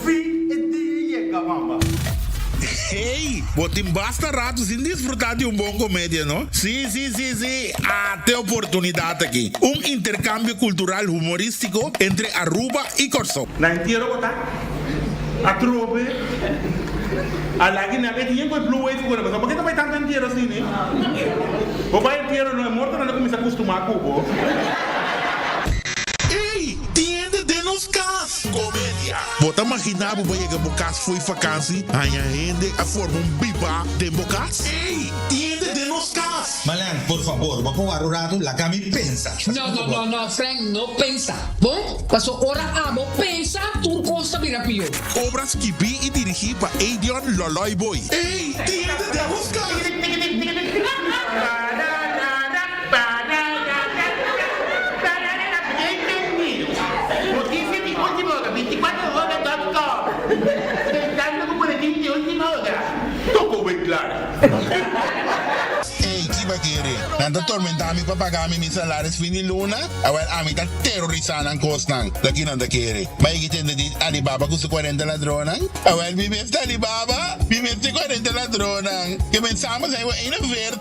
fin e dia yega, mama. Hey, bo tin basta rato sin disfruta di un bon comedia, no? Si, si, si, si, ate oportunidad aki. Un intercambio cultural humoristico entre Aruba y Corsou. Na entiero bo ta atrobe a lagi nan e tin ku e blue wave ku nan pasobra bo ke ta bai tantu entiero asina eh bo bai entiero no e mortonan ta kuminsa kustumá ku bo. Ey, tin hende den nos kas! Komedia. Bo ta maginá bo bai yega bo kas fo'i fakansi, haña hende a forma un bibá den bo kas? Ey, tin hende den nos kas! Malen, por fabor, bo por wara un ratu, laga mi pensa. No, no, no, no, Frank, no pensa. Bon, paso ora abo pensa, tur kos ta bira pió. Obra skibí i dirigí pa Edion Loloy Boy. Ey, tin hende den nos kas! Noticia di ultima ora, 24 hora dot com Pensando cu boletin di ultima ora. Toko wen klaar. Ey, ki ba kere? Nan ta tormenta mi pa paga mi mi salaris fin di luna? Awel, ami ta terorisa nan kosnan. Ta ki nan ta kere? Bai ki tende di Alibaba ku su kuarenta ladronnan? Awel, mi mes ta Alibaba, mi mes ta e kuarenta ladronnan. Ke men samen zijn we 41.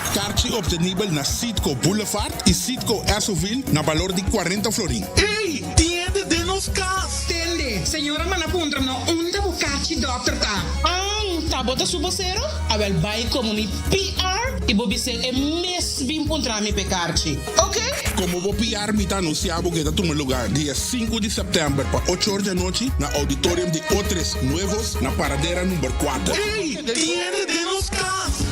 Karchi obtenibel na Citgo Boulevard i Citgo Essoville na balor di 40 florin. Ey, tin hende den nos kas! Tende, señora manda puntra no unda bo kachi dokter ta. An, ta bo ta su bosero? Awel bai komo mi PR i bo bis'é e mes bin puntra mi p'e karchi. Ok? Komo bo PR mi ta anunsiá bo ku e ta tuma lugá dia sinku di sèptèmber pa ocho or di anochi na Auditorium di Otres Nuevos na Paradera number kuater. Ey, tin hende den nos kas!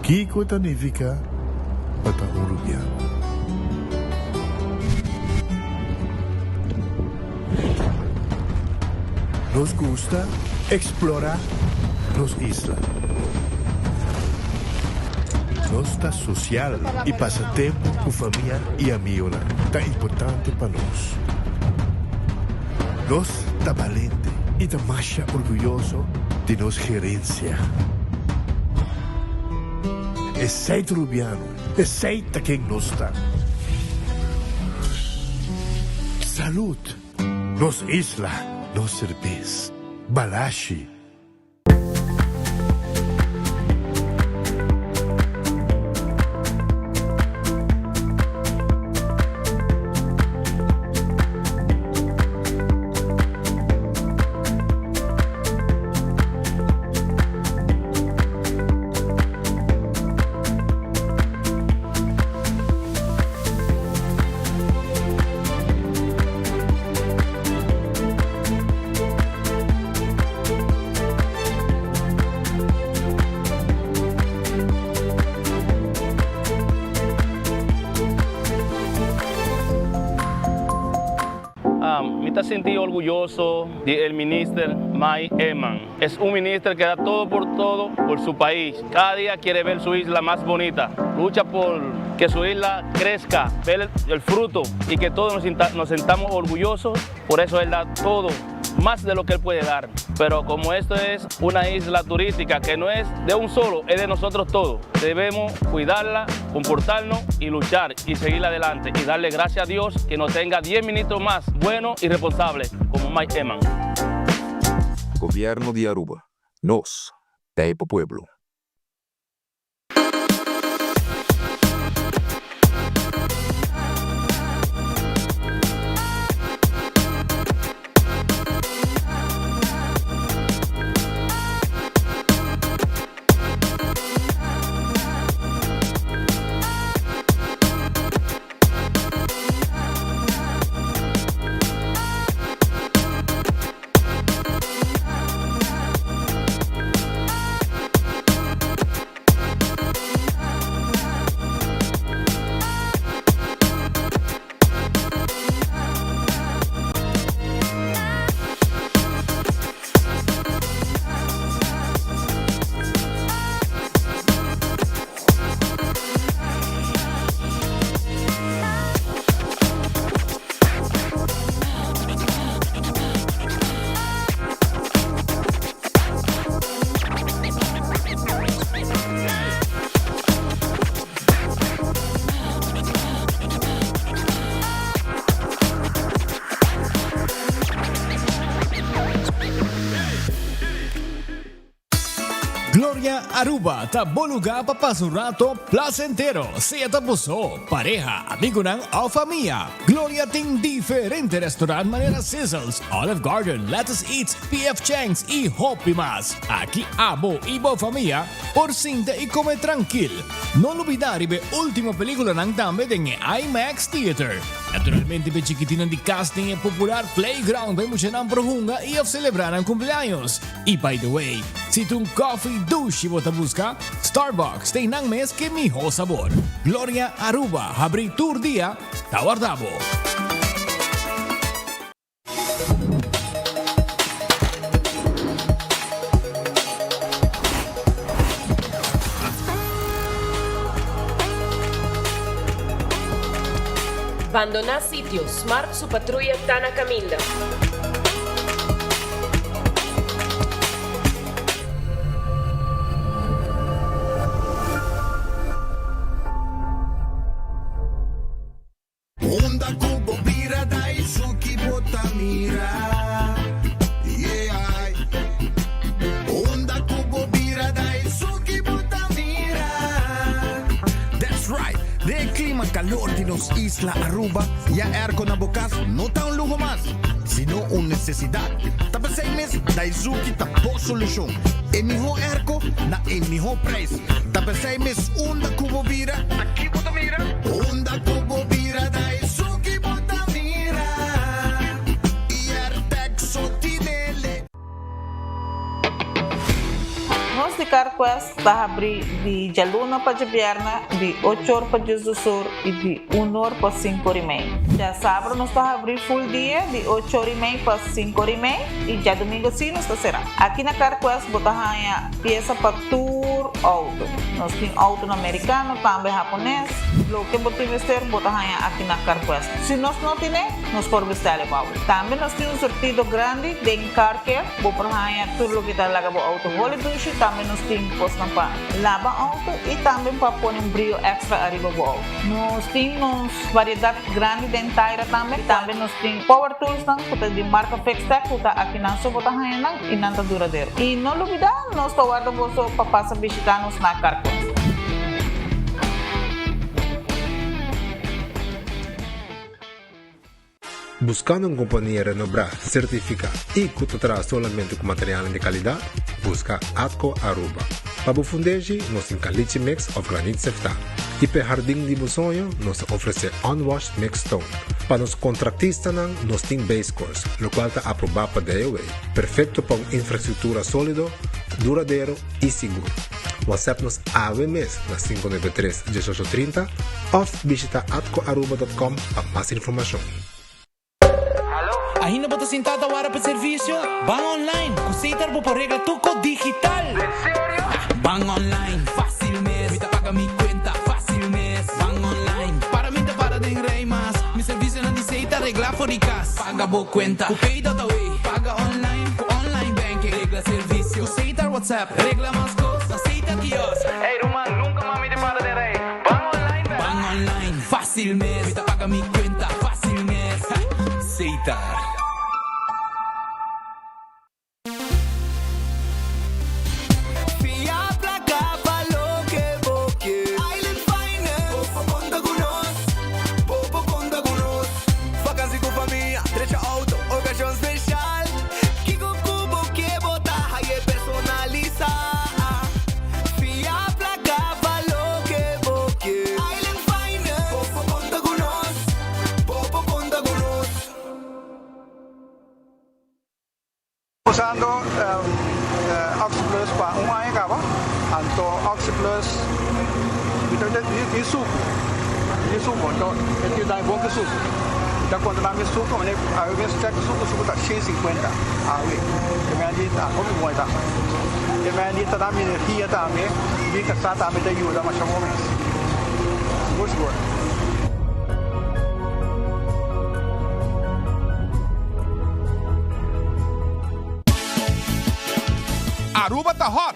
Kiko ta nifiká pa ta un rubiano? Nos gusta eksplorá nos isla. Nos ta sosial i pasa tempu ku famia i amigonan ta importante pa nos. Nos ta balente i ta masha orguyoso di nos gerensia. Esei ta Rubiano, esei ta ken nos ta. Salud! Nos isla, nos serbes. Balashi. Mi ta sinti orguyoso di el minister Mike Eman. Es un minister que da todo por todo por su pais. Cada dia quiere ver su isla mas bonita. Lucha por que su isla crezca, ver el fruto y que todos nos sintamos orgullosos. Por eso él da todo. más de lo que él puede dar. Pero como esto es una isla turística que no es de un solo, es de nosotros todos, debemos cuidarla, comportarnos y luchar y seguir adelante y darle gracias a Dios que nos tenga 10 ministros más buenos y responsables como Mike Eman. Gobierno di Aruba. Nos t'ey pa pueblo. Gloria Aruba ta bo lugar pa pasa un rato placentero, sea ta bo so, pareha, amigonan of famia. Gloria tin diferente restaurant manera Sizzles, Olive Garden, Lettuce Eats, PF Chang's y hopi mas. Aki abo y bo famia por sinta y come trankil. No lubida riba e ultimo peliculanan tambe den e IMAX Theater. Naturalmente p'e chikitinnan di cas tin e popular playground pa e muchanan por hunga y of celebra nan cumpleaños. Y by the way, si ta un coffee dushi bo ta busca, Starbucks ta einan mes ke miho sabor. Gloria Aruba habri tur dia, ta warda bo. Bandoná sitio, Smart su patruya ta na kaminda. Unda ku bo bira Daisuki bo ta mira Yeah Unda ku bo bira Daisuki bo ta mira That's right! Den e clima calor di nos isla Aruba, ya airco na bo cas no ta un luho mas, sino un necesidad. Ta p'esey mes Daizuki ta bo solucion. E miho airco na e miho prijs. Ta p'esey mes unda ku bo bira, Aki bo ta mira. Unda ku bo bira da esun ki bo ta mira. Iertec so tinele. Nos di CarQuest ta habri di djaluna pa djabièrnè di ocho or pa diesdos or i di un or pa sinku or i mei. Djasabra nos ta habri full dia di ocho or i mei pa sinku or i mei i djadumingu si nos ta será. Aki na CarQuest bo ta haña piesa pa tur outo. Nos tin outonan merikano, tambe hapones. Loke bo tin mester bo ta haña aki na Carquest. Si nos no tine, nos por bestèl e pa bo. Tambe nos tin un surtido grandi den Car Care. Bo por haña tur loke ta laga bo outo holi dushi. Tambe nos tin kosnan pa laba outo i tambe pa pone un brio èkstra ariba bo outo. Nos tin nos variedat grandi den taira tambe. Tambe nos tin power toolsnan ku ta di marka Fixtech ku ta akinan so bo ta haña nan. I nan ta duradero. I no lubidá, nos ta warda boso pa pasa bishitá nos na Carquest. Buscando un compania renobrá, certificá y cu ta traha solamente cu materialnan di calidad? Busca Atco Aruba. Pa bo fundeshi, nos tin caliche mix of granit seftá. Y p'e hardin di bo soño, nos ta ofrece unwashed mixed stone. Pa nos contractistanan, nos tin base course, locual ta aprobá pa DOW. Perfecto pa un infrastructura solido, duradero y sigur. WhatsApp nos awe mes na 593 1830 of bishita atcoaruba.com pa mas informacion. Ainda bo ta sinta ta wara pa servicio? Ban online! Cu Setar bo por regla tur cos digital! En serio? Ban online, facil mes! Mi ta paga mi cuenta facil mes! Ban online, para mi ta para den rij mas! Mi servicionan di Setar. ta regla for di cas. Paga bo cuenta cu Pay.awe. Paga online cu online banking. Regla servicio cu Setar WhatsApp. Regla mas cos na Setar Kiosk. Hey ruman, nunca mas mi ta para den rij. Ban online bek. Ban online, facil mes. Mi ta paga mi cuenta, facil mes. Setar. Fia placa pa loke bo ke. Island Finance. Bo por conta cu nos. Bo por conta cu nos. Vakantie cu famia, drecha auto, ocasion special. Kico cu bo ke bo ta haye personalisa. Fia placa pa loke bo ke. Island Finance. Bo por conta cu nos. Bo por conta cu nos. Usando OxyPlus pa un aña caba, anto OxyPlus mi ta di sucu, di sucu, anto e tin dai bon ki sucu. Mi ta controla mi sucu, mane awe mes check sucu, sucu ta 150 awe. E mei di ta hopi bon e ta. E mei di ta da mi energia tambe, mi casa tambe ta yuda masha bon mes. Sigur sigur. Aruba ta hot!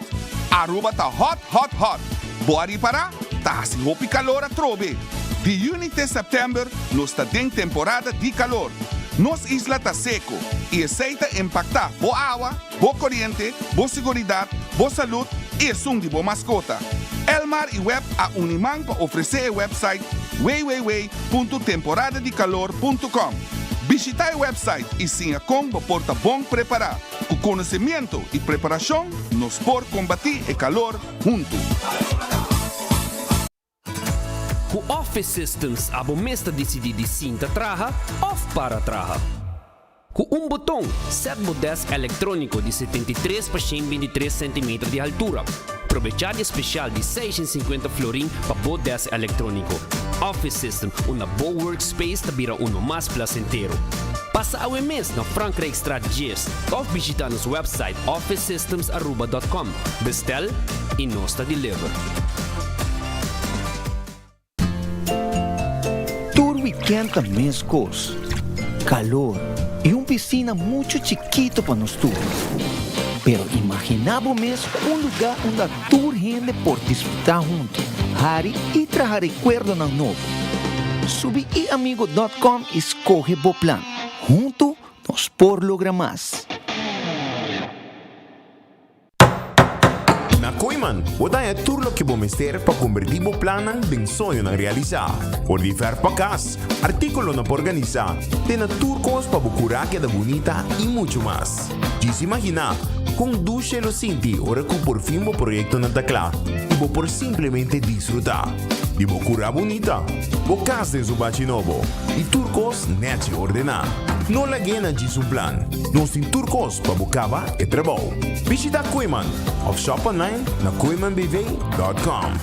Aruba ta hot hot hot! Bo a ripara? Ta hasi hopi calor atrobe! Di juni te september nos ta den temporada di calor. Nos isla ta seco y esey ta impacta bo awa, bo coriente, bo siguridad, bo salud y esun di bo mascota. Elmar y web a uni man pa ofrece e website www.temporadadicalor.com. Bishita e website y siña con bo por ta bon prepara. Cu conocimiento y preparacion nos por combati e calor hunto. Ku Office Systems abo mes ta disidí di sinta traha òf para traha. Ku un boton, sèt bo dèsk elektróniko di 73 pa 123 sentimeter di haltura. Probechá di e spesial di 650 florin pa bo dèsk elektróniko. Office System, unda bo workspace ta bira uno mas plasentero. Pasa awe mes na Frankrijkstraat 10 òf bishitá nos wèpsait officesystemsaruba.com. Bestèl i nos ta deliver. Tur weekend ta mescos, calor y un piscina mucho chikito pa nos tur. Pero imagina bo mes un lugar unda tur hende por disfruta hunto, hari y traha recuerdonan nobo. Subi iamigo dot com y scoge bo plan. Hunto nos por logra mas. Na Kooyman, bo ta haña tur loke bo mester pa kombertí bo plannan den soñonan realisá. For di fèrf pa kas, artíkulonan pa organisá, te na tur kos pa bo kurá keda bunita i muchu mas. Djis imaginá kon dushe lo sinti ora ku por fin bo proyektonan ta kla i bo por simplemente disfrutá di bo kurá bunita, bo kas den su bachi nobo i tur kos nèchi ordená. No lag'é na djis un plan, nos tin tur kos pa bo kaba e trabou. Bishita Kooyman of shop online na kooymanbv.com.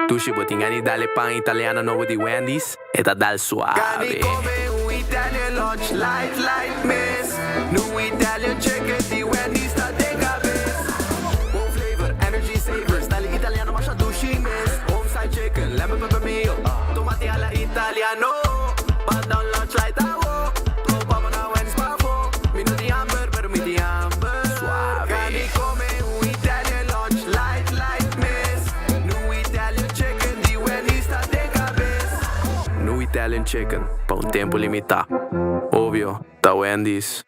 Dushi bo tin gana di dal e pan italiano nobo di Wendy's? E ta dal suave. Gana di come un Italian lunch light light mes. Nu Italian chicken di Wendy's ta den cabes. Bon flavor, energy saver, style italiano masha dushi mes. Home style chicken, lemon pepper mayo, tomati alla italiano. Pan down lunch light awo, topa bo na Wendy's pafo. Mi no tin hamber, pero mi tin hamber. Suave. Gana di come un Italian lunch light light mes. Nu Italian chicken di Wendy's ta den cabes. Nu Italian chicken, pa un tempo limita. Obvio, ta Wendy's.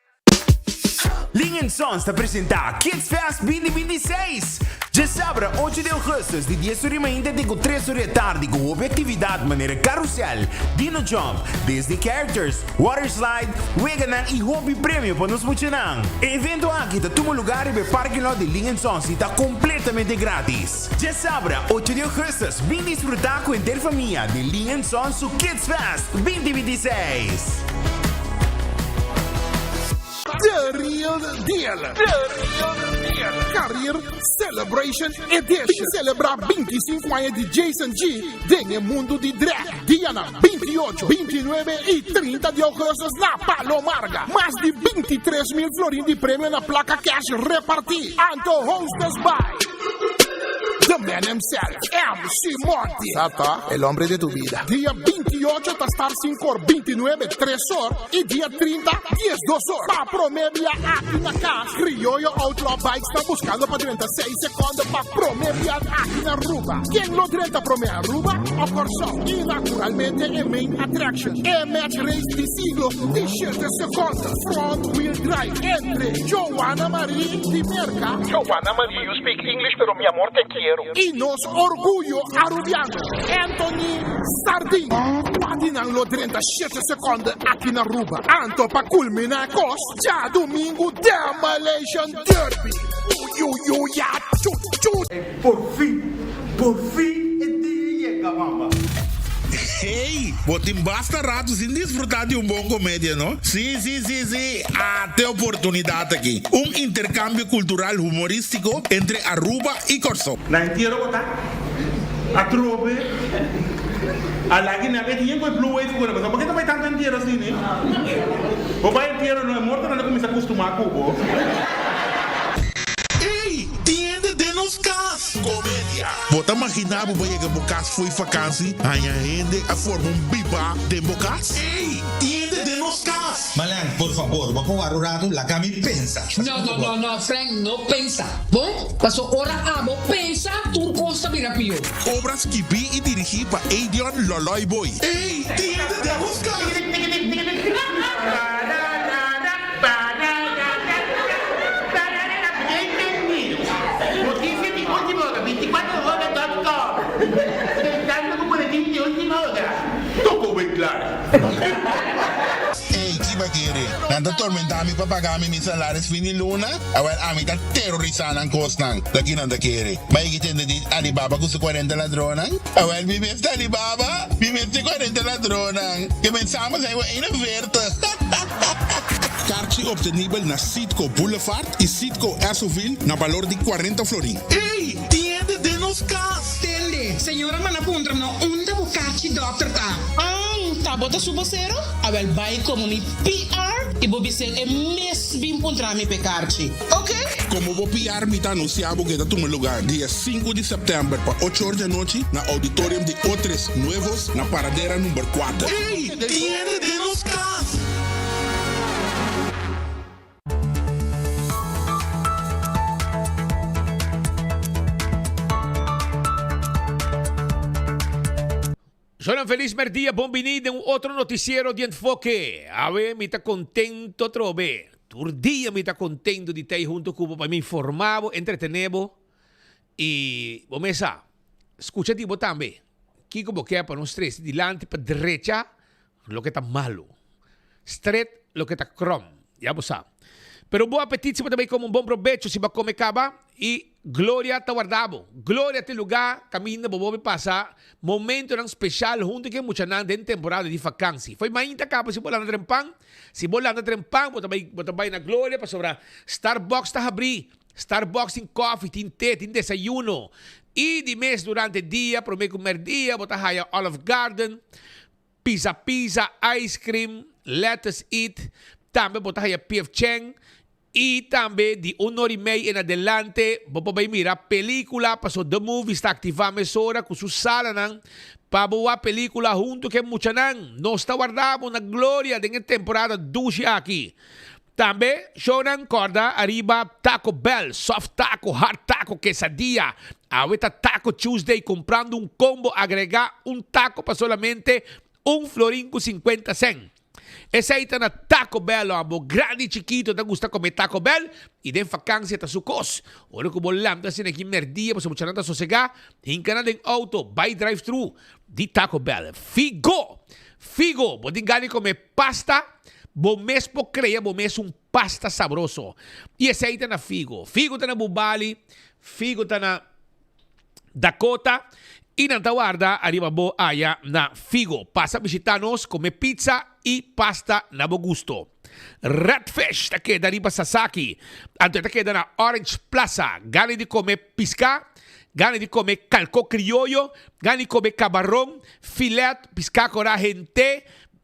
Ling and Sons ta presenta Kids Fest 2026! Djasabra ocho di augustus di dies ora di mainta te ku tres ora di atardi ku hopi aktividat manera karusel, dino jump, Disney characters, water slide, weganan i hopi premio pa nos muchanan. E evento aki ta tuma lugar riba e parking lot di Ling and Sons i ta kompletamente gratis. Djasabra ocho di augustus bin disfruta ku henter famia di Ling and Sons su Kids Fest 2026! The Real Deal! The Real Deal! Career Celebration Edition! Bin celebra 25 aña di Jason G den e mundo di drag. Dianan 28, 29 y 30 di augustus na Palo Marga. Mas di 23 mil florin di premio na placa cash reparti. Anto hostess by. The Man Himself, MC Monty. Sa ta, el hombre de tu vida. Dia 28 ta start 5 or, 29 tres or y dia 30 12 or. Pa prome bia aki na cas, Criollo Outlaw Bikes ta buscando pa drenta 6 seconde pa prome bia aki na Aruba. Ken lo drenta prome Aruba o Corsou? Y naturalmente e main attraction, e match race di siglo di shete seconde, front wheel drive entre Joanna Marie di Merca, Joanna Marie, you speak English pero mi amor te quiero. Y nos orguyo Arubiano, Anthony Sardin. Cua di nan lo drenta shete seconde aki na Aruba? Anto pa culmina e cos, djadumingu Demolition Derby. Uyuyuya chu chu. Por fin, por fin e dia yega mama. Hey, bo tin basta rato sin disfruta di un bon comedia, no? Si, si, si, si, ate oportunidad aki. Un intercambio cultural humoristico entre Aruba y Corsou. Na entiero bo ta atrobe a lagi nan e tin ku e blue wave ku nan pasobra bo ke ta bai tantu entiero asina bo bai entiero no e mortonan ta kuminsa kustumá ku bo. Ey, tin hende den nos cas! Comedia. Bo ta magina bo bai yega bo cas fo'i vakansi, haña hende a forma un biba den bo cas? Ey, tin hende den nos cas! Malan, por fabor, bo por wara un ratu, laga mi pensa. No, no, no, no, Frank, no pensa. Bon, paso ora abo pensa, tur cos ta bira pió. Obra skibí i dirigí pa Edion Loloy Boy. Ey, tin hende den nos cas! Noticia di ultima ora, 24 hora dot com. Pensando cu boletin di ultima ora. Toko wen klaar. Ey, ki ba kere? Nan ta tormenta mi pa paga mi mi salaris fin di luna? Awel, ami ta terorisa nan kosnan. Ta ki nan ta kere? Ma e ki tende di Alibaba ku su 40 ladronnan? Awel, mi mes ta Alibaba, mi mes ta e 40 ladronnan. Ke men samen zijn we 41. Karchi obtenibel na Citgo Boulevard y Citgo Essoville na balor di 40 florin. Ey! Tin hende den nos cas! Tende, señora manda puntra no unda bo karchi dokter ta. An, ta bo ta su bosero? Awel bai komo mi PR i bo bis'el e mes bin puntra mi p'e karchi, ok? Komo bo PR mi ta anunsiá bo ke ta tuma lugá dia sinku di sèptèmber pa ocho or di anochi na Auditorium di Otres Nuevos na Paradera number kuater. Ey! Tin hende den nos kas! Shonan felis merdia, bon bini den un otro noticiero di Enfoke. Awe mi ta contento atrobe. Tur dia mi ta contento di tei hunto cu bo pa mi informa bo, entretene bo y bo mes sa, scucha di bo tambe. Kico bo kier pa nos trece dilanti pa drecha Loke ta malu. Stret loke ta krom. Ya bo sa. Pero bon apetit si bo ta bay come un bon probecho si bo a come caba y Gloria ta warda bo. Gloria ta e lugar caminda bo bobe pasa momentonan special hunto cu e muchanan den temporada di vakansi. Fo'i mainta caba si bo landa trempan, si bo landa trempan bo ta bay bo ta bay na Gloria pasobra Starbucks ta habri. Starbucks tin koffie, tin te, tin desayuno. Y di mes durante dia prome cu merdia bo ta haya Olive Garden. Pizza Pizza, Ice Cream, Lettuce Eat, tambe bo ta haya P.F. Chang y tambe di un or y mei en adelante bo por bay mira pelicula paso The Movies ta activa mesora cu su salanan pa bo wak pelicula hunto cu e muchanan. Nos ta warda bo na Gloria den e temporada dushi aki. Tambe shownan corda ariba Taco Bell, soft taco, hard taco, quesadilla. Awe ta Taco Tuesday comprando un combo agrega un taco pa solamente un florin cu 50 cent. Esey ta na Taco Bell oh, abo grandi y chikito ta gusta come Taco Bell y den vakantie ta su cos. Ora cu bo lanta asina aki merdia pasobra muchanan ta sosega, hinca nan den auto, bay drive thru di Taco Bell. Figo! Figo! Bo tin gana di come pasta? Bo mes por crea bo mes un pasta sabroso. Y esey ta na Figo. Figo ta na Bubali, Figo ta na Dakota y nan ta warda ariba bo aya na Figo. Pasa bishita nos, come pizza y pasta na bo gusto. Redfish ta keda riba Sasaki, anto e ta keda na Orange Plaza. Gana di come pisca, gana di come calco crioyo, gana di come cabaron, filet, pisca cora hente,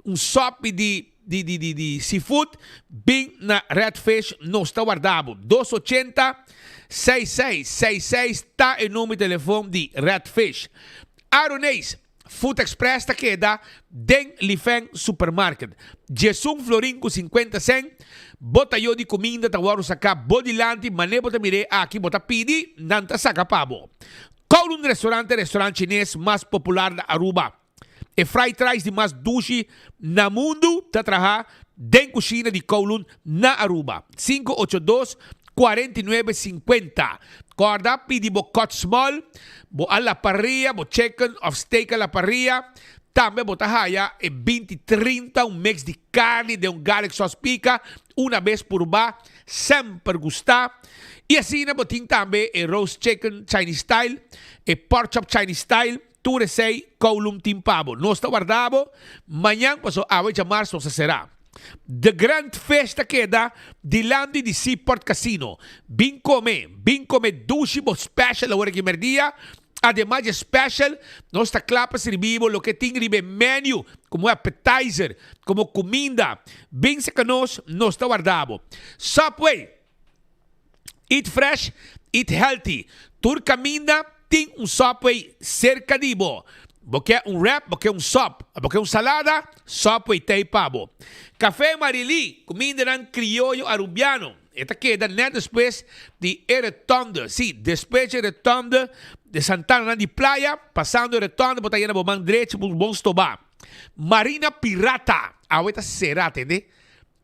Un sopi di di di di di seafood bin na Red Fish nos ta warda bo. Dos ochenta 66 66 ta e number di telefon di Red Fish. Aroneis Food Express ta keda den Lifeng Supermarket. Djesun florin ku sinkuenta sen, bo tayo di kuminda ta wòrdu saká bo dilanti, manera bo ta mir'é aki bo ta pidi, nan ta saka pa bo. Kowloon Restaurant ta e restaurant chines mas popular na Aruba. E fried rice di mas dushi na mundu ta traha den kushina di Kowloon na Aruba. 582 49 50. Kòrda pidi bo cut small, bo a la parrilla, bo chicken of steak a la parrilla. Tambe bo ta haya e 20 30, un mix di carni den un garlic sauce pica, una bes purba, semper gusta. Y asina bo tin tambe e roast chicken Chinese style, e pork chop Chinese style, tur esey Kowloon tin pa bo. Nos ta warda bo mañan paso awe djamars nos ta sera. The Grand Fish ta keda dilanti di Seaport Casino. Bin come, bin come dushi bo special awor aki merdia. Ademas di e special, nos ta kla pa sirbi bo loke tin riba e menu como appetizer, como cuminda. Bin cerca nos, nos ta warda bo. Subway, Eat fresh, eat healthy. Tur caminda tin un Subway cerca di bo. Bo ke un wrap, bo ke un sop, bo ke un salada, Subway ta ei pa bo. Café Marily, cumindanan crioyo Arubiano. E ta keda net despues di e rotonde. Sí, despues di e rotonde di Santana nan di Playa, pasando e rotonde bo ta yena bo man drechi bo bon stoba. Marina Pirata, awe ta cera, tende.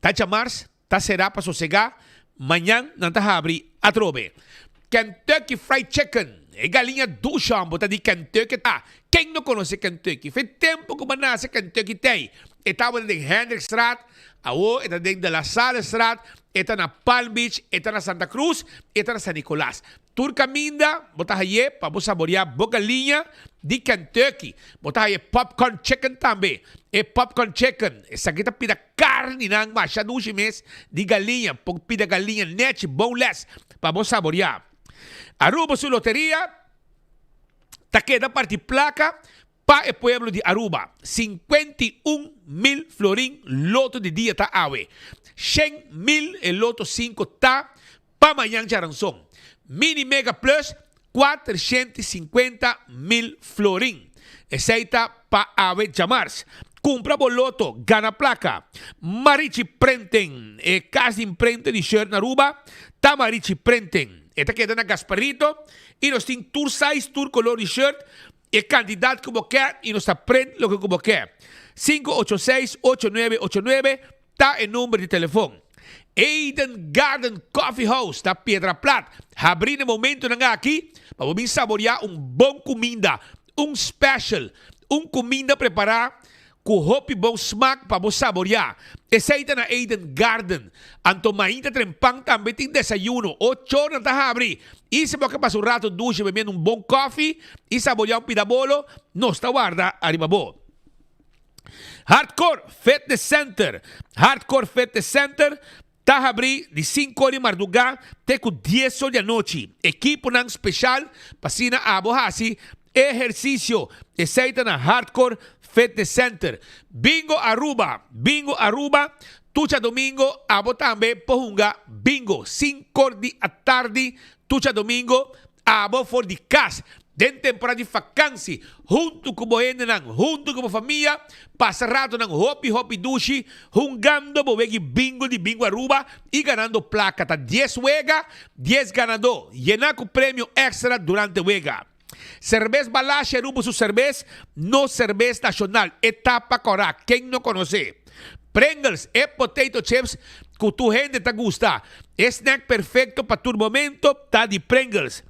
Ta djamars. Ta será pa sosegá, mañan nan ta habri atrobe. Kentucky Fried Chicken, e galiña dushon bo ta di Kentucky ta. Ken no konosé Kentucky? Fe tempu ku bo nase Kentucky t'ei. E tabata den Hendrikstraat, awor e ta den De La Sallestraat, e ta na Palm Beach, e ta na Santa Cruz, e ta na San Nicolas. Tur kaminda bo ta haye pa bo saboreá bo galiña di Kentucky. Bo ta haye popcorn chicken tambe. E popcorn chicken, esaki ta pida karninan masha dushi mes di galiña. Por pida galiña nechi, boneless, pa bo saboreá. Aruba su loteria ta keda parti plaka pa e pueblo di Aruba. 51 mil florin loto di dia ta awe. 100 mil e loto 5 ta pa mañan djaranson. Mini Mega Plus 450 mil florin. Esei ta pa awe djamars. Kumpra bo loto, gana plaka. Marichi Printing, e kas di imprenta di shirt na Aruba, ta Marichi Printing. E ta keda na Gasparito i nos tin tur size, tur kolor di shirt, e kantidat ku bo ke i nos ta print loke ku bo ke. 586 8989 ta e number di telefon. Eden Garden Coffee House na Piedra Plat habrí na e momentonan aki pa bo bin saboreá un bon kuminda, un special, un kuminda prepará ku hopi bon smak pa bo saboreá. Esei ta na Eden Garden. Anto mainta trempan tambe tin desayuno. Ocho or nan ta habri. I si bo ke pasa un rato dushi bebiendo un bon kofi i saboreá un pida bolo, nos ta warda ariba bo. Hardcore Fitness Center Hardcore Fitness Center ta habrí di sinku or di mardugá te ku dies or di anochi. Ekiponan speshal pa asina abo hasi ehersisio. Esei ta na Hardcore Fitness Center. Bingo Aruba Bingo Aruba tur djadomingo abo tambe por hunga bingo. Sinku or di atardi tur djadomingo abo for di kas den temporada di fakansi, huntu ku bo hendenan, huntu ku bo famia, pasa ratonan hopi hopi dushi, hungando bo wegi bingo di Bingo Aruba i ganando plaka. Ta dies wega, dies ganadó, yená ku premio èkstra durante wega. Serbes Balashi Aruba su serbes, nos serbes nashonal, e ta pa kòrá, ken no konosé? Pringles, e potato chips ku tur hende ta gusta. E snack perfekto pa tur momento ta di Pringles.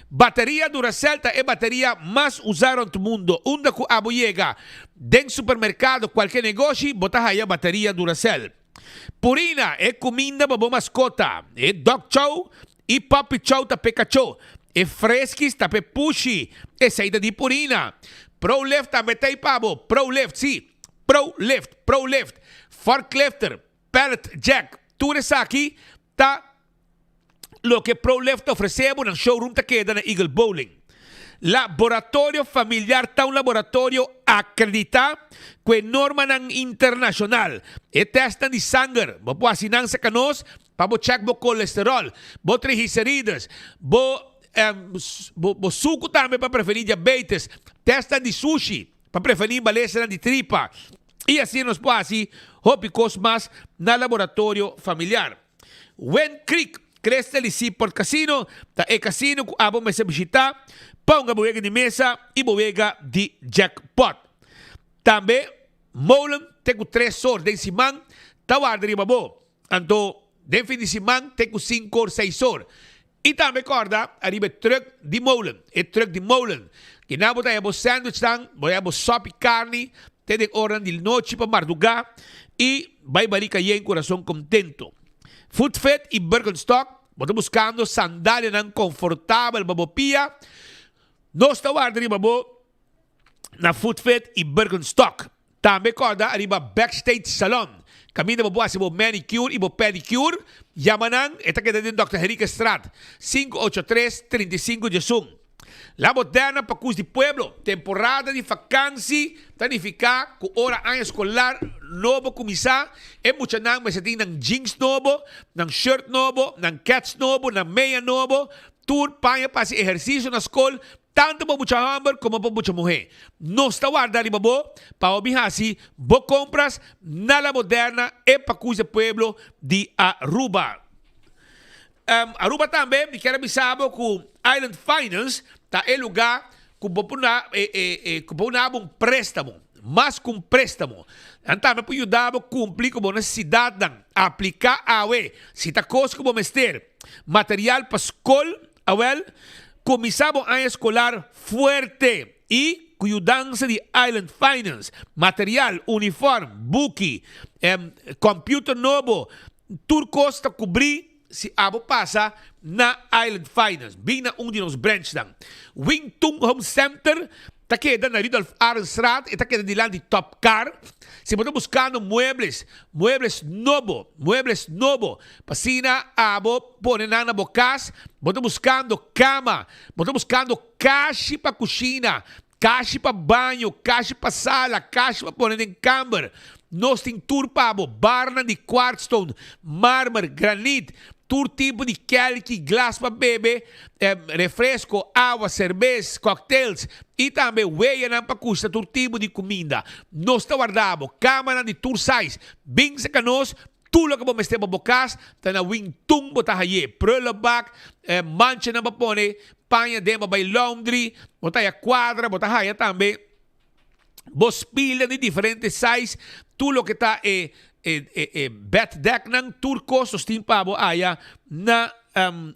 Bateria Duracell ta e bateria mas usá rònt mundo. Unda ku abo yega, den supermerkado, kualke negoshi, bo ta haya bateria Duracell. Purina, e kuminda pa bo maskota. E dog chow i puppy chow ta p'e kachó. E Friskies ta p'e pushi. Esei ta di Purina. Prolift tambe ta ei pa bo. Prolift, sí. Prolift, Prolift. Forklifter, pallet jack, tur esaki ta loke Prolift ta ofresé bo. Nan showroom ta keda na Eagle Bowling. Laboratorio Familiar ta un laboratorio akreditá ku e normanan internashonal. E tèstnan di sanger, bo por hasi nan serka nos. pa bo check bo colesterol, bo triglicerides, bo bo sucu tambe pa preveni diabetes, testnan di sushi pa preveni malesanan di tripa y asina nos por haci hopi cos mas na Laboratorio Familiar. Wind Creek Crystal y Seaport Casino ta e casino cu abo mester bishita pa hunga bo wega di mesa y bo wega di jackpot. Tambe Molen te cu tres or den siman ta warda riba bo. Anto den fin di siman te cu sinku or seis or. Y tambe corda ariba e truck di Molen, e truck di Molen. Kinan bo ta haya bo sandwichnan, bo haya bo sop y carni te den oranan di nochi pa marduga y bay barica yen curason contento. Food Fit y Birkenstock, bo ta buscando sandalianan confortabel pa bo pia? Nos ta warda riba bo. na Food Fit y Birkenstock. Tambe corda ariba Backstage Salon, caminda bo por haci bo manicure y bo pedicure. Yama nan, e ta keda den Dòkter Henriquezstraat, 583 35 diesun. La Moderna pa cus di pueblo, temporada di vakansi ta nifica cu ora aña escolar nobo cuminsa, e muchanan mester tin nan jeans nobo, nan shirt nobo, nan kets nobo, nan meya nobo, tur paña pa haci ehercicio na scol. Tantu pa mucha hòmber komo pa mucha muhé. Nos ta warda riba bo pa bo bin hasi bo kompras na La Moderna e pakus e pueblo di Aruba. Aruba tambe mi kier a bisa bo ku Island Finance ta e lugá ku bo por na ku por na bo un préstamo, mas ku un préstamo. Nan tambe por yuda bo kumpli ku bo nesesidatnan. Apliká awe si ta kos ku bo mester, material pa skol, Awel, kuminsá bo aña eskolar fuerte i ku yudansa di Island Finance, material, uniform, buki, computer nobo, tur kos ta kubrí si abo pasa na Island Finance. Bin na un di nos branchnan. Wing Tung Home Center Ta keda na Rudolf Arendstraat, e ta keda dilanti Top Car. Si bo ta buskando muebles, muebles nobo, muebles nobo, pa asina abo pone nan na bo kas, bo ta buskando kama, bo ta buskando kashi pa kushina, kashi pa baño, kashi pa sala, kashi pa pone den kamber, nos tin tur pa bo, barnan di kwartstone, marmer, granit, Tur tipo di kelki, glas pa bebe, refresco, awa, serbes, cocktails y tambe weyanan pa cushna tur tipo di cuminda. Nos ta warda bo. Camanan di tur size. Bin cerca nos, tur loke bo mester pa bo cas ta na Wingtung bo ta haye. Prullenbak, manchanan pa pone paña den pa bay laundry, bo ta haya cuadra, bo ta haya tambe bo spilnan di diferente size, tur loke ta e e e e bed decknan, tur kos nos tin pa bo aya na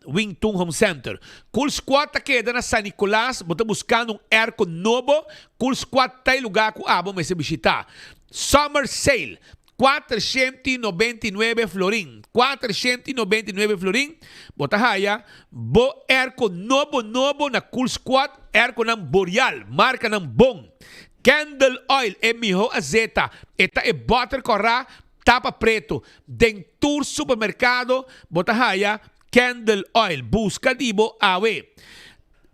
Wing Tun Home Center. Cool Squad ta keda na San Nicolas, bo ta buskando un airco nobo, Cool Squad ta e lugar ku abo mester bishita. Summer Sale, 499 florin, 499 florin, bo ta haya bo airco nobo nobo na Cool Squad, airconan Boreal, marcanan bon. Candle oil e miho azeta, e ta e boter corá, tapa preto. Den tur supermercado bo ta haya candle oil, busca di bo awe.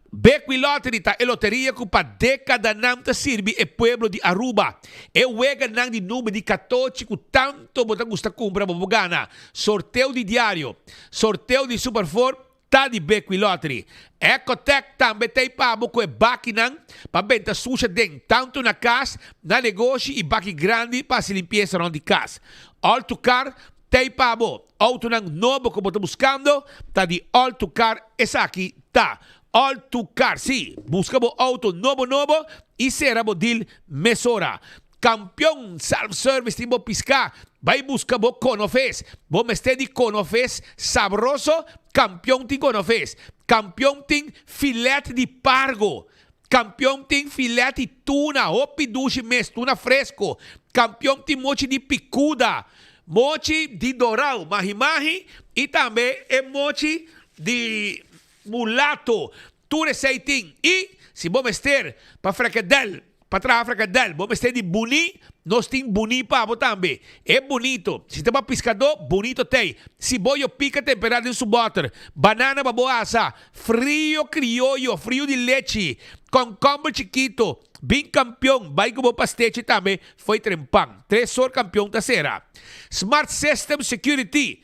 Bequi Lottery ta e loteria cu pa decadanan ta sirbi e pueblo di Aruba. E weganan di number di catochi cu tanto bo ta gusta cumpra bo por gana. Sorteo di diario, sorteo di Super Four ta di Bequi Lottery. Ecotec tambe ta ei pa bo cu e bakinan pa benta susha den tanto na cas, na negoshi y baki grandi pa haci limpieza rond di cas. All to Car ta ei pa bo. Autonan nobo ku bo ta buskando ta di All to Car esaki ta All to Car si buska bo auto nobo nobo y sera bo deal mesora. Kampion Self Service tin bo piska bai buska bo konofes bo mester di konofes sabroso Kampion tin konofes Kampion tin filet di pargo Kampion tin filet di tuna hopi dushi mes tuna fresco Kampion tin mochi di picuda Mochi di dorau, mahi-mahi y tambe e mochi di mulato. Tur esey tin. Y si bo mester pa frekadel, pa traha frekadel, bo mester di buni, nos tin buni pa bo tambe. E bunito. Si ta pa piskadó, bunito t'ey. Siboyo pika tempera den su boter. Banana pa bo asa. Frio crioyo, frio di lechi. Concomber chikito. Bin campeon, bay cu bo pastechi tambe fo'i trempan. Tresor campeon ta sera. Smart System Security.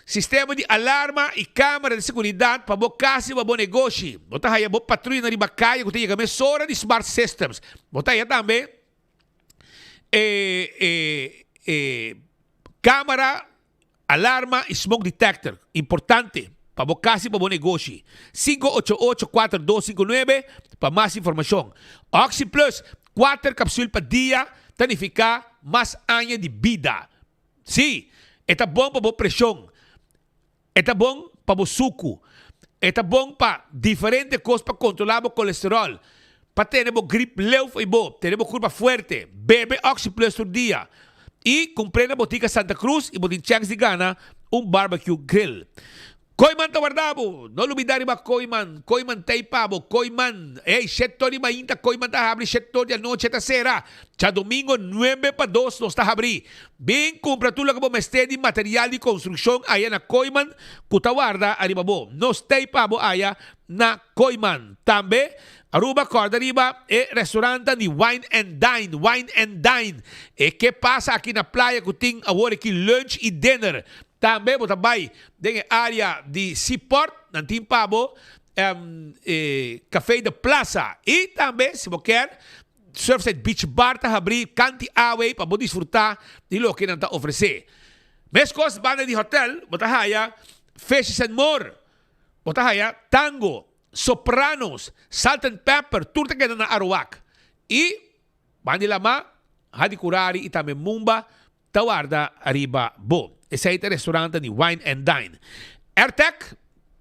Sistema di alarma i camera di seguridad pa bo cas i pa bo negoshi. Bo ta haya bo patruyanan riba caya cu ta yega mesora di Smart Systems. Bo ta haya tambe e e e camera, alarma i smoke detector. Importante pa bo cas i pa bo negoshi. 588 4259 pa mas informacion. Oxi Plus, cuater capsul pa dia ta nifica mas aña di bida. Sí, e ta bon pa bo preshon, e ta bon pa bo suku, e ta bon pa diferente kos pa kontrolá bo kolesteròl, pa tene bo grip leu fo'i bo, tene bo kurpa fuerte. Bebe Oxi Plus tur dia i kumpr'é na Botika Santa Cruz i bo tin chèns di gana un barbecue grill. Kooiman ta warda bo! No lubida riba Kooiman! Kooiman t'ei pa bo! Kooiman! Ey, shetor di mainta Kooiman ta habri, shetor di anochi e ta sera. Djadomingo nuebe pa dos nos ta habri. Bin kumpra tur loke bo mester di material di konstrukshon aya na Kooiman ku ta warda ariba bo. Nos t'ei pa bo aya na Kooiman. Tambe, Aruba kòrda riba e restaurantan di Wine and Dine, Wine and Dine. E ke pasa aki na playa ku tin awor aki lunch i dinner. Tambe bo ta bai den e area di Seaport, nan tin pa bo e Café de Plaza. I tambe si bo kier, Surfside Beach Bar ta habri kanti awe pa bo disfruta di loke nan ta ofrece. Mescos banda di hotel bo ta haya Fishes and More, bo ta haya Tango, Sopranos, Salt and Pepper, tur ta keda na Aruac. I banda di lama, Hadicurari i tambe Mumba Ta warda ariba bo. Esei ta restaurantnan di Wine and Dine. Airtec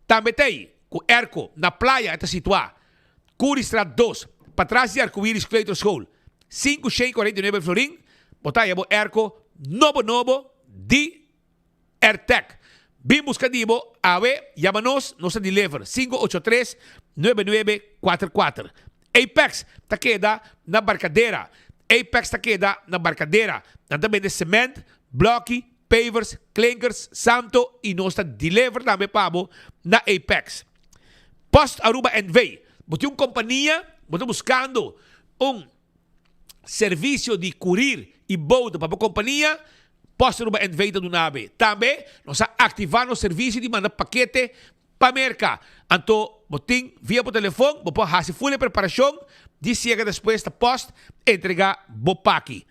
tambe ta ei, ku airco. Na playa e ta situá. Curiestraat dos, patras di Arcoiris Kleuterschool. 549 florin, bo ta haya bo airco nobo nobo di Airtec. Bin buska di bo awe, yama nos, nos ta deliver. 583 9944. Apex ta keda na Barcadera. Apex ta keda na Barcadera. Nan ta bende cement, bloki, pavers, klinkers, santo y nos ta deliver tambe pa bo na Apex. Post Aruba NV. Bo tin un compania, bo ta buscando un servicio di curir y bouda pa bo compania, Post Aruba NV ta duna be. Tambe nos a activa nos servicio di manda pakete Pa Merka. Anto bo tin via bo telefon bo por hasi ful e preparashon di siega despues ta post entrega bo paki.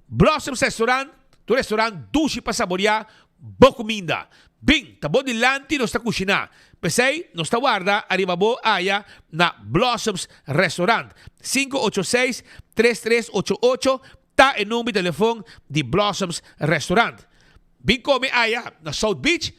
Blossoms Restaurant ta un restaurant dushi pa saboria bo kuminda. Bin, ta bo dilanti nos ta kushiná. P'esei nos ta warda ariba bo aya na Blossoms Restaurant. 586 3388 ta e number di telefon di Blossoms Restaurant. Bin kome aya na South Beach.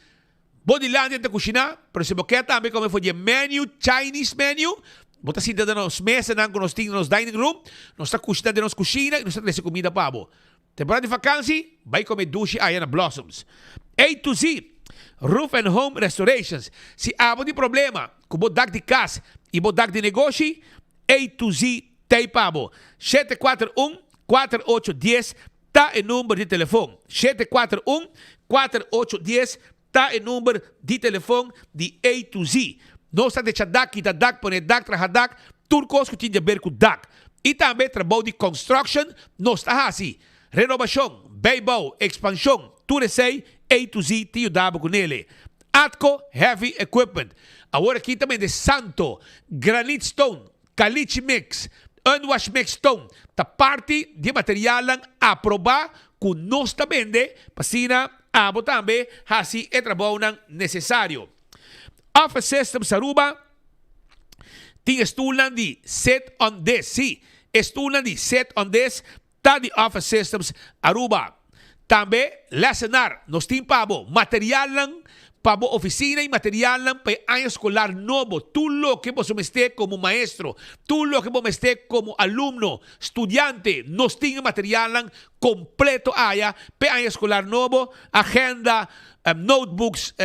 Bo dilanti ta kushiná, pero si bo ke tambe kome for di e menu, Chinese menu, bo ta sinta den nos mesanan ku nos tin den nos dining room, nos ta kushiná den nos kushina i nos ta trese kumida pa bo. Temporada di fakansi, bai kome dushi aya na Blossoms. A to Z, Roof and Home Restorations, Si abo tin problema ku bo dak di kas i bo dak di negoshi, A to Z t'ei pa bo. 741 4810 Ta e number di telefon. 741 4810 ta e number di telefon di A to Z. Nos ta decha dak, kita dak, pone dak, traha dak, tur kos ku tin di aber ku dak. I tambe trabou di construction nos ta hasi. Renobashon, bijbouw, ekspanshon, tur esei A to Z ta yuda bo ku nele. Atco Heavy Equipment. Awor aki ta bende santo, granite stone, Caliche mix, unwash mix stone ta parti di e materialnan aprobá ku nos ta bende pa asina abo tambe hasi e trabounan nesesario. Office Systems Aruba tin e stulnan di sit on this, sí, e stulnan di sit on this ta di Office Systems Aruba. Tambe lessenaar nos tin pa bo materialnan pa bo oficina y materialnan pa e aña escolar nobo. Tur loke boso mester como maestro, tur loke bo mester como alumno, studiante, nos tin e materialnan completo aya pa e aña escolar nobo, agenda, notebooks,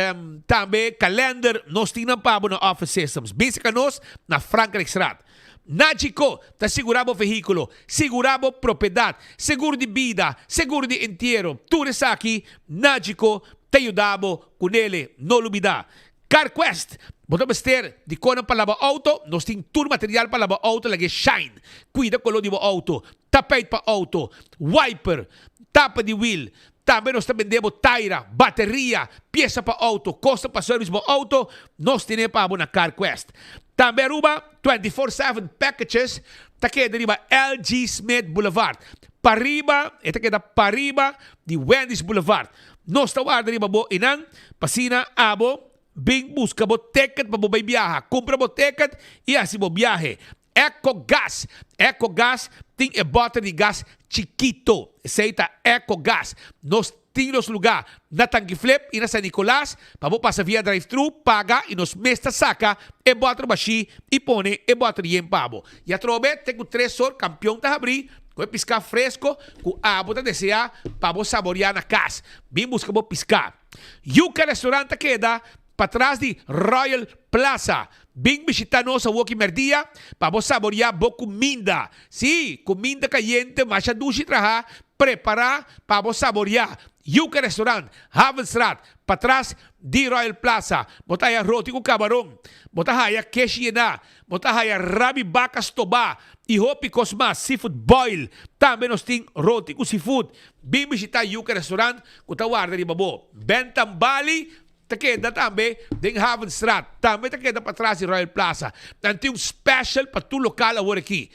tambe kalender, nos tin nan pa bo na Office Systems. Bin cerca nos na Frankrijkstraat. Nagico ta sigurá bo vehíkulo, sigurá bo propiedat, seguro di bida, seguro di entiero, tur esaki Nagico ta yuda bo ku nele. No lubidá! CarQuest, Bo ta mester di konan pa laba outo? Nos tin tur material pa laba outo lag'é shine. Kuida koló di bo outo, tapijt pa outo, wiper, tapa di wiel. Tambe nos ta bende bo taira, bateria, piesa pa auto, kosta pa service bo auto, nos tene pa bo na Carquest. Tambe Aruba 24/7 Packages ta keda riba LG Smith Boulevard. Pariba, e ta keda pariba di Wendy's Boulevard. Nos ta warda riba bo einan pa asina abo bin buska bo ticket pa bo bai biaha. Kumpra bo ticket i hasi bo biahe. Ecogas. Ecogas tin e boter di gas chikito. Esei ta Ecogas. Nos tin nos lugá na Tanki Flip i na San Nicolas pa bo pasa via drive-thru, paga i nos mes ta saka e boter bashí i pone e boter yen pa bo. I atrobe te ku tres or Kampion ta habrí ku e piská fresko ku abo ta deseá pa bo saboriá na kas. Bin buska bo piská. Yuca Restaurant ta keda Patras di Royal Plaza. Bin bishita nos awoki merdia pa bo saboria bo kuminda. Sí, kuminda kayente masha dushi traha, prepara pa bo saboria. Yuca Restaurant, Havenstraat, patras di Royal Plaza. Bo ta haya roti ku kabaron, bo ta haya keshi yená, bo ta haya rabi baka stobá i hopi kos mas, seafood boil. Tambe nos tin roti ku seafood. Bin bishita Yuca Restaurant ku ta warda riba bo. Bentam Bali Ta keda tambe den Havenstraat. Tambe ta keda patras di Royal Plaza. Nan tin un special pa tur local awor aki.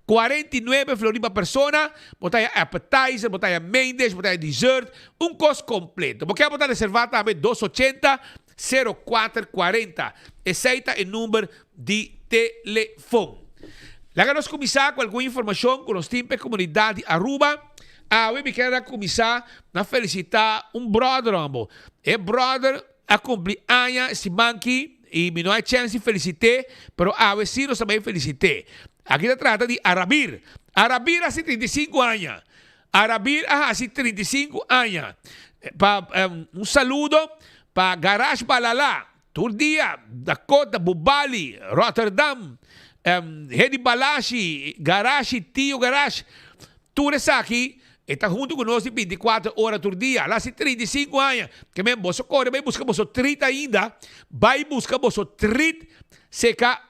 49 florin pa persona. Bo ta haya appetizer, bo ta haya main dish, bo ta haya dessert. Un kos completo. Bo kier bo ta reserva tambe dos ochenta, sero kuater kuarenta. Esey ta e number di telefon. Laga nos cuminsa cu algun informacion cu nos tin pa e comunidad di Aruba. Awe mi kier a cuminsa na felicita un brother hombo. E brother a cumpli aña siman ki y mi no hay chance di felicite, pero awe si nos ta bay felicite. Aki ta trata di Arabir. Arabir haci 35 aña. Arabir a haci 35 aña. Pa un saludo pa Garage Balala, tur dia, Dakota, Bubali, Rotterdam, Hedy Balashi, Garashi, Tio Garage. Tur esaki e ta huntu ku nos di bintikuater ora tur dia. El a hasi 35 aña. Ke men boso kore bai buska boso trit ainda. Bai buska boso trit seka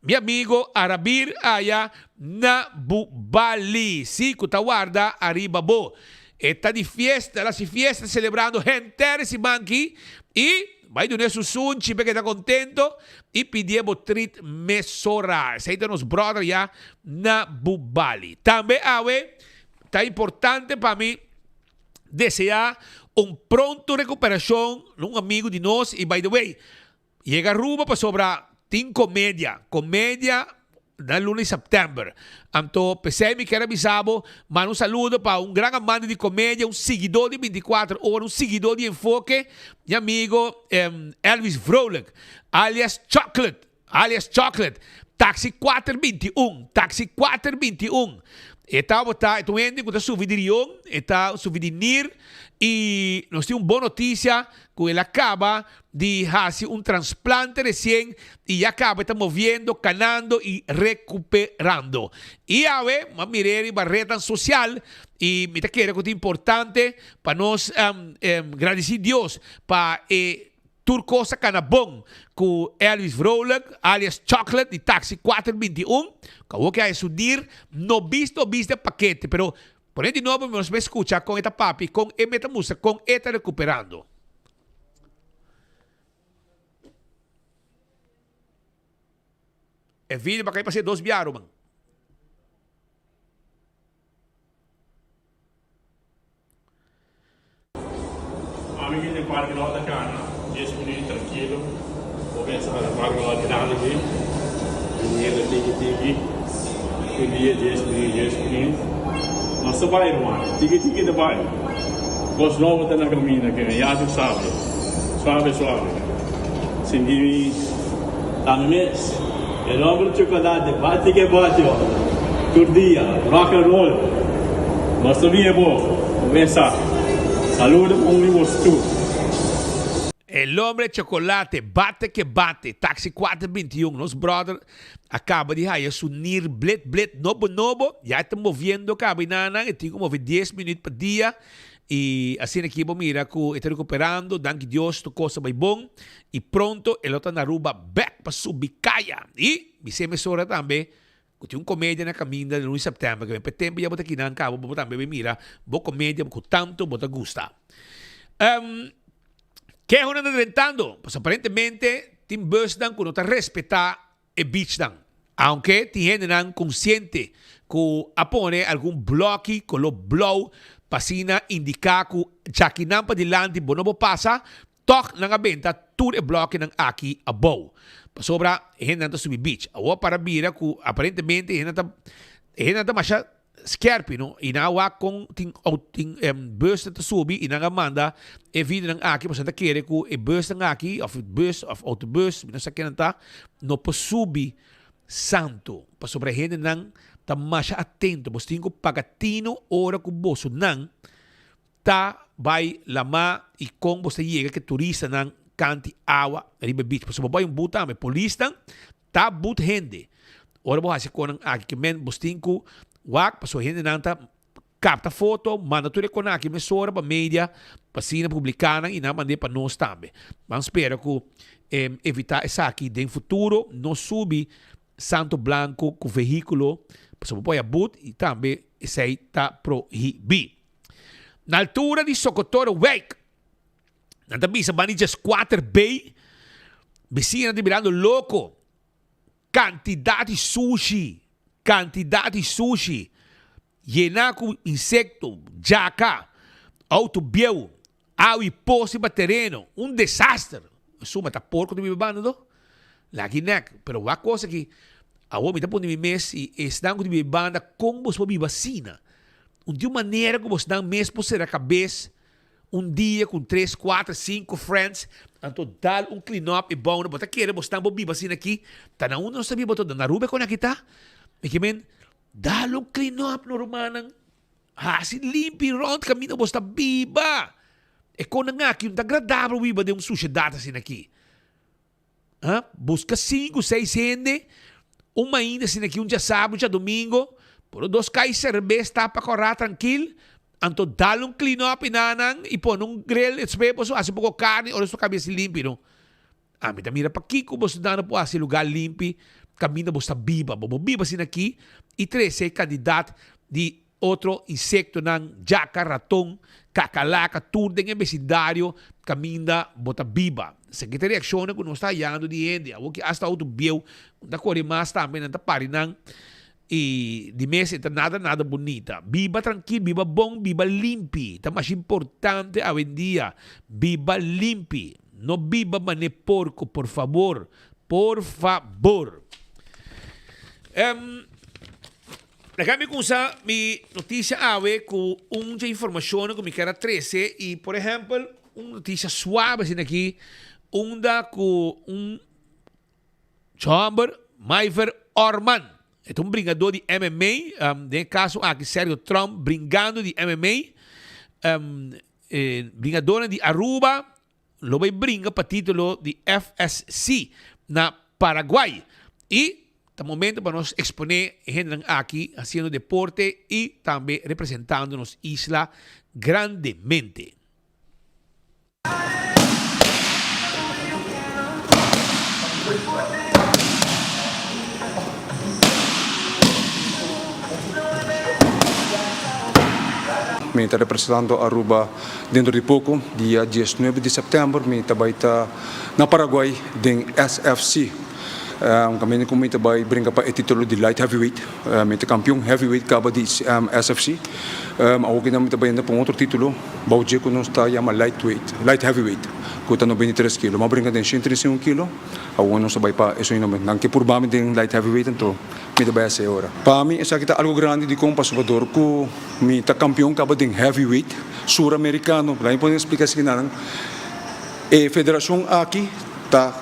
mi amigo Arabir aya na Bubali. Si ku ta warda ariba bo. E ta di fiesta, el a hasi fiesta selebrando henter e siman aki i bai dun'é su sunchi pa e keda kontento i pidié bo trit mesora. Esei ta nos brother ya na Bubali. Tambe awe ta importante pa mi desea un pronto recuperacion na un amigo di nos y by the way yega Aruba pasobra tin comedia, comedia na luna di september. Anto pesey mi kier a bisa bo manda un saludo pa un gran amante di comedia, un siguidor di 24 ora, un siguidor di Enfoke, mi amigo Elvis Vrolijk alias Chocolate. Alias Chocolate, taxi kuater 21, taxi kuater 21. E tabata, e ta un hende ku ta sufri di rion, e ta sufri di nir i nos tin un bon notisia ku el a kaba di hasi un transplante resien i ya kaba e ta moviendo, kanando i rekuperando. I awe mi a mir'é riba retnan sosial i mi ta kere ku ta importante pa nos gradisí Dios pa e Tur kos a kana bon ku Elvis Vrolijk, alias Chocolate di Taxi 421, ku awor ke a e su dir no bisto o bisti e pakete, pero pone di nobo mi nos por skucha kon e ta papia i kon e meta mustra kon e ta rekuperando. E video pa kai pas'é dos biaha ruman. Ami bin den parke lot a cana dies minuut trankilo. Bo pensa na parke lot grandi aki. Mi hende tiki tiki. Un dia dies minuut dies minuut. Nos ta bai ruman. Tiki tiki ta bai. Cos nobo ta na camino aki. Ya su sabe. Suave suave. Sinti mi ta mi mes. E nomber chocolate bati ke bati homber. Tur dia rock and roll. Nos ta bin e bo. Bo mes sa. Saludo pa un di bos tur. El hombre chocolate, bate ke bate, taxi 421, nos brother a caba di haya su nir blit blit nobo nobo, ya e ta moviendo caba y nan nan, e tin cu move dies minuut pa dia, y asina aki bo mira cu e ta recuperando, danki Dios tur cos a bay bon, y pronto e lo ta na Aruba bek pa subi caya, y bis'e mesora tambe. Ku tin un komedia na kaminda di luna di sèptèmber ke ben. P'e tempu ya bo ta kinan kaba bo tambe bai mira bo komedia ku tantu bo ta gusta. Kehonan ta drentando, pasobra aparentemente tin busnan ku no ta respetá e beachnan. Aunke tin hendenan konsiente ku a pone algun blòki koló blou pa asina indiká ku djakinan padilanti bo no por pasa, tòg nan a benta tur e blòkinan aki abou. Pasobra e hendenan ta subi beach. Awor para bira ku aparentemente e hendenan ta e hendenan ta masha Skerpi no y nan a wak con tin tin busnan ta subi y nan a manda e videonan aki pasobra nan ta kere cu e busnan aki of bus of autobus mi no sa kinan ta no por subi santo pasobra e hendenan ta masha atento bos tin cu paga tino ora cu bosonan ta bay lama y con bos ta yega ke turistanan kanti awa riba e beach pasobra bo bay un but tambe polisnan Ta but hende. Ora bo hasi konan aki ke men bos tin ku wak pasobra hendenan ta kapta foto, manda tur e konan aki mesora pa media pa asina publiká nan i nan mand'é pa nos tambe. Ban spera ku evitá esaki den futuro, no subi Santo Blanco ku vehíkulo pasobra bo por haya but i tambe esei ta prohibí. Na altura di Sokotoro Wijk. Nan ta bisa bani 14 bay. Bisiñanan ta birando loko. Kantidat di sushi, kantidat di sushi. Yená ku insekto, djaka, outo bieu, awa i pos riba tereno. Un desaster. Suma ta porko ta biba banda do. Laki nek. Pero wak kos aki, awor mi ta pone mi mes i esnan ku ta biba banda kon bos por biba asina? Un di un manera ku bosnan mes por sera kabes. Un dia ku tres, kuater, sinku friends, anto dal un clean up i bou bo ta kere bo stan bo biba asina aki, ta na unda nos ta biba to? Na Aruba e kon aki ta? Mi ke men, dal un clean up no rumannan, hasi limpi rond kaminda bo sta biba. E konnan aki no ta agradabel biba den un sushedat asina aki. Ha? Buska sinku, seis hende, un mainta asina aki, un djasabra, un djadomingo, por dos kai serbes tapa kòrá trankil, anto dal un clean up i nan i pone un grill despues boso hasi un poko karni ora boso kabia si limpi no. Ami ta mira pakiko boso nan no por hasi lugar limpi kaminda boso ta biba, bo por biba asina aki i trese kandidat di Otro insektonan, djaka, raton, kakalaka, tur den e besindario kaminda bo ta biba. Esaki ta reakshonnan ku nos ta hayando di hende. Awor ki asta outo bieu ku ta kore mas tambe nan ta pari nan i di mes e ta nada nada bunita. Biba trankil, biba bon, biba limpi. Ta mas importante awendia. Biba limpi. No biba man'e porko, por fabor. Por fabor. Laga mi kumsa mi notisia awe ku un dje informashonnan ku mi ker a trese i por ehèmpel un notisia suabe asina aki unda ku un hòmber Maiver Orman e ta un bringadó di MMA den e kaso aki Sergio Trump bringando di MMA e bringadónan di Aruba lo bai bringa pa titulo di FSC na Paraguay y ta momento pa nos expone e hendenan aki haciendo deporte y tambe representando nos isla grandemente. Mi ta representando Aruba Dentro di poko, dia diesnuebe di sèptèmber, mi ta bai ta na Paraguay den SFC. Un kaminda ku mi ta bai brinka pa e titulo di light heavyweight. Mi ta kampion heavyweight kaba di SFC. Awor kinan mi ta bai anda pa un otro titulo bou dje ku nos ta yama lightweight, light heavyweight, ku ta 93 kilo. Mi a brinka den 131 kilo, awor nos ta bai pa esun nomber. Nan ke purba mi den light heavyweight anto mi ta bai hasi e ora. Pa mi esaki ta algu grandi dikon pasobra dor ku mi ta kampion kaba den heavyweight. Suramerikano, laat mi pone explica esaki nan, e federacion aki ta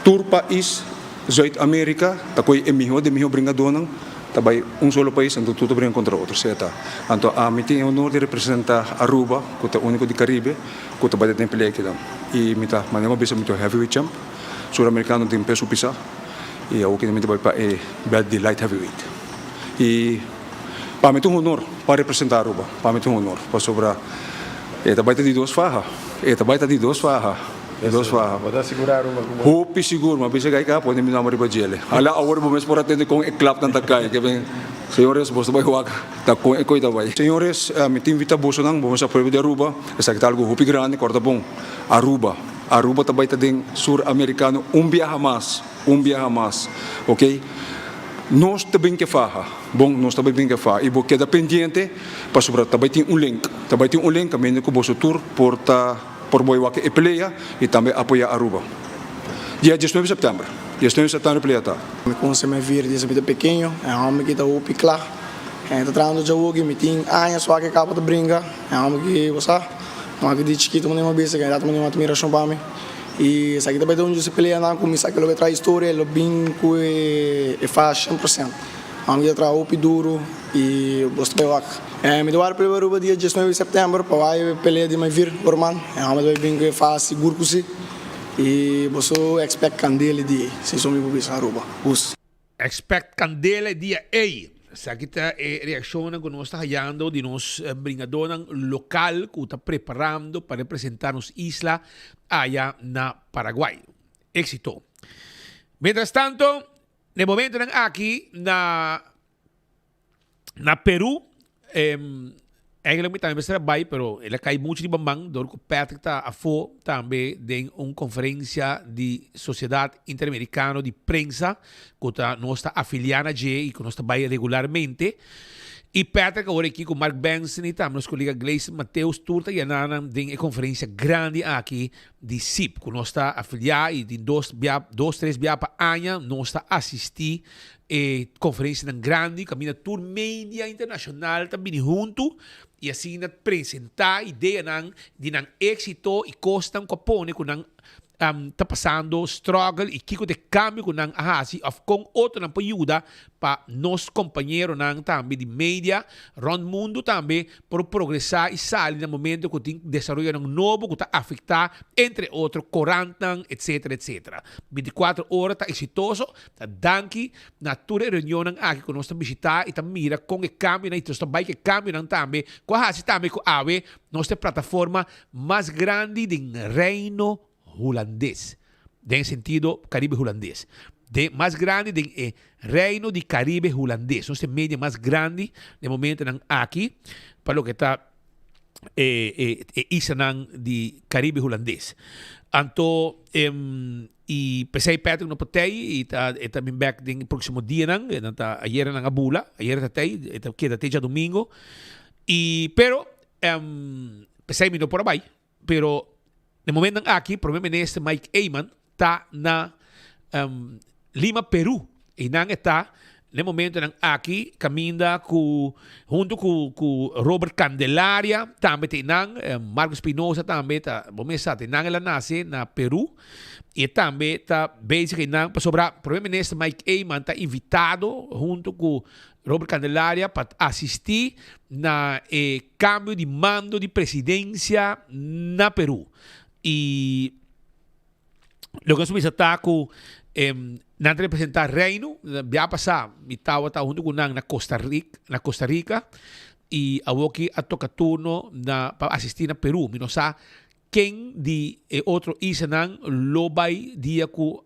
tur pais Zuid America ta coge e miho de miho bringadornan ta bay un solo pais anto tur ta bringa contra otro sea ta. Anto ami tin e honor di representa Aruba cu ta unico di Caribe cu ta bay den pelea akinan y mi ta manera mi a bisa mi ta heavyweight champ Suramericano den peso pisa y awo mi ta bay pa e belt di light heavyweight y. Pa mi ta un honor pa representa Aruba, pa mi ta un honor, pasobra e ta bai ta di dos faha, e ta bai ta di dos faha. E dos faha. Bo ta sigurá Aruba ku bo. Hopi sigur, mi a bisa kai ka pone mi nomber riba djele. Hala awor bo mes por a tende kon e klapnan ta kai. Ke ben, señores, boso ta bai wak ta kon e koi ta bai. Señores, mi ta invitá bosonan, bo mes a pueblo di Aruba, esaki ta algu hopi grandi, kòrda bon, Aruba, Aruba ta bai ta den Sur Americano un biaha mas, un biaha mas, ok. Nos ta bin ke faha, bon, nos ta bai bin ke faha i bo keda pendiente pasobra ta bai tin un link, ta bai tin un link kaminda ku boso tur por ta. Por boy wak e pelea y tambe apoya Aruba. Dia diesnuebe september. Diesnuebe september e pelea ta. Mi kunse mi vir desde mi ta pekeño, e homber ki ta hopi kla. E ta trahando djawoki, mi tin aña so aki kaba ta bringa. E homber ki bo sa, homber di chikito mi a bisa, kende ta un admirashon pa mi. Y esaki ta bai ta un dje su peleanan ku mi sa ku lo bai traha historia, e lo bin ku e faha 100%. Homber ki ta traha hopi duru y bo ta bai wak. Mi ta wak pelea Aruba dia 19 di september pa wak e pelea di Mayvir Orman. E homber ta bai bin ku e faha sigur ku si. Y boso expect candela e dia ey. Si so mi por bisa Aruba. Bus. Expect candela e dia ey. Esaki ta e reaccionnan cu nos ta hayando di nos bringadornan local cu ta preparando pa representa nos isla aya na Paraguay. Exito. Mientras tanto, na e momentonan aki na. Na Peru, eigenlijk mi tambe mester a bai, pero el a kai mucho riba man dor ku Patrick ta afó tambe den un konferensia di Sosiedat Interamerikano di Prensa ku ta nos ta afiliá na dje i ku nos ta bai regularmente. I Patrick awor aki ku Mark Benson i tambe nos kolega Gleison Mateus tur ta yaná nan den e konferensia grandi aki di sip ku nos ta afiliá i tin dos bia dos tres bia pa aña nos ta asistí E konferensianan grandi kaminda tur media internashonal ta bini huntu i asina presentá ideanan di nan éksito i kosnan ku a pone ku nan ta pasando struggle i kiko ta e kambio ku nan a hasi òf kon otronan por yuda pa nos kompañeronan tambe di media rònt mundu tambe por progresá i sali na momento ku tin desaroyonan nobo ku ta afektá entre otro korantnan etsetera etsetera. Bintikuater ora ta eksitoso. Ta danki na tur e reunionnan aki ku nos ta bishitá i ta mira kon e kambionan i nos ta bai ku e kambionan tambe ku a hasi tambe ku awe nos ta e plataforma mas grandi den Reino Hulandes, den sentido Karibe Hulandes, den mas grandi den e Reino di Karibe Hulandes. Nos ta e media mas grandi den momentonan aki pa loke ta e e islanan di Karibe Hulandes. Anto i p'esei Patrick no por tei i ta e ta bin bek den e próksimo dianan, e nan ta ayera nan a bula, ayera ta tei, e ta keda te djadumingo. I pero p'esei mi no por a bai, pero den momentonan aki Prome Minister Mike Eman ta na Lima, Peru. Einan e ta n'e momentonan aki kaminda ku huntu ku ku Robert Candelaria tambe ta einan, Marco Espinosa tambe ta, bo mes sa ta einan el a nase na Peru i e tambe ta bezig einan pasobra Prome Minister Mike Eman ta invitado huntu ku Robert Candelaria pa asisti na e kambio di mando di presidensia na Peru i Loke nos bisa ta ku nan ta representá Reino. Bia pasá mi tabata huntu ku nan na Costa Rica, na Costa Rica i awoki a toka turno na pa asistí na Peru. Mi no sa ken di e otro islanan lo bai dia ku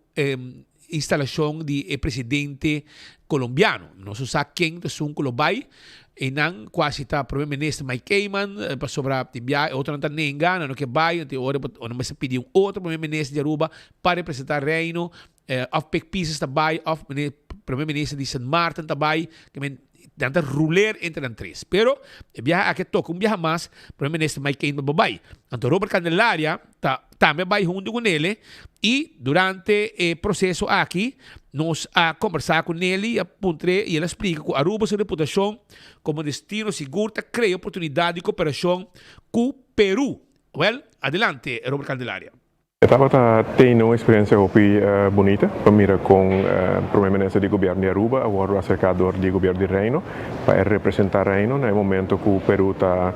instalashon di e presidente colombiano. Nos no sa ken ta esun ku lo bai. Einan kuasi ta Prome Minister Mike Eman pasobra tin bia e otronan ta nenga, nan no ke bai, anto e ora bo nan mester pidi un otro Prome Minister di Aruba pa representa Reino, of Pik Pisas ta bai of Prome Minister di Sint Maarten ta bai, ke men nan ta ruler entre nan tres. Pero e biaha aki a toka un biaha mas Prome Minister Mike Eman pa bai. Anto Robert Candelaria ta tambe a bai huntu ku Nele i durante e proseso aki nos a kombersá ku Nele i a puntr'é i el a splika ku Aruba su reputashon komo destino sigur ta krea oportunidat di koperashon ku Peru. Wèl, adelante Robert Candelaria. E tabata tene un experiencia hopi bunita pa mira con Prome Minister di Gobierno di Aruba a wordo acerca door di Gobierno di Reino pa e representa Reino na e momento cu Peru ta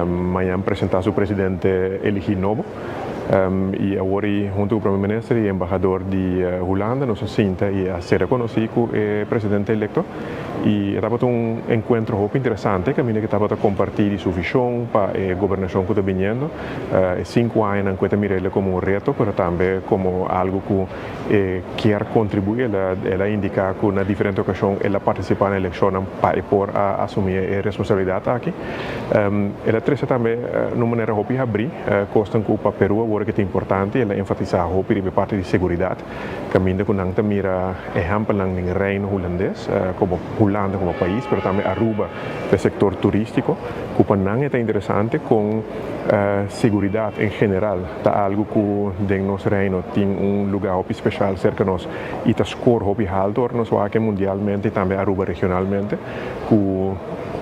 mañan presenta su presidente eligi nobo. Y awor y hunto cu Prome Minister y Embahador di Hulanda nos a sinta y a cera conoci cu e Presidente electo y e tabata un encuentro hopi interesante caminda cu tabata comparti di su vision pa e gobernacion cu ta biniendo e cinco añanan cu e ta mira el como un reto pero tambe como algo cu e kier contribui. El a indica cu na diferente ocasion el a participa na eleccionnan pa e por a asumi e responsabilidad aki. El a trece tambe na un manera hopi habri cosnan cu pa Peru awor ke ta importante. El a enfatisa hopi riba e parti di seguridad, caminda cu nan ta mira ehempelnan den Reino Hulandes, como Hulanda como pais, pero tambe Aruba pa e sector turistico, cu pa nan e ta interesante con seguridad en general ta algo cu den nos Reino tin un lugar hopi special cerca nos y ta score hopi halto ora nos wak mundialmente y tambe Aruba regionalmente, cu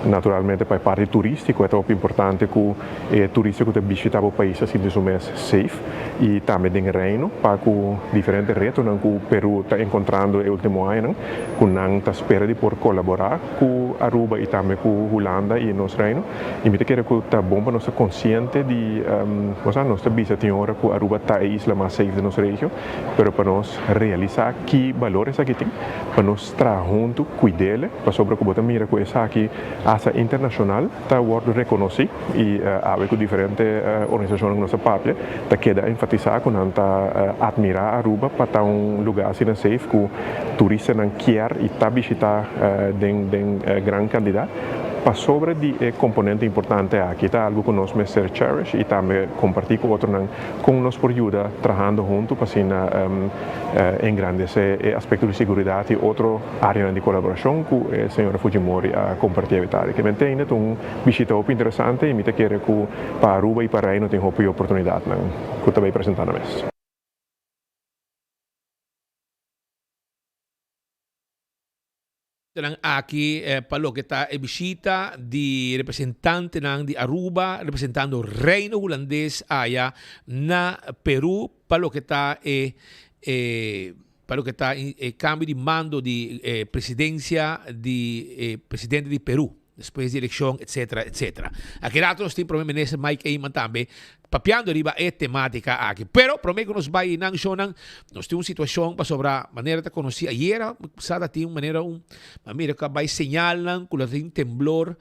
naturalmente pa e parti turistico e ta hopi importante cu e turista cu ta bishita bo pais ta sinti su mes safe y tambe den Reino pa cu diferente retonan cu Peru ta encontrando e ultimo añanan cu nan ta spera di por colabora cu Aruba y tambe cu Hulanda y nos Reino y mi ta kere cu ta bon pa nos ta consciente di osea nos ta bisa tin ora cu Aruba ta e isla mas safe den nos regio pero pa nos realisa ki balor esaki tin pa nos traha huntu cuidele pasobra cu bo ta mira cu esaki hasta internacional ta wordo reconoci y awe cu diferente organisacionnan cu nos ta papia ta keda enfatisa cu nan ta admira Aruba pa ta un lugar asina safe cu turistanan kier y ta bishita den den gran cantidad pasobra di e componente importante aki ta algo cu nos mester cherish y tambe comparti cu otronan con nos por yuda trahando hunto pa asina engrandece e aspecto di seguridad y otro areanan di colaboracion cu e señora Fujimori a comparti awe tardi. Ke men tende ta un bishita hopi interesante y mi ta kere cu pa Aruba y pa Reino tin hopi oportunidadnan cu ta bay presenta na mes. Nan aki pa loke ta e bishita di representantenan di Aruba representando Reino Hulandes aya na Peru pa loke ta e e pa loke ta e cambio di mando di e presidencia di e presidente di Peru despues di eleccion etcetera etcetera. Aki rato nos tin Prome Minister Mike Eman tambe Papiando riba e tematica aki. Pero prome cu nos bay einan shownan, nos tin un situacion pasobra manera ta conoci ayera sa ta tin manera un ma mira cu a bay señalnan cu lo tin temblor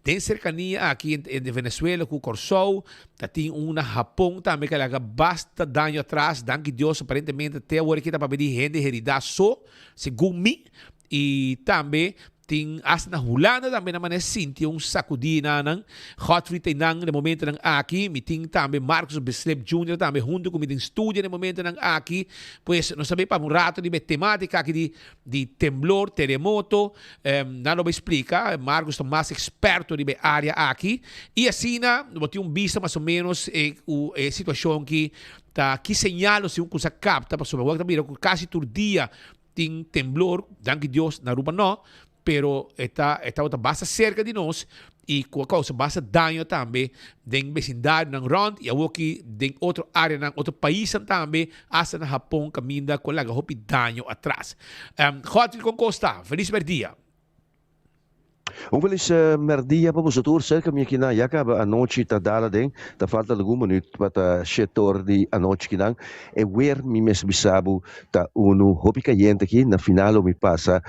den cercania aki entre Venezuela cu Corsou, ta tin un na Japon tambe cu a laga basta daño atras, danki Dios aparentemente te awor aki ta papia di hende herida so, segun mi, y tambe Tin hasta na Hulanda tambe nan manera sinti un sacudi na nan. Godfrey ta einan den momentonan aki. Mi tin tambe Marcus Bislip Junior tambe hunto cu mi den studio den momentonan aki. Pues nos ta bay papia un rato riba e tematica aki di di temblor, teremoto. Nan lo bay splica. Marcus ta mas experto riba e area aki. Y asina bo tin un bista mas o menos e cu e situacion ki ta ki señal nos tin cu cuminsa capta pasobra wak ta mira cu casi tur dia Tin temblor, danki Dios na Aruba no, pero e ta e tabata basta cerca di nos y cu a causa basta daño tambe den becindarionan rond y awoki den otro areanan, otro paisnan tambe, hasta na Japon caminda cu a laga hopi daño atras. Godfrey con cos ta? Feliz merdia. Un felis merdia pa boso tur. Serka mi akinan ya kaba anochi ta dal aden. Ta falta algun minuut pa ta shetor di anochi kinan. E weer mi mester bisa bo ta unu hopi kayente aki. Na final lo mi pasa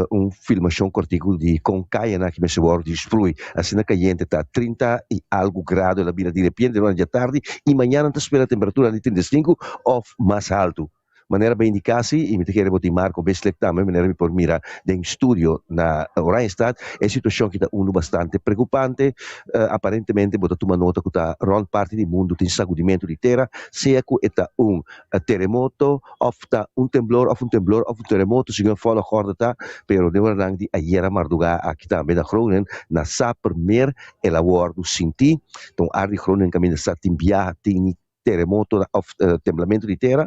un filmashon kortiku di kon kayanan aki mester wòrdu di sprui. Asina kayente ta 30 i algu grado el a bira direpiente durante djatardi i mañana ta spera temperatura di 35 òf mas haltu. Manera bo indiká si, i mi ta kere bo tin Marco Bislip tambe, manera mi por mira den studio na Oranjestad, e situashon aki ta unu bastante preokupante. Aparentemente bo ta tuma nota ku ta rònt parti di mundu tin sagudimentu di tera, sea ku e ta un teremoto òf ta un temblor òf un temblor òf un teremoto, segun e volgorde ta, pero den oranan di ayera mardugá aki tambe na Groningen, na Sappermeer, el a wòrdu sintí. Ta un área di Groningen kaminda sa tin biaha tin teremoto of temblamentu di tera,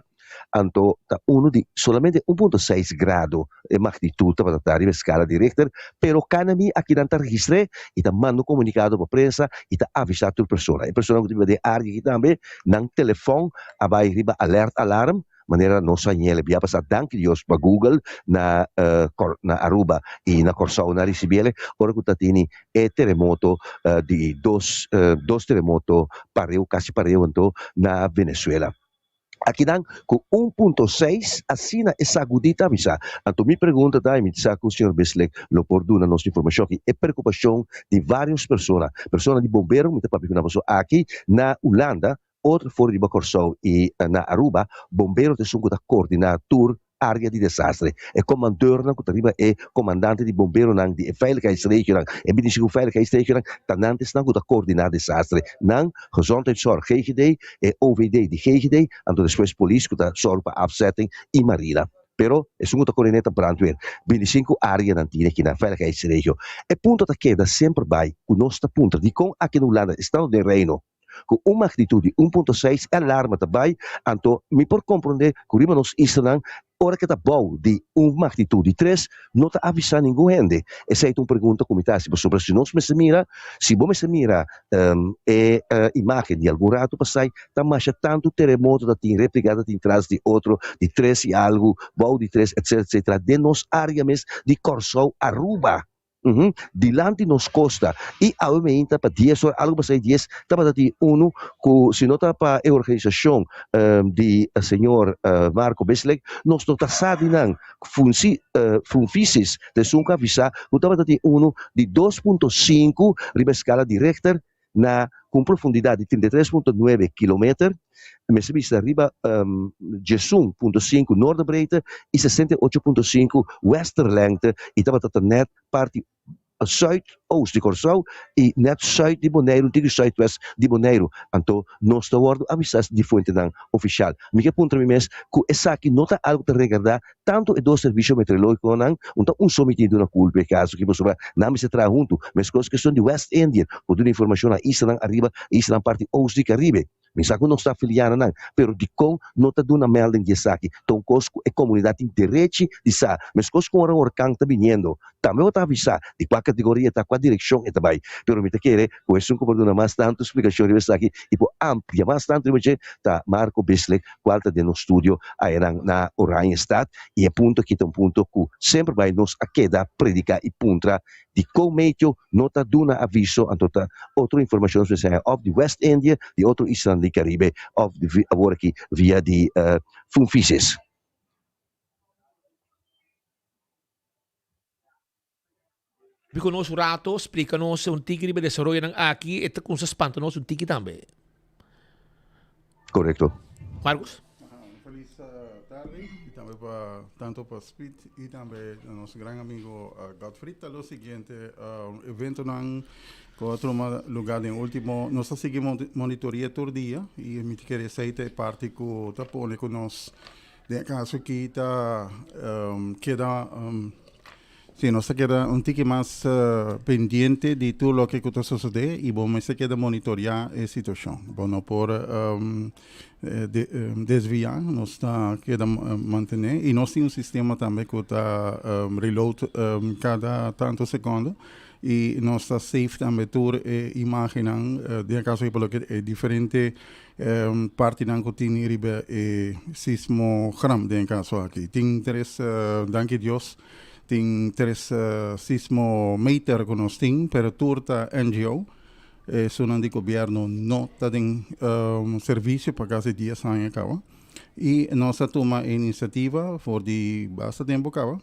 anto ta unu di solamente un punto seis grado e magnitud tabata ta riba e skala di Richter, pero Kanami akinan ta registr'é i ta manda un komunikado pa prensa i ta avisá tur persona. E personanan ku ta biba den e área aki tambe, nan telefòn a bai riba alert alarm. Manera nos a ñele bia pasá, danki Dios pa Google na na Aruba i na Kòrsou nan a risibiele ora ku ta tini e teremoto di dos dos teremoto pareu kasi pareu anto na Venezuela. Akinan ku un punto seis asina e sagudí ta avisá. Anto mi pregunta ta i mi sa ku señor Bislek lo por duna nos informashon aki e preokupashon di vários persona, persona di bombero mi ta papia ku nan pasobra aki na Hulanda Otro for riba Kòrsou i na Aruba, bombero ta esun ku ta koordiná tur área di desastre. E komandeurnan ku ta riba e komandante di bomberonan di e veiligheidsregionan, e 25 veiligheidsregionan, ta nan ta esnan ku ta koordiná desastre. Nan, Gezondheidszorg, GGD, e OVD di GGD, anto despues polis ku ta sòru pa afzetting i marina. Pero esun ku ta koordiné ta brandweer. 25 áreanan tin aki na veiligheidsregio. E punto ta keda semper bai ku nos ta puntra dikon aki na Hulanda, estando den Reino, Ku un magnitud di un punto seis e alarma ta bai, anto mi por komprondé ku riba nos islanan ora ke ta bou di un magnitud di tres no ta avisá ningun hende. Esei ta un pregunta ku mi ta hasi pasobra si nos mester mira, si bo mester mira e imágen di algun ratu pasai ta masha tantu teremoto ta tin repliká ta tin tras di otro di tres i algu, bou di tres etsetera etsetera den nos área mes di Kòrsou, Aruba. Uhum, dilanti nos kosta. I awe meinta pa dies ora, algu pasá di dies, tabata tin unu ku si no ta pa e organisashon di señor Marco Bislek, nos no ta sa di nan. Funsi, Funfisis ta esun ku a avisá ku tabata tin unu di dos punto sinku riba e skala di Richter na ku un profundidat di 33.9 kilometer, mester bisa riba 11.5 noorderbreedte i 68.5 westerlengte i tabata ta nèt parti zuidoost di Kòrsou i nèt sùit di Boneiru, un tiki sùitwest di Boneiru. Anto nos ta wòrdu avisá di fuentenan ofishal. Mi ke puntra mi mes ku esaki no ta algu ta regardá Tantu e dos servisio meteorológikonan un ta un so mi tin duna kulpa e kaso aki pasobra nan mester traha huntu. Meskos kestion di West Indian ku duna informashon na islanan ariba i islanan parti oost di Karibe. Mi sa ku nos ta afiliá na nan, pero dikon no ta duna melding di esaki? Ta un kos ku e komunidat tin derechi di sa. Meskos ku ora un orkan ta biniendo, tambe bo ta avisá di kua kategoria e ta, kua direkshon e ta bai. Pero mi ta kere ku esun ku por duna mas tantu splikashon riba esaki i por amplia mas tantu riba dje ta Marco Bislek cual ta den nos studio ayanan na Oranjestad y e punto aki ta un punto cu semper bay nos a keda predica y puntra dicon meteo no ta duna aviso anto ta otro informacion nos mester haya of di West Indië di otro islanan di Caribe of awor aki via di Funfisis. Bi ku nos un rato, splika nos un tiki riba e desaroyonan aki, e ta kumsa spanta nos un tiki tambe. Korekto. Marcus? Un felis tardi y tambe pa tanto pa Speed y tambe nos gran amigo Godfried. Ta lo siguiente, eventonan cu a tuma lugar den ultimo, nos ta sigui monitoria tur dia y mi ta kere esey ta e parti cu ta pone cu nos den e caso aki ta keda Sí, nos ta keda un tiki mas pendiente di tur loke ku ta sosodé i bo mester keda monitoriá e situashon. Bo no por desviá, nos ta keda mantené i nos tin un sistema tambe ku ta reload kada tantu sekondo i nos ta save tambe tur e imágennan den e kaso aki por loke e diferente partinan ku tin riba e sismogram den e kaso aki. Tin tres, danki Dios, tin tres sismometer ku nos tin, pero tur ta NGO. Esunnan di gobièrnu no ta den servisio pa kasi dies aña kaba. I nos a tuma e inisiativa for di basta tempu kaba.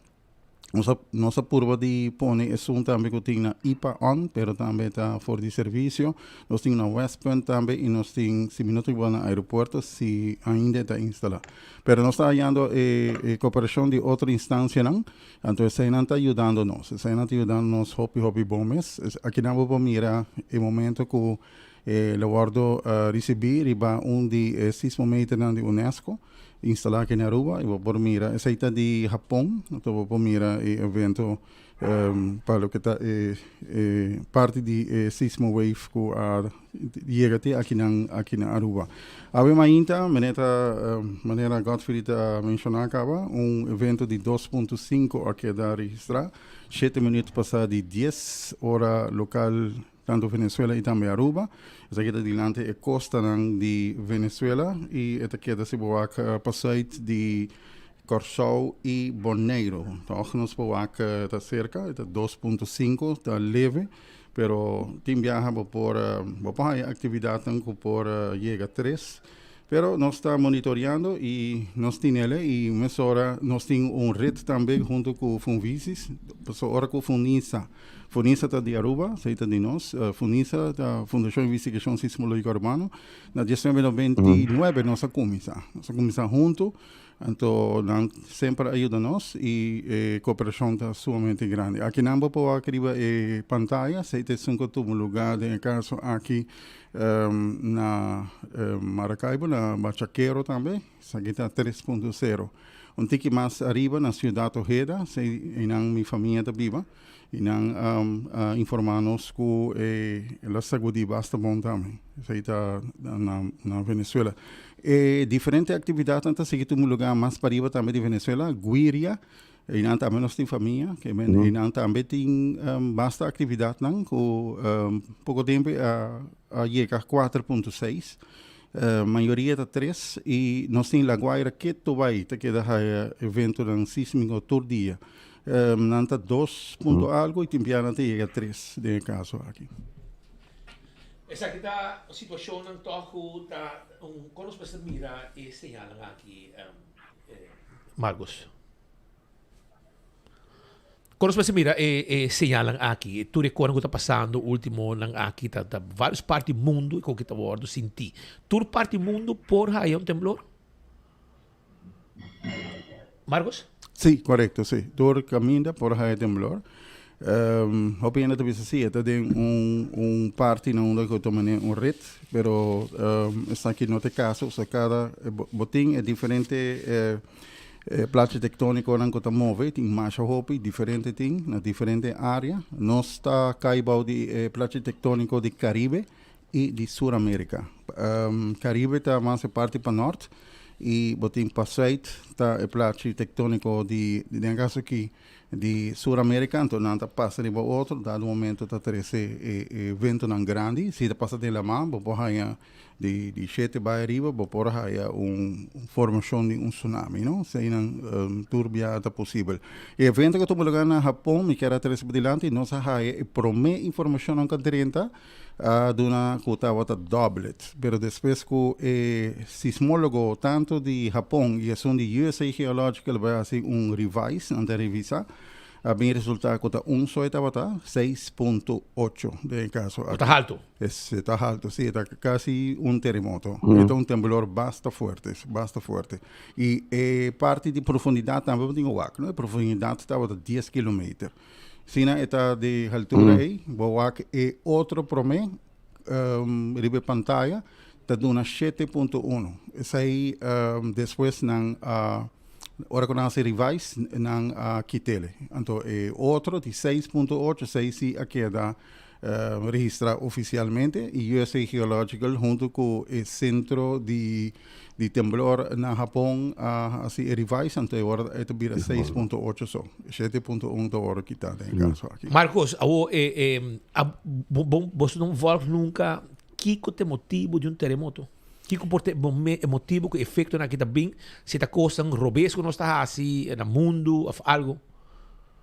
Nos a nos a purba di pone esun tambe ku tin na ipa on, pero tambe ta for di servisio. Nos tin na Westpunt tambe i nos tin, si mi no ta igual, na aeropuerto si ainda e ta instalá. Pero nos ta hayando e e koperashon di otro instansianan, anto eseinan ta yudando nos. Eseinan ta yudando nos hopi hopi bon mes. Akinan bo por mira e momento ku e lo wòrdu risibí riba un di e sismometernan di unesco. Instalá aki na Aruba y bo por mira, esey ta di Japon, anto bo por mira e evento pa loke ta e e parti di e sismo wave cu a yega te akinan aki na Aruba. Awe mainta mene ta manera Godfried a menciona caba un evento di dos punto cinco a keda registra shete minuut pasa di dies ora local. tanto Venezuela y tambe Aruba. Esaki ta dilanti e costanan di Venezuela y e ta keda si bo wak pazuid di Kòrsou y Boneiru. Tòg nos por wak ta serka, e ta 2.5, ta leve, pero tin biaha bo por bo por haya aktividatnan ku por yega tres. Pero nos ta monitoreando y nos tinele y mesora nos tin un red tambe hunto ku Funvisis, pasobra ora ku Funisa, Funisa ta di Aruba, esei ta di nos, Funisa ta Fundashon Investigashon Sismológiko Arubano, na 1999 nos a kuminsá, nos a kuminsá hunto. Anto nan semper a yuda nos y e cooperacion ta sumamente grandi. Aki nan bo por wak riba e pantaya, esey ta esun cu tuvo lugar den e caso aki na Maracaibo, na Bachaquero tambe, esaki ta 3.0. Un tiki mas ariba na Ciudad Ojeda, esey eynan mi famia ta biba. Y nan a informa nos cu el a sagudi basta bon tambe. Esey ta na Venezuela. E diferente actividadnan ta sigui tuma lugar mas pariba tambe di Venezuela, Guiria, eynan tambe nos tin famia, ke men eynan tambe tin basta actividadnan cu poco tempo a yega 4.6. Mayoria ta tres y nos tin La Guaira keto bay ta keda haya eventonan sismico tur dia. Nan ta dos punto algo y tin bia nan ta yega tres den e caso aki. Esaki ta situacionnan toch cu ta un con nos mester mira e señalnan aki Marcos? Con nos mester mira e e señalnan aki? Tur e cosnan cu ta pasando ultimonan aki ta ta varios parti mundo cu ta wordo sinti. Tur parti mundo por haya un temblor? Marcos? Sí, correcto, sí. Tur caminda por haya temblor. Um, hopi hende ta bisa sí, e ta den un, un parti na unda ku ta mane un red, pero um, esaki no ta e caso, o sea, cada, bo, bo tin e diferente eh, eh, plaatje tectóniconan ku ta move, tin masha hopi, diferente tin, na diferente área. Nos ta kai bou di e plaatje tectónico di Caribe, i di Sur Amerika. Caribe ta mas e parti pa nort i bo tin pa suit ta e plachi tektoniko di den kaso aki di Sur Amerika, anto nan ta pasa riba otro, dado momento ta trese e e ventonan grandi, si ta pasa den laman bo por haña di di shete bai ariba bo por haya un formashon di un tsunami no, eseinan tur bia ta posibel. E evento ku a tuma lugar na Hapon mi kier a trese pa dilanti nos a haya e prome informashonnan ku a drenta a duna cu tabata doblet, pero despues cu e sismologo tanto di Japon y esun di USA Geological bay haci un revise, nan ta revisa, a bin resulta cu ta un so e tabata, 6.8 den e caso aki. Ta halto. Es, e ta halto, si, e ta casi un teremoto. E ta un temblor basta fuerte, basta fuerte. Y e parti di profundidad tambe bo tin cu wak, no? E profundidad tabata 10 kilometer. Sina e ta di haltura ei, bo wak e otro promé riba e pantaya ta duna 7.1. Esei despues nan a ora ku nan hasi revise nan a kit'el. Anto e otro di 6.8 esei si a keda registrá ofisialmente i USA Geological huntu ku e sentro di Di temblor na Hapon a hasi e revise, anto e ora e ta bira 6.8 so. 7.1 ta wòrdu kitá den e kaso aki. Marcos, awo e e a bo bo boso no vòlg nunka kiko ta e motibu di un teremoto? Kiko por ta e motibu ku e efektonan aki ta bin? Si ta kosnan robes ku nos ta hasi na mundu òf algu?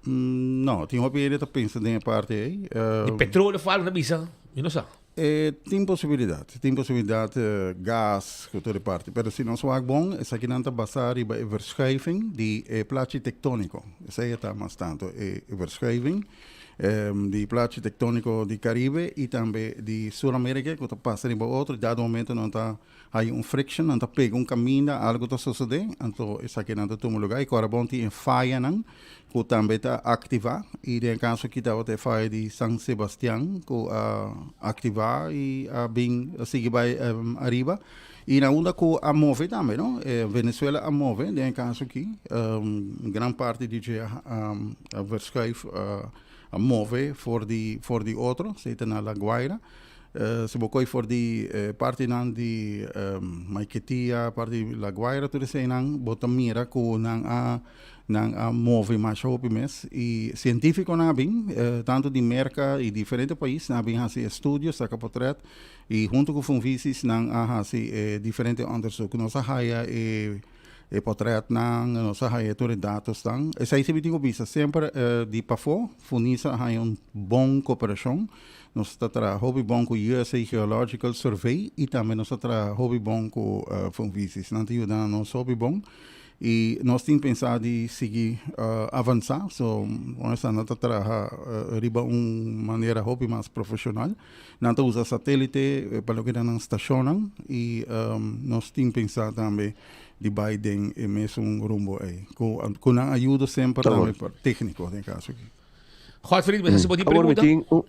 No, tin hopi hende ta pensa den e parti ei. Di petroleo òf algu nan ta bisa, mi no sa. E tin posibilidad, tin posibilidad gas cu tur e parti, pero si nos wak bon esakinan ta basa riba e verschuiving di e plachi tectonico, esey e ta mas tanto, e verschuiving di plachi tectonico di Caribe y tambe di Sur America cu ta pasa riba otro y dado momento nan ta haya un friction, nan ta pega un caminda, algo ta sosode, anto esakinan ta tuma lugar y cu ora bon tin e fayanan ku tambe ta aktivá i den e kaso aki tabata e faya di San Sebastian ku a aktivá i a bin a sigui bai ariba i na unda ku a move tambe no Venezuela a move den e kaso aki gran parti di dje a verschuif a move for di for di otro esei ta na La Guaira. Si bo koi for di partinan di Maiquetía, parti di La Guaira, tur eseinan, bo ta mira ku nan a nan a move masha hopi mes. I sientífikonan a bin, tantu di Merka i diferente pais, nan a bin hasi estudio, saka potrèt i huntu ku Funvisis nan a hasi e diferente òndersuk. Nos a haya e e potrètnan, nos a haya tur e datosnan. Esei si mi tin ku bisa, semper di pafó Funisa a haya un bon koperashon. Nos ta traha hopi bon ku USA Geological Survey i tambe nos ta traha hopi bon ku Funvisis. Nan ta yuda nos hopi bon i nos tin pensá di sigui avansá. So, honesta nan ta traha riba un manera hopi mas profeshonal. Nan ta usa satélite pa loke ta nan stashonnan i nos tin pensá tambe di bai den e mesun rumbo ei. Ku nan ayudo semper tambe tékniko den kaso aki. Godfried, mi sa si bo tin Awor mi pregunta? tin un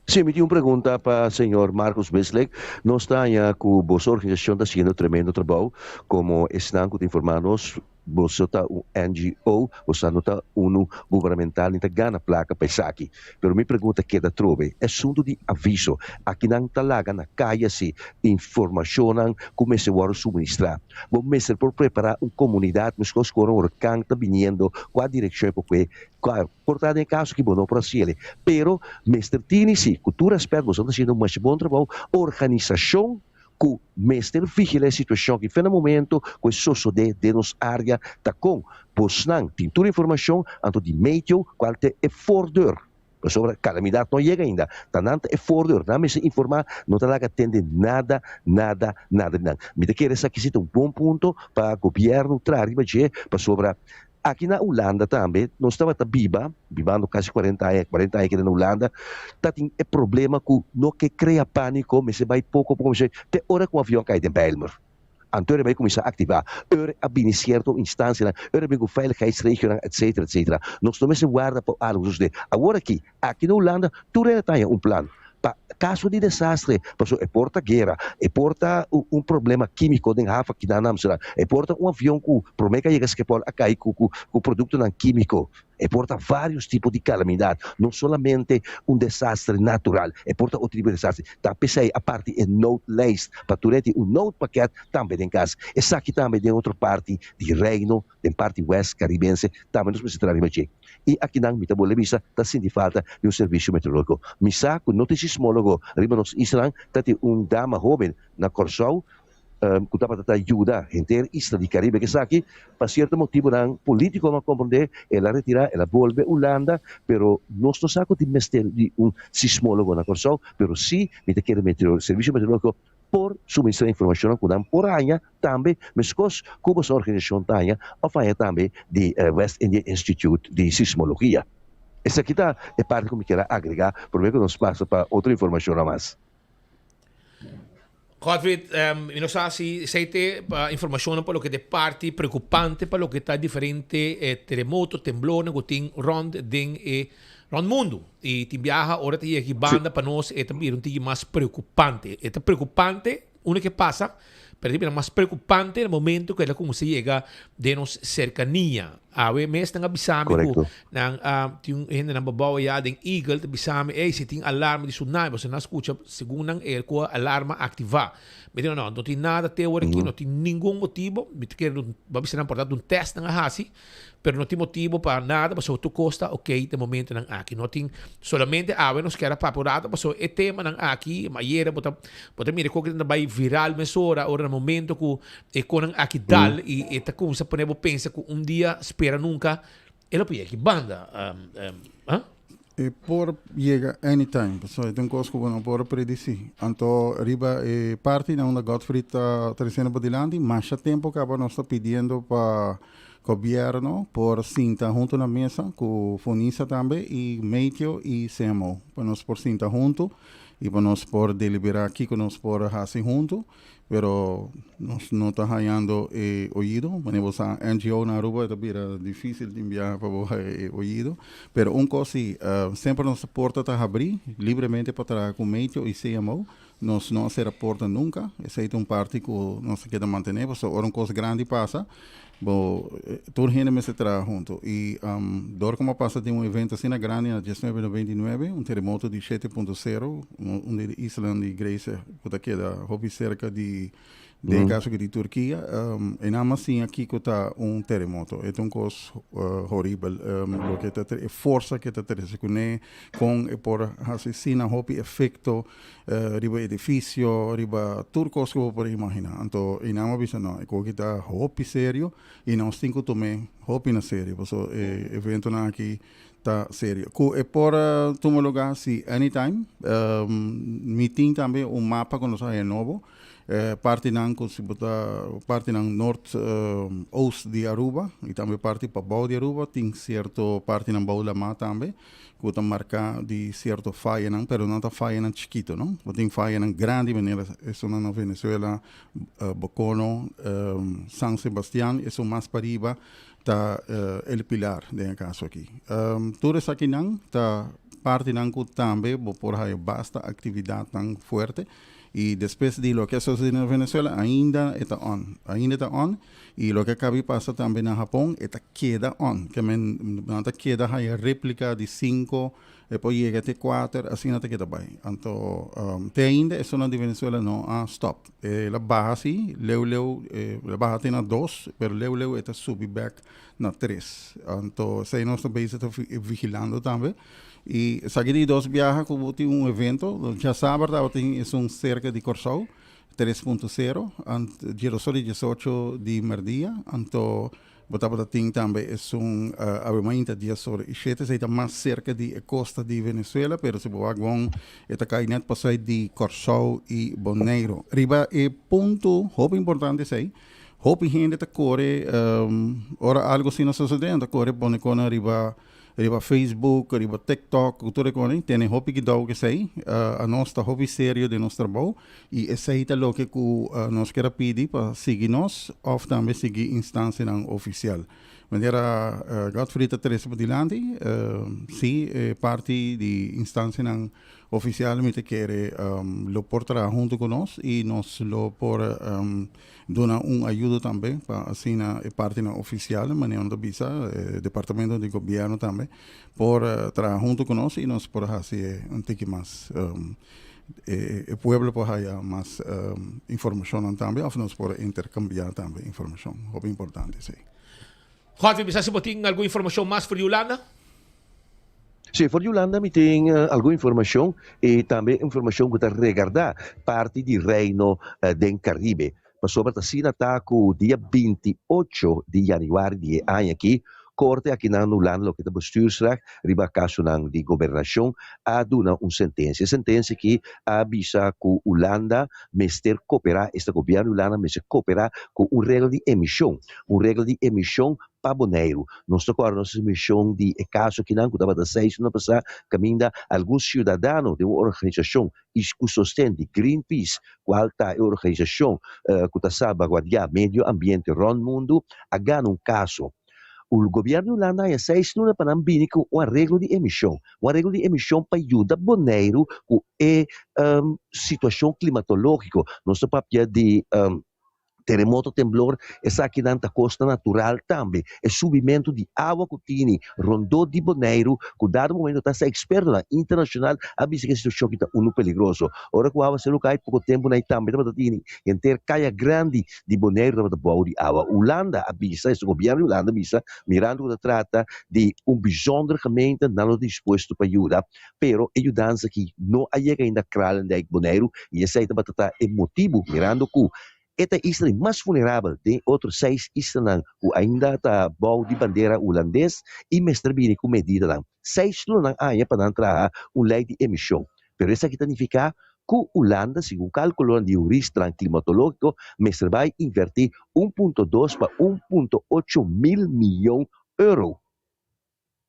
Sí, mi tin un pregunta pa señor Marcus Bislek. Nos ta haña ku boso organisashon ta hasiendo tremendo trabou komo esnan ku ta informá nos. Boso ta un NGO, boso no ta unu gubernamental ni ta gana plaka pa esaki. Pero mi pregunta keda atrobe, e asuntu di aviso, akinan ta laga na kaya si informashonnan ku mester wòrdu suministrá. Bo mester por prepará un komunidat meskos ku ora un orkan ta biniendo, kua direkshon e por kue Claro, por ta den e caso ki bo no por haciele, pero mester tini si, cu tur respet boso ta haciendo un masha bon trabou, organisacion cu mester vigila e situacion aki fe na momento cu e sosode den nos area ta con bosnan tin tur informacion anto di meteo cual ta e voordeur, pasobra calamidad no a yega ainda, ta nan ta e voordeur, nan mester informa, no ta laga tende nada, nada, nada di nan. Mi ta kere esaki si ta un bon punto pa gobierno traha riba dje, pasobra Aki na Hulanda tambe nos tabata biba, bibando kasi cuarenta aña, cuarenta aña keda na Hulanda, ta tin e problema cu no ke crea panico, mester bay poco poco, mester te ora cu un avion cay den Bijlmer. Anto ora bay cuminsa activa, ora a bini cierto instancianan, ora a bini cu veiligheidsregionan, etcetera, etcetera. Nos no mester warda pa algo sucede. Awor aki, aki na Hulanda, tur hende ta haña un plan pa caso di desastre, pasobra e por ta guera, e por ta un problema quimico den haven aki na Amsterdam, e por ta un avion cu prome cu a yega Schiphol a cay cu cu productonan quimico, e por ta varios tipo di calamidad, no solamente un desastre natural, e por ta otro tipo di desastre. Ta p'esey a parti e noodlijst pa tur hende tin un noodpakket tambe den cas. Esaki tambe den otro parti di Reino, den parti West Caribense tambe nos mester traha riba dje. I akinan mi ta bolbe bisa ta sinti falta di un servisio meteorológiko. Mi sa ku no tin sismólogo riba nos islanan, ta tin un dama hóben na Kòrsou ku tabata ta yuda henter isla di Karibe ku esaki. Pa sierto motibunan polítiko mi a komprondé el a retirá, el a bolbe Hulanda, pero nos no sa ku tin mester di un sismólogo na Kòrsou, pero sí mi ta kere servisio meteorológiko por suministra informashonnan ku nan por haña tambe meskos ku boso organisashon ta haña òf haña tambe di West India Institute di Sismologia. Esaki ta e parti ku mi kier a agregá promé ku nos pasa pa otro informashonnan mas. Godfried, mi no sa si esei te informashonnan pa loke ta e parti preokupante pa loke ta diferente teremoto, temblornan ku tin rònt den e rònt mundu. I tin biaha ora ta yega aki banda pa nos e ta bira un tiki mas preokupante. E ta preokupante unda ke pasa, pero e ta bira mas preokupante na momento ku el a kuminsá yega den nos serkania. Awe mes nan a bisa mi ku nan a tin un hendenan babou aya den Eagle ta bisa mi, ey si tin alarma di tsunami, pasobra nan a skucha segun nan e ku alarma aktivá. Mi di no, no, no tin nada te ora aki, no tin ningun motibo. Mi ta kere bo a bisa nan por ta un tèst nan a hasi. Pero no tin motibo pa nada pasobra tur cos ta ok den momentonan aki. No tin solamente awe nos kier a papia un rato pasobra e temanan aki ayera bo ta bo ta mira con ta bay viral mesora ora na momento cu e conan aki dal y e ta cuminsa pone bo pensa cu un dia spera nunca e lo por yega aki banda. Ah? E por yega anytime, pasobra e ta un kos ku bo no por predisí. Anto riba e parti na unda Godfried ta tresiendo padilanti, masha tempu kaba nos ta pidiendo pa gobièrnu por sinta huntu na mesa ku Funisa tambe i Meteo i CMO, pa nos por sinta huntu i pa nos por deliberá kiko nos por hasi huntu. Pero nos no ta hayando e oido. Wanneer bo sa NGO na Aruba e ta bira dificil tin biaha pa bo haya e oido. Pero un cos si, semper nos porta ta habri libremente pa traha cu Meteo y CMO. Nos no a cera porta nunca. Esey ta un parti cu nos ta keda mantene pasobra ora un cos grandi pasa bo tur hende mester traha hunto. Y dor como a pasa den un evento asina grandi na diesnuebe noventa y nuebe, un teremoto di shete punto sero, un. un di e islanan di Grecia ku ta keda hopi serka di den e kaso aki di Turkia. E nan a siña kiko ta un teremoto. E ta un kos horibel loke ta e forsa ke ta trese kuné, kon e por hasi asina hopi efekto riba edifisio, riba tur kos ku bo por imaginá. Anto e nan a bisa no, e koki ta hopi serio i nos tin ku tum'é hopi na serio pasobra e eventonan aki ta serio. Ku e por tuma lugá si anytime. Mi tin tambe un mapa ku nos a haña nobo. Partinan ku si bo ta partinan nort oost di Aruba i tambe parti pabou di Aruba tin sierto partinan bou lamá tambe ku ta marká di sierto fayanan pero nan ta fayanan chikito no. Bo tin fayanan grandi manera esunnan na Venezuela, Bocono, San Sebastian esun mas pariba ta El Pilar den e kaso aki. Tur esakinan ta partinan ku tambe bo por haya basta aktividatnan fuerte i despues di loke a sosede na Venezuela ainda e ta on, ainda e ta on i loke a kabi pasa tambe na Hapon e ta keda on, ke men nan ta keda haya replika di sinku e por yega te kuater asina ta keda bai. Anto te ainda esunnan di Venezuela no a stop. El a baha si, leu leu el a baha te na dos, pero leu leu e ta subi bek na tres. Anto esei nos ta bezig ta vigilando tambe. I esaki di dos biaha ku bo tin un evento, djasabra tabatin esun serka di Kòrsou, tres punto sero, ant djeroso di diesocho di mèrdia, anto Bo tabata tin tambe esun awe mainta dia sore i shete, esei ta mas serka di e kosta di Venezuela, pero si bo wak bon e ta kai nèt pasai di Kòrsou i Boneiru. Riba e punto hopi importante esei, hopi hende ta kore ora algu asina sosodé, nan ta kore pone kona riba riba Facebook, riba TikTok, ku tur e kos ei, tene hopi kidou ku esei. Anos ta hopi serio den nos trabou i esei ta loke ku nos kier a pidi pa sigui nos òf tambe sigui instansianan ofisial. Manera Godfried ta trese pa dilanti, si e parti di instansianan ofisial mi ta kere lo por traha huntu ku nos i nos lo por Duna un ayudo tambe pa asina e partinan oficial, manera nan ta bisa, e departamento di gobierno tambe por traha hunto cu nos y nos por haci un tiki mas, e pueblo por haya mas informacionnan tambe of nos por intercambia tambe informacion, hopi importante esey. Godfrey, bisa si bo tin algun informacion mas for di Hulanda? Sí, for di Hulanda mi tin algun informacion y tambe informacion cu ta regarda parti di Reino den Caribe. Pasobra ta asina ta cu dia 28 di januari di e aña aki, Corte akinan na Hulanda loke ta bestuursrecht riba casonan di gobernacion a duna un sentencia. E sentencia aki a bisa cu Hulanda mester coopera, esta gobierno di Hulanda mester coopera cu un regla di emision, un regla di emision pa Boneiru. Nos ta kòrda nos mishon di e kaso akinan ku tabata seis luna pasá kaminda algun siudadano den un organisashon i ku sosten di Greenpeace, kual ta e organisashon ku ta salbaguardiá medio ambiente rònt mundu, a gana un kaso. Gobièrnu di Hulanda haña seis luna pa nan bini ku un areglo di emishon, un areglo di emishon pa yuda Boneiru ku e situashon klimatológiko. Nos ta papia di Teremoto, temblor, esakinan ta kosnan natural tambe. E subimentu di awa ku tini rondó di Boneiru, ku dado momento ta hasta ekspertonan internashonal a bisa ku e situashon aki ta unu peligroso. Ora ku awa seru kai poko tempu nan tambe tabata tini henter kaya grandi di Boneiru tabata bou di awa. Hulanda a bisa, esta gobièrnu di Hulanda a bisa, mirando ku ta trata di un bijzonder gemeente, nan lo ta dispuesto pa yuda. Pero e yudansa aki no a yega ainda Kralendijk, Boneiru, i esei tabata ta e motibu mirando ku e ta e isla di mas vulnerabel den e otro seis islanan ku ainda ta bou di bandera hulandes i mester bini ku medidanan. Seis lunanan aña pa nan traha un lei di emishon. Pero esaki ta nifiká ku Hulanda, segun kalkulonan di huristanan klimatológiko, mester bai invertí un punto dos pa un punto ocho mil miyon euro.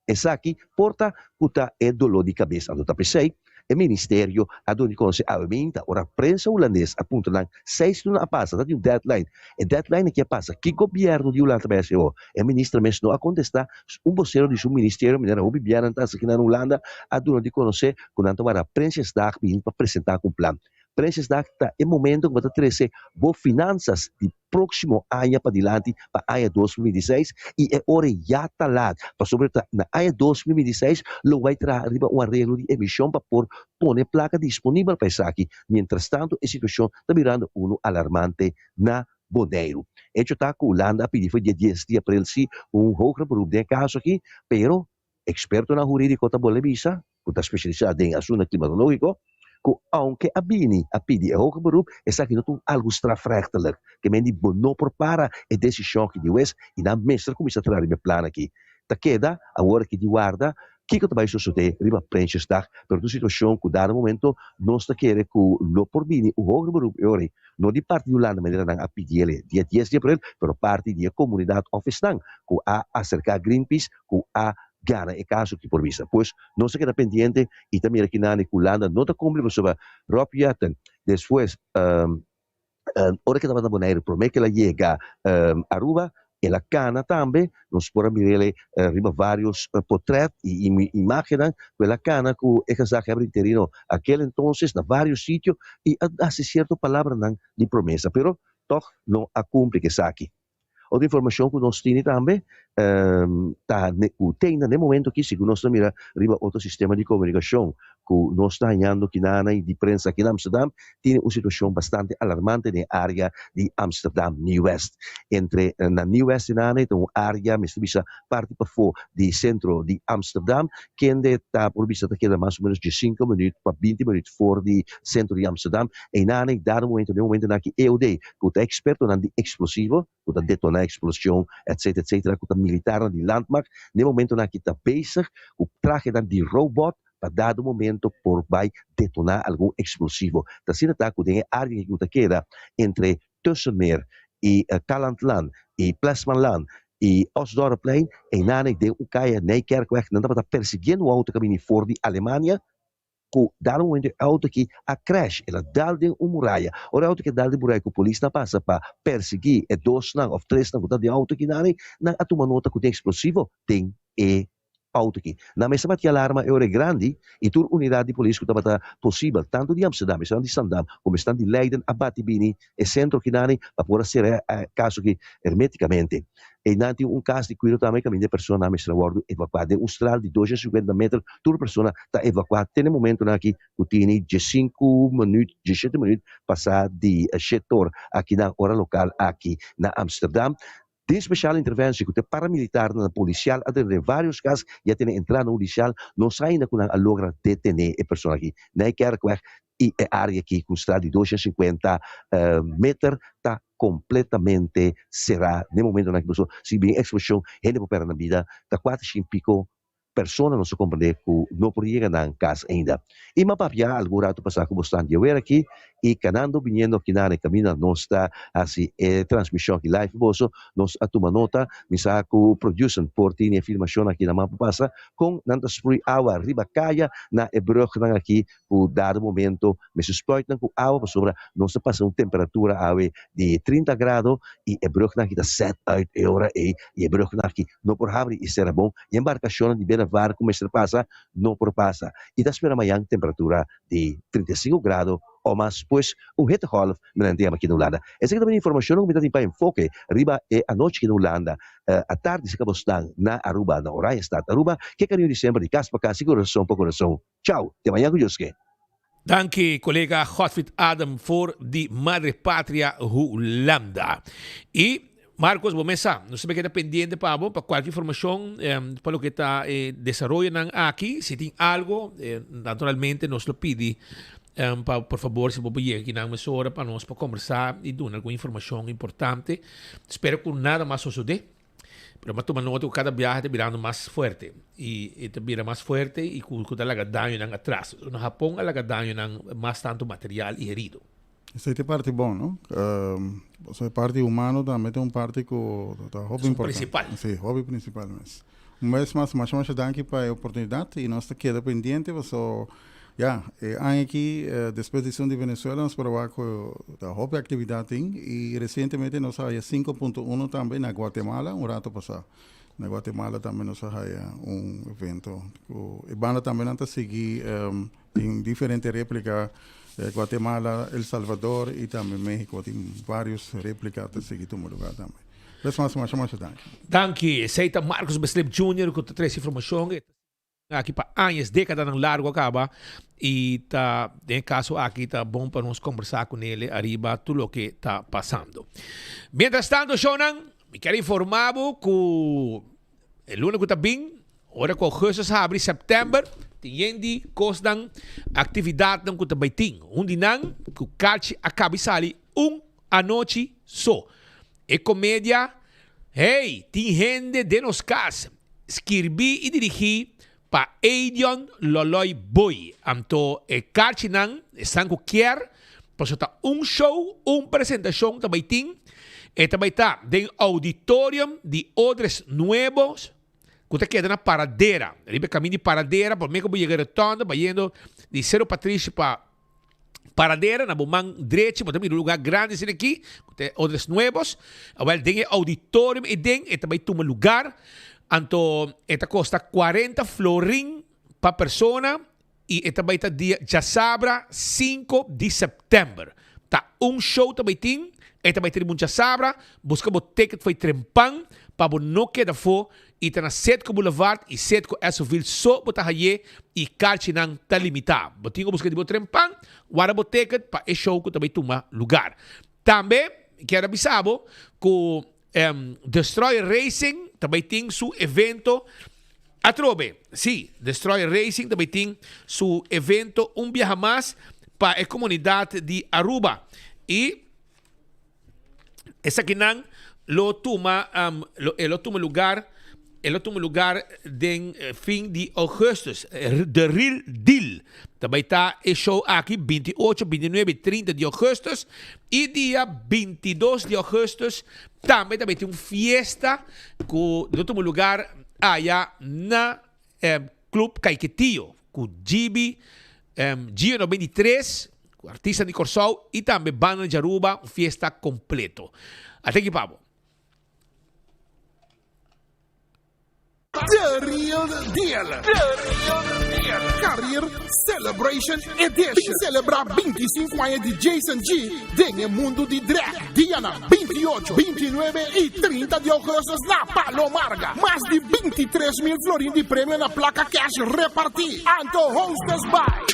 Esaki por ta cu ta e dolor di cabes. Anto ta p'esey e ministerio a duna di conoce awe meinta ora prensa Hulandes a puntra nan seis luna a pasa, ta tin un deadline. E deadline aki a pasa, ki gobierno di Hulanda ta bay haci awor? E minister mes no a contesta. Un vocero di su ministerio, manera hopi bianan ta haci aki na Hulanda, a duna di conoce cu nan ta wara Prinsjesdag bini pa presenta cu un plan. Prinsjesdag ta e momento ku bo ta trese bo finansas di próksimo aña padilanti pa aña 2026 i e ora ya ta lat pasobra ta na aña 2026 lo bai traha riba un areglo di emishon pa por pone plaka disponibel pa esaki. Mientrastantu e situashon ta birando unu alarmante na Boneiru. Hecho ta ku Hulanda a pidi for dia dies di aprel si un hoger beroep den e kaso aki, pero Ekspertonan hurídiko ta bolbe bisa, ku ta spesialisá den asuntu klimatológiko, ku ounke a bini a pidi e hoger beroep, esaki no ta un algu strafrechtelijk. Ke men di bo no por para e desishon aki di hues i nan mester kuminsá traha riba e plan aki. Ta keda awor aki di warda kiko ta bai sosodé riba Prinsjesdag, pero ta un situashon ku dado momento nos ta kere ku lo por bini un hoger beroep e ora ei, no di parti di Hulanda manera nan a pidiel e dia dies di aprel, pero parti di e komunidat òf esnan ku a aserká Greenpeace ku a gana e kaso ki por bisa. Pues nos ta keda pendiente i ta mira kinani ku Hulanda no ta kumpli pasobra Rob Jetten despues ora ke tabata na Boneiru prome ke el a yega Aruba el a kana tambe nos por a mir'el riba varios potret i imagennan ku el a kana ku e gezaghebber interino akel entonces na varios sitio i a hasi sierto palabranan di promesa pero tog no a kumpli ku esaki. Otro informacion cu nos tini tambe ta cu te ainda n'e momento aki, segun nos ta mira riba otro sistema di comunicacion cu nos ta hañando kinana y di prensa aki na Amsterdam, tini un situacion bastante alarmante den e area di Amsterdam Nieuw-West. Entre na Nieuw-West dinana e ta un area, mester bisa, parti pafó di centro di Amsterdam, kende ta por bisa ta keda mas o menos diesinco minuut pa binti minuut for di centro di Amsterdam. Einana y dado momento, n'e momentonan aki EOD ku ta ekspertonan di eksplosivo, ku ta detoná eksploshon, etc. Etc. Ku ta militarnan di landmacht, n'e momentonan aki ta bezig ku trahenan di robot pa dado momento por bai detoná algun eksplosivo. Ta asina ta ku den e área ku ta keda entre Tussenmeer i Calandlaan i Plesmanlaan i Osdorpplein, einan den un kaya Nijkerkweg nan tabata persiguiendo un outo ku a bini for di Alemania, ku dado momento e auto aki a crash, el a dal den un muraya. Ora e auto aki a dal den muraya ku polisnan a pasa pa persegui e dosnan of tresnan ku ta den e auto aki nani, nan a tuma nota ku tin explosivo den e auto aki. Nan mester bati alarma e ora e grandi i tur unidad di polis ku tabata posibel, tantu di Amsterdam, esnan di Zandam komo esnan di Leiden a bati bini e centro aki nani pa por a sera e caso aki hermeticamente. Einan tin un cas di cuido tambe caminda e personanan mester a wordo evacua den un straal di dos en cincuenta meter. Tur persona ta evacua te na e momentonan aki cu tini diescinco minuut, diesshete minuut pasa di shete or aki na ora local aki na Amsterdam. Den special interventie cu te paramilitarnan na policial a drenta den varios cas y a tene entrada hudicial, no sa ainda cu nan a logra detene e persona aki. Nijkerkweg y e area aki cu sta di dos en cincuenta meter ta completamente cera den momentonan aki pasobra si bin explosion hende por perde nan bida ta cuater shin pico persona nos a comprende cu no por yega nan cas ainda. Y m'a papia algun rato pasa cu bo stan di awer aki y canando biniendo aki nan e caminda nos ta haci e transmision aki live pa boso nos a tuma nota mi sa cu producer por tini e filmacion aki na man por pasa con nan ta sprui awa riba caya na e brugnan aki ku dado momento mester spuit nan ku awa pasobra nos ta pasa un temperatura awe di trinta grado i e brugnan aki ta set uit e ora ei i e brugnan aki no por habri i sera bon i embarkashonnan di bena var ku mester pasa no por pasa i ta spera mayan temperatura di 35 grado o mas pues un hittegolf mi nan ta yama aki na Hulanda. Esaki ta bini informashonnan ku mi ta tin pa enfoke riba e anochi aki na Hulanda. Atardi si ka bo stan na Aruba na Oranjestad Aruba ke kariño di semper di kas pa kas i kurason pa kurason. Chao, te mañan ku Dios ke. Danki kolega Godfried Adam for di Madre Patria Hulanda. I Marcos bo mes sa, nos ta keda pendiente pa bo pa kualke informashon pa loke ta e desaroyonan aki. Si tin algo, naturalmente nos lo pidi pa por fabor si bo por yega kinan mesora pa nos por kombersá i duna algun informashon importante. Spero ku nada mas sosodé. Pero m'a tuma nota ku kada biaha ta birando mas fuerte i e ta bira mas fuerte i ku ku ta laga dañonan atras. Na Hapon a laga dañonan mas tantu material i herido. Esei ta e parti bon, no? Pasobra e parti humano tambe ta un parti ku ta hopi Esun importante. principal. Sí, hopi principal mes. Un bes mas, masha masha danki pa e oportunidat i nos ta keda pendiente paso Ya, e aña aki despues di esun di Venezuela nos por a wak ku ta hopi aktividat tin i resientemente nos a haya 5.1 tambe na Guatemala un rato pasá. Na Guatemala tambe nos a haya un evento ku e banda tambe nan ta sigui tin diferente replika Guatemala, El Salvador y tambe Mexico tin varios replika ta sigui tuma lugar tambe. Bes mas masha masha danki. Danki. Esey ta Marcus Beslip Junior cu ta trece informacion. Aki pa añas, dékadanan largu a kaba i ta den e kaso aki ta bon pa nos kombersá ku nele ariba tur loke ta pasando. Mientras tanto shownan, mi kier informá bo ku e luna ku ta bin, ora ku augustus habri, sèptèmber, tin yen di kosnan, aktividatnan ku ta bai tin. Un di nan ku kachi a kaba i sali un anochi so. E komedia Hey, tin hende den nos kas, skirbí i dirigí pa Edion Loloy Boy. Anto e karchinan, esnan ku kier, pasobra ta un show, un presentashon ta bai tin. E ta bai ta den Auditorium di Odres Nuevos, ku ta keda na Paradera. Riba e kamin di Paradera, promé ku bo yega Rotonda, bayendo di Sero Patrishi pa Paradera na bo man drechi bo ta mira un lugar grandi asina aki ku ta e Odres Nuevos. Awel den e auditorium ei den e ta bai tuma lugar. Anto e ta kosta cuarenta florin pa persona i e ta bai ta dia djasabra sinku di sèptèmber. Ta un show ta bai tin, e ta bai ta riba un djasabra. Buska bo ticket for e trempan pa bo no keda afó I ta na Setco Boulevard i Setco Essoville so bo ta haye i karchinan ta limitá. Bo tin ku buska di bo tren pan, warda bo ticket pa e show ku ta bai tuma lugar. Tambe mi kier a bisa bo ku Destroyer Racing ta bai tin su evento atrobe. Sí, Destroyer Racing ta bai tin su evento un biaha mas pa e komunidat di Aruba. I. Esakinan lo tuma lo e lo tuma lugar e lo tuma lugar den fin di augustus. The Real Deal ta bai ta e show aki binti ocho, binti nuebe i trinta di augustus i dia bintidos di augustus tambe ta bai tin un fiesta ku lo tuma lugar aya na Club Caiquetio ku Gibi Gio 93 ku artista di Kòrsou i tambe banda di Aruba, un fiesta kompleto. Ata aki pa bo. The Real Deal! The Real Deal! Career Celebration Edition! Bin celebra 25 aña di Jason G den e mundo di drag dianan 28, 29 y 30 di augustus na Palo Marga. Mas di 23 mil florin di premio na placa cash reparti. Anto hostess by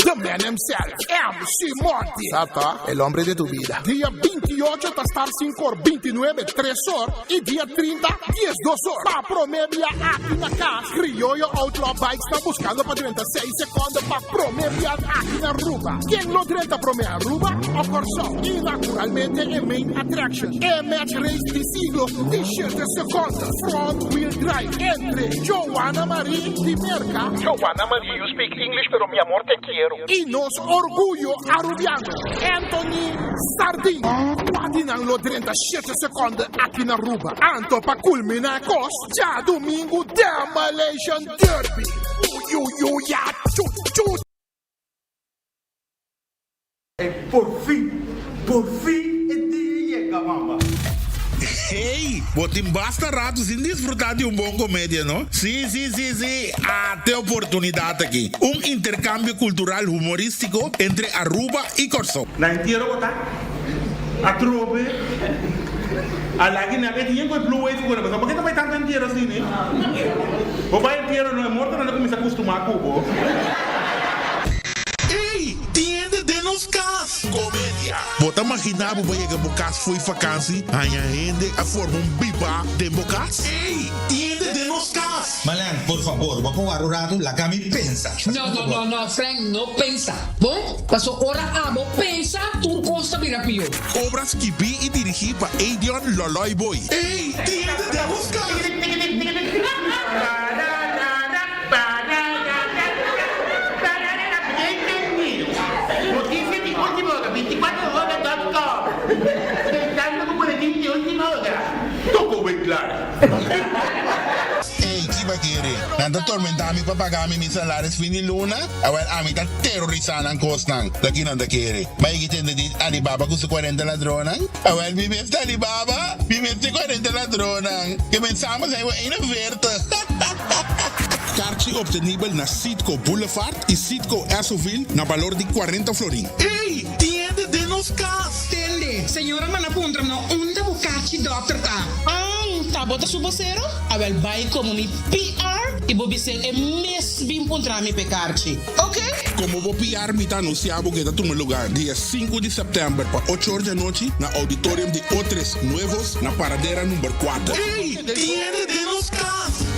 The man himself, MC Monty. Sa el hombre de tu vida. Dia 28 ta start 5 or, 29 3 or y dia 30 12 or. Pa prome bia aki na cas, Criollo Outlaw Bikes ta buscando pa drenta 6 seconde pa prome bia aki na Aruba. Ken lo drenta prome Aruba o Corsou? Y naturalmente e main attraction, e match race di siglo di 7 seconde, front wheel drive entre Joanna Marie di Merca, Joanna Marie, you speak English pero mi amor te quiero. Y nos orguyo Arubiano, Anthony Sardin. Cua di nan lo drenta shete seconde aki na Aruba? Anto pa culmina e cos, djadumingu Demolition Derby. Uyuyuya chu chu. Ey porfin, porfin e dia yega mama. Hey, bo tin basta rato sin disfruta di un bon comedia, no? Si, si, si, si, ate oportunidad aki. Un intercambio cultural humoristico entre Aruba y Corsou. Na entiero bo ta atrobe a lagi nan e tin ku e blue wave ku nan pasobra bo ke ta bai tantu entiero asina bo bai entiero no e mortonan ta kuminsa kustumá ku bo. Ey, tin hende den nos cas! Comedia. Bo ta magina bo ba yega bo cas fo'i vakansi, haña hende a forma un biba den bo cas? Ey, tin hende den nos cas! Malan, por fabor, bo por wara un ratu? Laga mi pensa. No, no, no, no, Frank, no pensa. Bon, paso ora abo pensa, tur cos ta bira pió. Obra skibí i dirigí pa Edion Loloy Boy. Ey, tin hende den nos cas! Noticia di ultima ora, 24 hora dot com Pensando cu boletin di ultima ora. Toko wen klaar. Ey, ki bai. ta kere? Nan ta tormentá mi pa paga mi mi salaris fin di luna? Awel ami ta terorisá nan kosnan. Ta ki nan ta kere? Bai ki tende di Alibaba ku su kuarenta ladronnan? Awel mi mes ta Alibaba, mi mes tin kuarenta ladronnan. Ke mensamos ei bo 41. Karchi optenibel na Citgo Boulevard i Citgo Essoville na balor di 40 florin. Ey! Tiende den nos cas! Tende, señora manda puntra no unda bo karchi dokter ta. An, ta bo ta su bosero? Awel bai como mi PR y bo bisel e mes bin puntra mi p'e karchi. Ok? Como bo PR mi ta anuncia bo ke ta tuma lugar dia sinku di september pa ocho or di anochi na Auditorium di Otres Nuevos na Paradera number kuater. Ey! Tiende den nos cas!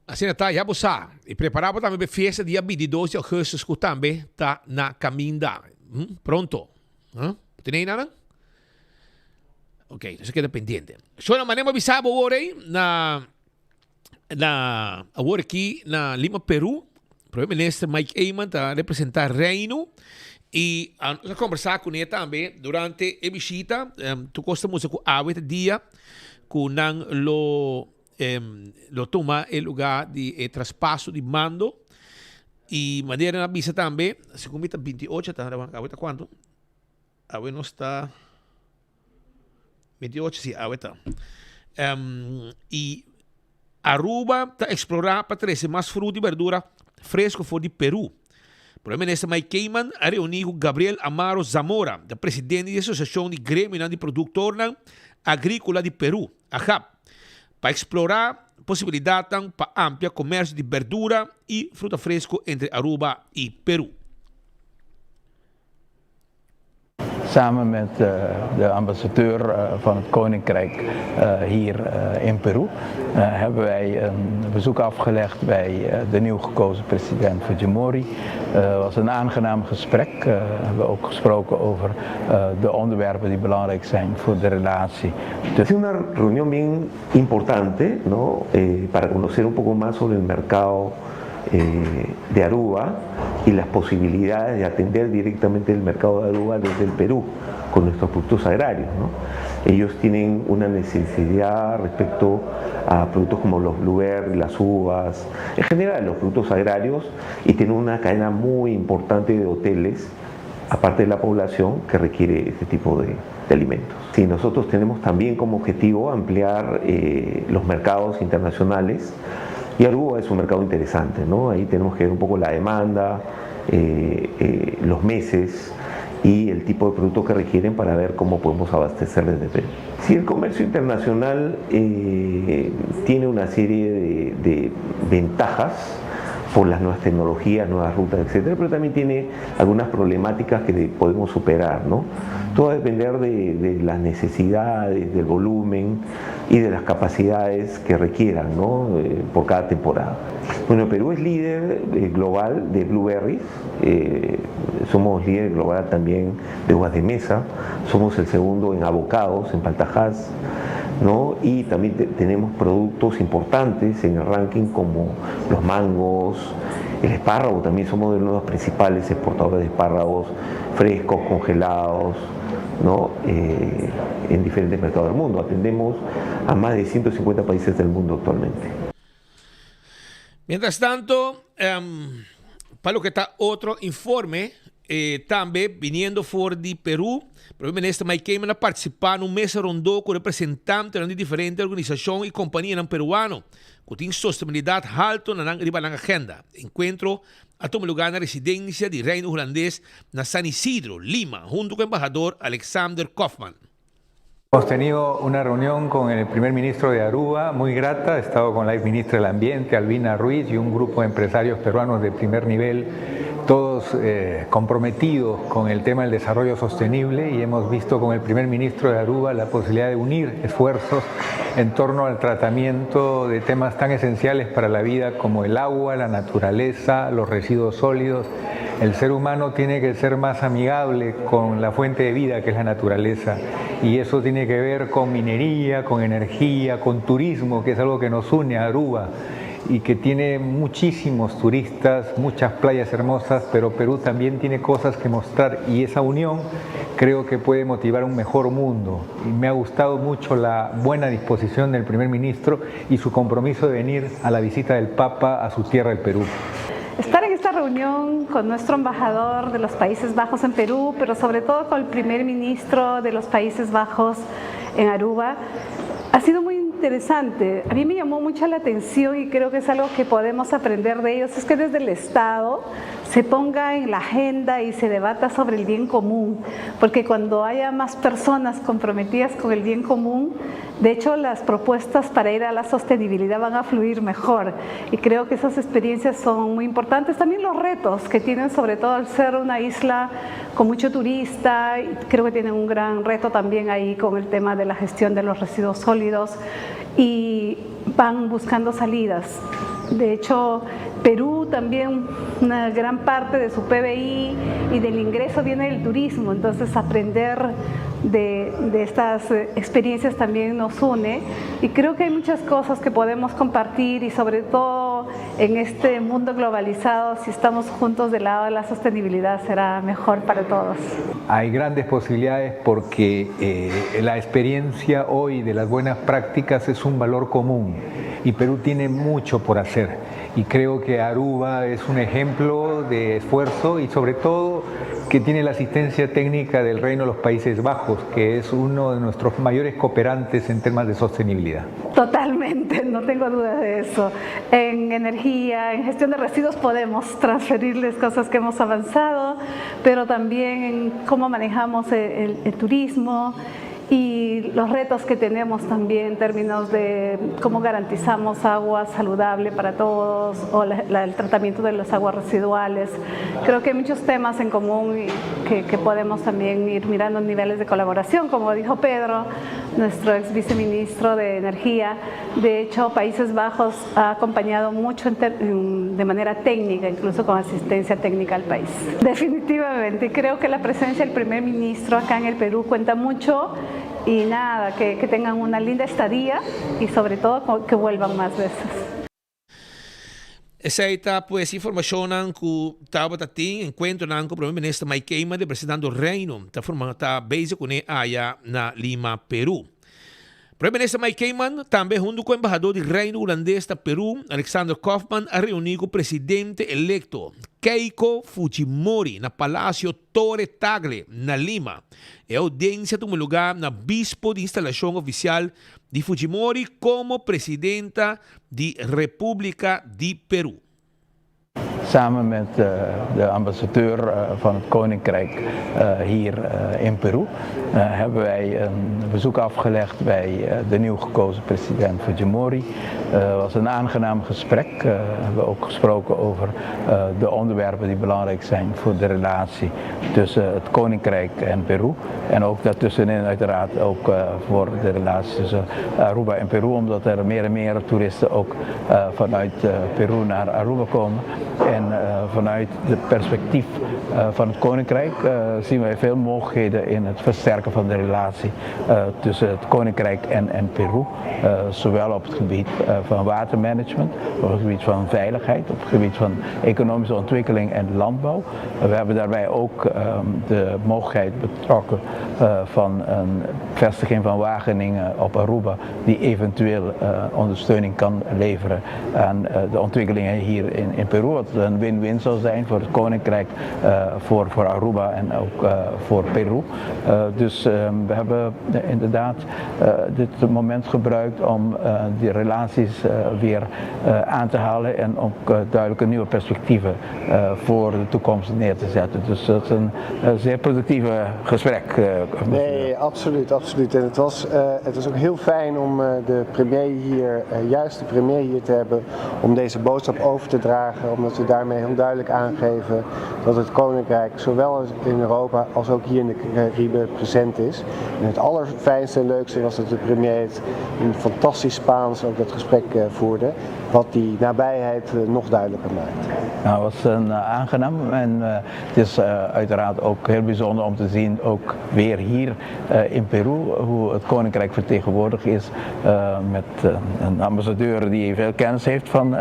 Asina ta, ya bo sa. I prepará bo tambe p'e fiesta dia bintidos di augustus ku tambe ta na kaminda. Hm, pronto. Huh? Bo tene einan? Ok, nos a keda pendiente. Shona, manera bo a bisa bo awor ei, na, na, awor aki na Lima, Peru, Prome Minister Mike Eman ta representá Reino i nos a kombersá kuné tambe durante e bishita. Tur kos ta mustra ku awe ta dia ku nan lo Lo tuma e lugar di e traspaso di mando y manera nan a bisa tambe, segun mi ta 28 ta, awe ta cuanto? Awe nos ta 28 si awe ta. Y Aruba ta explora pa trece mas fruta y berdura fresco for di Peru. Prome Minister Mike Eman a reuni cu Gabriel Amaro Zamora, ta presidente di Asociacion di Gremionan di Productornan Agricola di Peru. AGAP, pa eksplorá posibilidatnan pa amplia komersio di berdura i fruta fresko entre Aruba i Peru. Samen met de ambassadeur van het Koninkrijk hier in Peru hebben wij een bezoek afgelegd bij de nieuw gekozen president Fujimori. Het was een aangenaam gesprek. We hebben ook gesproken over de onderwerpen die belangrijk zijn voor de relatie Ha sido una reunión bien importante, no, para conocer un poco más sobre el mercado de Aruba y las posibilidades de atender directamente el mercado de Aruba desde el Perú con nuestros productos agrarios, no. Ellos tienen una necesidad respecto a productos como los blueberries, las uvas, en general los productos agrarios, y tienen una cadena muy importante de hoteles, aparte de la población que requiere este tipo de, de alimentos. Sí, nosotros tenemos también como objetivo ampliar eh, los mercados internacionales y Aruba es un mercado interesante, ¿no? Ahí tenemos que ver un poco la demanda, eh, eh, los meses y el tipo de producto que requieren para ver cómo podemos abastecerles de Perú. Si el comercio internacional tiene una serie de, de ventajas, por las nuevas tecnologías, nuevas rutas, etcétera, pero también tiene algunas problemáticas que podemos superar, ¿no? Todo va a depender de, las necesidades, del volumen y de las capacidades que requieran, ¿no? Eh, por cada temporada. Bueno, Perú es líder eh, global de blueberries, eh, somos líder global también de uvas de mesa, somos el segundo en abocados, en paltajás, ¿no? Y también tenemos productos importantes en el ranking como los mangos, el espárrago, también somos de los principales exportadores de espárragos frescos, congelados, ¿no? Eh, en diferentes mercados del mundo. Atendemos a más de 150 países del mundo actualmente. Mientras tanto, um, pa loke ta otro informe, eh, tambe biniendo for di Peru, Prome Minister Mike Eman a participa na un mesa rondó cu representantenan di diferente organisacion y companianan peruano cu tin sostenibilidad halto na nan riba nan agenda. E encuentro a tuma lugar na residencia di Reino Hulandes na San Isidro, Lima, hunto cu embahador Alexander Koffman. Hemos tenido una reunión con el primer ministro de Aruba, muy grata. He estado con la ex ministra del Ambiente, Albina Ruiz, y un grupo de empresarios peruanos de primer nivel, todos eh, comprometidos con el tema del desarrollo sostenible y hemos visto con el primer ministro de Aruba la posibilidad de unir esfuerzos en torno al tratamiento de temas tan esenciales para la vida como el agua, la naturaleza, los residuos sólidos. El ser humano tiene que ser más amigable con la fuente de vida que es la naturaleza y eso tiene que ver con minería, con energía, con turismo, que es algo que nos une a Aruba. y que tiene muchísimos turistas, muchas playas hermosas, pero Perú también tiene cosas que mostrar y esa unión creo que puede motivar un mejor mundo. Y me ha gustado mucho la buena disposición del primer ministro y su compromiso de venir a la visita del Papa a su tierra, el Perú. Estar en esta reunión con nuestro embajador de los Países Bajos en Perú, pero sobre todo con el primer ministro de los Países Bajos en Aruba, ha sido muy interesante. A mí me llamó mucho la atención y creo que es algo que podemos aprender de ellos, es que desde el Estado se ponga en la agenda y se debata sobre el bien común, porque cuando haya más personas comprometidas con el bien común, de hecho las propuestas para ir a la sostenibilidad van a fluir mejor y creo que esas experiencias son muy importantes. También los retos que tienen, sobre todo al ser una isla con mucho turista, creo que tienen un gran reto también ahí con el tema de la gestión de los residuos sólidos y van buscando salidas. De hecho, Perú también una gran parte de su PBI y del ingreso viene del turismo, entonces aprender de, de estas experiencias también nos une y creo que hay muchas cosas que podemos compartir y sobre todo en este mundo globalizado, si estamos juntos del lado de la sostenibilidad será mejor para todos. Hay grandes posibilidades porque eh, la experiencia hoy de las buenas prácticas es un valor común y Perú tiene mucho por hacer. Y creo que Aruba es un ejemplo de esfuerzo y sobre todo que tiene la asistencia técnica del Reino de los Países Bajos, que es uno de nuestros mayores cooperantes en temas de sostenibilidad. Totalmente, no tengo duda de eso. En energía, en gestión de residuos podemos transferirles cosas que hemos avanzado, pero también en cómo manejamos el, el turismo y los retos que tenemos también en términos de cómo garantizamos agua saludable para todos o el tratamiento de las aguas residuales. Creo que hay muchos temas en común y que, que podemos también ir mirando niveles de colaboración, como dijo Pedro, nuestro ex viceministro de Energía. De hecho, Países Bajos ha acompañado mucho de manera técnica, incluso con asistencia técnica al país. Definitivamente, creo que la presencia del primer ministro acá en el Perú cuenta mucho y nada, que, que tengan una linda estadía y sobre todo que vuelvan más veces. Esey ta pues informacionnan cu tabata tin encuentronan cu Prome Minister Mike Eman representando Reino ta forma ta bezig cune aya na Lima, Peru. Prome Minister Mike Eman tambe hunto cu Embahador di Reino Hulandes na Peru, Alexander Kaufman a reuni cu Presidente electo Keiko Fujimori na Palacio Torre Tagle na Lima. E audiencia a tuma lugar na bispo di instalacion oficial di Fujimori como Presidenta di Republica di Peru. Samen met eh, de ambassadeur eh, van het Koninkrijk eh, hier in Peru hebben wij een bezoek afgelegd bij de nieuw gekozen president Fujimori. Het was een aangenaam gesprek. We hebben ook gesproken over de onderwerpen die belangrijk zijn voor de relatie tussen het Koninkrijk en Peru. En ook daartussenin uiteraard ook voor de relatie tussen Aruba en Peru, omdat er meer en meer toeristen ook vanuit Peru naar Aruba komen. En vanuit het perspectief van het Koninkrijk zien wij veel mogelijkheden in het versterken van de relatie tussen het Koninkrijk en, en Peru. zowel op het gebied van watermanagement, op het gebied van veiligheid, op het gebied van economische ontwikkeling en landbouw. We hebben daarbij ook ehm, de mogelijkheid betrokken van een vestiging van Wageningen op Aruba, die eventueel ondersteuning kan leveren aan de ontwikkelingen hier in, in Peru. Wat een win-win zou zijn voor het Koninkrijk, voor, voor Aruba en ook voor Peru. dus ehm, we hebben inderdaad dit moment gebruikt om die relaties weer aan te halen en ook duidelijke nieuwe perspectieven voor de toekomst neer te zetten. Dus dat is een zeer productieve gesprek. Nee, absoluut, absoluut. En het was, het was ook heel fijn om de premier hier, juist de premier hier te hebben, om deze boodschap over te dragen, omdat we daarmee heel duidelijk aangeven dat het Koninkrijk zowel in Europa als ook hier in de Cariben present is. En het allerfijnste en leukste was dat de premier het in fantastisch Spaans ook dat gesprek voerde. Wat die nabijheid nog duidelijker maakt. Nou, het was een aangenaam en het is uiteraard ook heel bijzonder om te zien, ook weer hier in Peru, hoe het Koninkrijk vertegenwoordigd is met een ambassadeur die veel kennis heeft van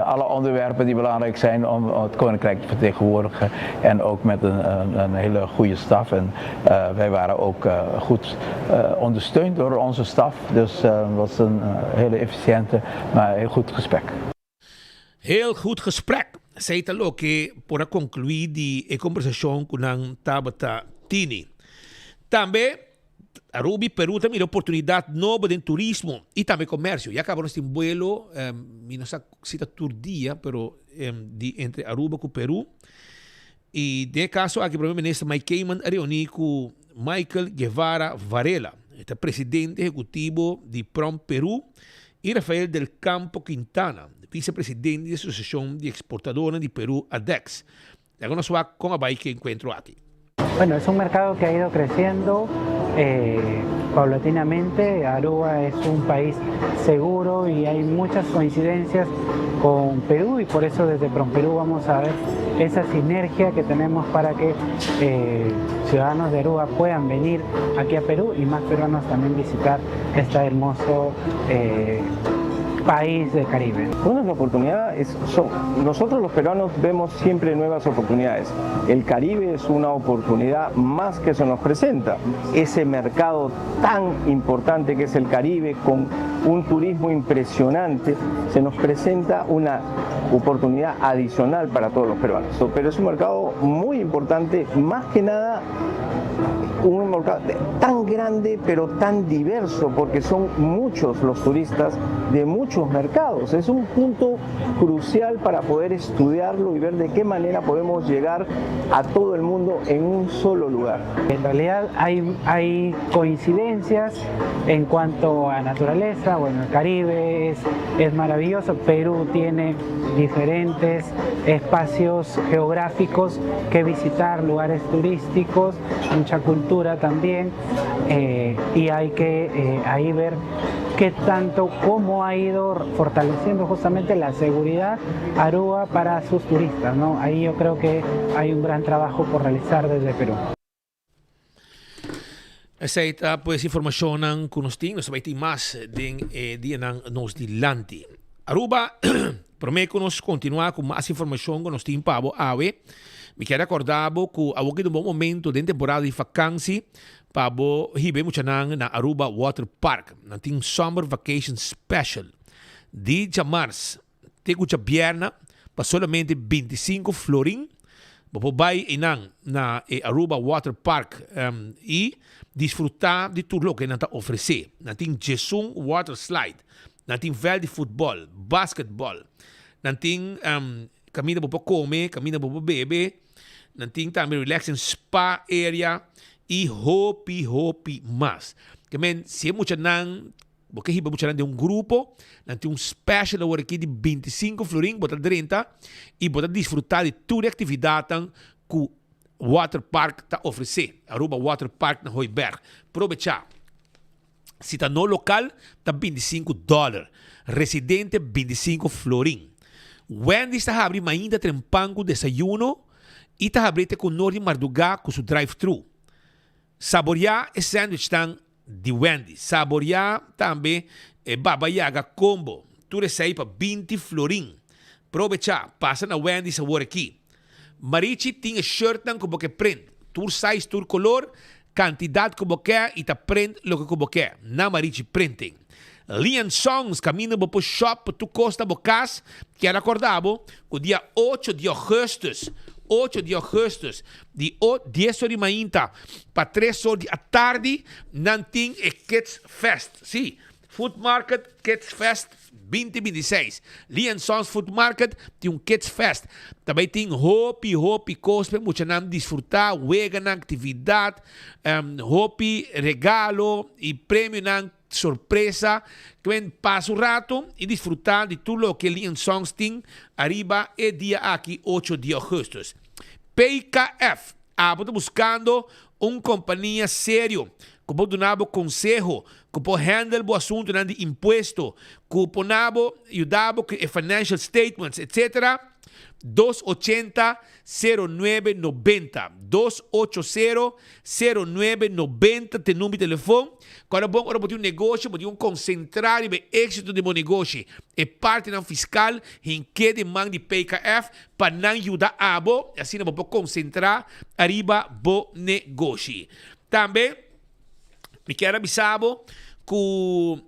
alle onderwerpen die belangrijk zijn om het Koninkrijk te vertegenwoordigen. En ook met een, een, hele goede staf. En wij waren ook goed ondersteund door onze staf. Dus het was een hele efficiënte, maar heel goed gesprek. Heel goed gesprek. Esey ta loke por a conclui di e conversacion cu nan tabata tini. Tambe Aruba y Peru ta mira oportunidad nobo den turismo y tambe comercio. Ya caba nos tin vuelo, mi no sa si ta tur dia, pero di entre Aruba cu Peru. Y den e caso aki Prome Minister Mike Eman a reuni cu Michael Guevara Varela, e ta presidente ehecutivo di Prom Peru, y Rafael del Campo Quintana, vicepresidente di Asociacion di Exportadornan di Peru, ADEX. Laga nos wak con a bay ki encuentro aki. Bueno, es un mercado que ha ido creciendo eh, paulatinamente. Aruba es un país seguro y hay muchas coincidencias con Perú y por eso desde PromPerú vamos a ver esa sinergia que tenemos para que eh, ciudadanos de Aruba puedan venir aquí a Perú y más peruanos también visitar este hermoso eh, país del Caribe. Bueno, la oportunidad es, nosotros los peruanos vemos siempre nuevas oportunidades. El Caribe es una oportunidad más que se nos presenta. Ese mercado tan importante que es el Caribe, con un turismo impresionante, se nos presenta una oportunidad adicional para todos los peruanos. Pero es un mercado muy importante, más que nada un mercado tan grande pero tan diverso, porque son muchos los turistas de muchos mercados. Es un punto crucial para poder estudiarlo y ver de qué manera podemos llegar a todo el mundo en un solo lugar. En realidad hay, hay coincidencias en cuanto a naturaleza, bueno, el Caribe es, es maravilloso, Perú tiene diferentes espacios geográficos que visitar, lugares turísticos, mucha cultura también, eh, y hay que eh, ahí ver qué tanto, cómo ha ido fortaleciendo justamente la seguridad Aruba para sus turistas. ¿no? Ahí yo creo que hay un gran trabajo por realizar desde Perú. Esei ta pues informacionnan cu nos tin. Nos ta bay tin mas den e dianan nos dilanti. Aruba, prome cu nos continua cu mas informacion cu nos tin pa bo awe, mi kier recorda bo cu awor ki ta un bon momento den temporada di vakantie pa bo hiba e muchanan na Aruba Water Park. Nan tin Summer Vacation Special di djamars te ku djabièrna pa solamente bintisinko florin. Bo por bai einan na e Aruba Water Park i disfrutá di tur loke nan ta ofresé. Nan tin djesun water slide, nan tin vèlt di futbòl, basketbòl, nan tin kaminda bo por kome, kaminda bo por bebe, nan tin tambe relaxing spa area i hopi hopi mas. Ke men si e muchanan Bo ke hiba muchanan den un grupo, nan tin un special awor aki di bintisinko florin, bo ta drenta y bo ta disfruta di tur e actividadnan cu Water Park ta ofrece, Aruba Water Park na Hooiberg. Probecha! Si ta no local ta bintisinko dollar, residente bintisinko florin. Wendy's ta habri mainta trempan cu desayuno y ta habri te cu nor di marduga cu su drive-thru. Saboria e sandwichnan di Wendy's. Saboria tambe e Baba Yaga combo. Tur esei pa binti florin. Probecha, pasa na Wendy's awor aki. Marichi tin e shirtnan ku bo ke print. Tur size, tur kolor, kantidat ku bo ke i ta print loke ku bo ke. Na Marichi Printing. Lian Songs, kaminda bo por shop pa tur kos na bo kas. Kier akorda bo ku dia ocho di augustus, ocho di augustus, di o dies or di mainta pa tres or di atardi, nan tin e Kids Fest. Sí, Food Market Kids Fest binti binti seis. Lee and Sons Food Market tin un Kids Fest. Ta bay tin hopi, hopi kos pa e muchanan disfruta, weganan, aktividat, hopi regalo i premionan. Sorpresa, Kwen pasa un rato y disfruta di tur loke Lee and Sons tin ariba e dia aki ocho di augustus. PKF, Abo ta buscando un compania serio. ku por duna bo konseho, ku por handle bo asuntunan di impuesto, ku por na bo yuda bo ku e financial statements, etc. Dos ochenta, sero nuebe nobenta. Dos ocho sero, sero nuebe nobenta ta e number di telefon. Kòrda bon ora bo tin un negoshi bo tin ku konsentrá riba e éksito di bo negoshi. E partinan fiskal hink'é den man di PKF pa nan yuda abo i asina bo por konsentrá ariba bo negoshi. Tambe mi kier a bisa bo ku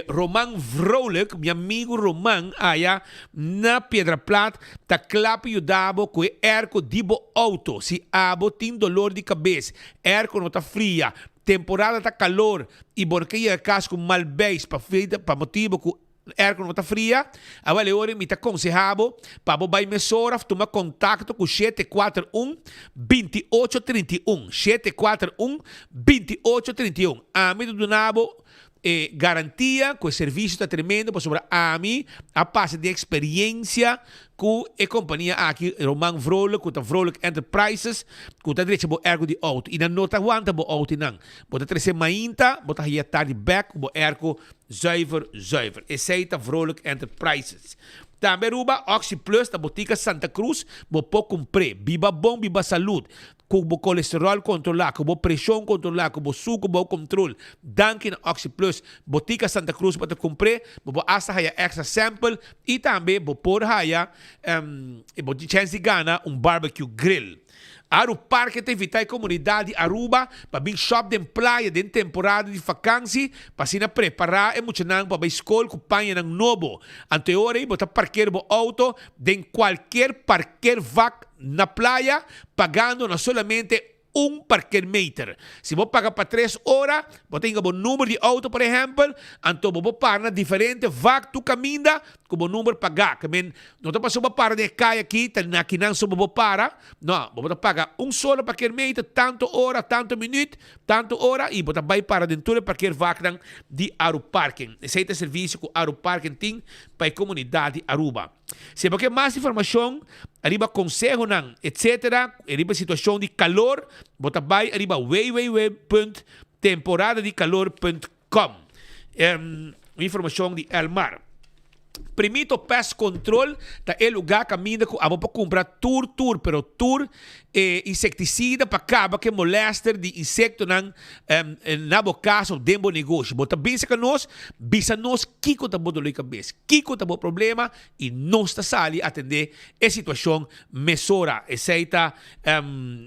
Roman Vrolijk, mi amigu Roman aya na Piedra Plat ta kla pa yuda bo ku e airco di bo auto. Si abo tin dolor di kabes, airco no ta fria, temporada ta kalor i bo no ke yega kas ku mal beis pa pa motibu ku Airco no ta fria, awel e ora mi ta konseha bo pa bo bai mesora of tuma kontakto ku 741 2831, 741 2831. Ami ta duna bo e garantia ku e servisio ta tremendo pasobra ami a pasa den eksperiensia ku e kompania aki, Roman Vrolijk ku ta Vrolijk Enterprises ku ta drecha bo airco di outo i nan no ta wanta bo outo einan. Bo ta trese mainta, bo ta haya tardi bek ku bo airco Zuiver, zuiver. Esey ta Vrolijk Enterprises. Tambe Aruba, Oxi Plus na Botica Santa Cruz bo por cumpr'e. Biba bon, biba salud. Cu bo colesterol controla, cu bo presion controla, cu bo sucu bou control. Danki na Oxi Plus. Botica Santa Cruz bo ta cumpr'e, bo por hasta haya extra sample y tambe bo por haya bo tin chance di gana un barbecue grill. Aru Parke ta invitá e komunidat di Aruba pa bin shòp den playa den temporada di fakansi pa asina prepará e muchanan pa bai skol ku pañanan nobo. Anto e ora ei bo ta parker bo outo den kualker parkervak na playa pagando no solamente un parkermeter. Si bo paga pa tres ora, bo ta hinga bo number di outo por ehèmpel, anto bo por para na diferente vak tur kaminda Ku bo number pagá. Ke men no ta pasobra bo para den e kaya aki, ta na kinan so bo por para. No, bo ta paga un solo parkeermeter tanto ora, tanto minuut, tanto ora i bo ta bai para den tur e parkeervaknan di Aruparken. Esei ta e servisio ku Aruparken tin pa e komunidat di Aruba. Si bo ke mas informashon riba konsehonan etsetera riba situashon di kalor, bo ta bai riba www punt temporadadikalor punt com. Informashon di Elmar. Primito Pest Control ta e lugá kaminda ku abo por kumpra tur tur pero tur e insektisida pa kaba ku e molèster di insektonan na bo kas òf den bo negoshi. Bo ta bin serka nos, bisa nos kiko ta bo dolor di kabes, kiko ta bo problema i nos ta sali atendé e situashon mesora. Esei ta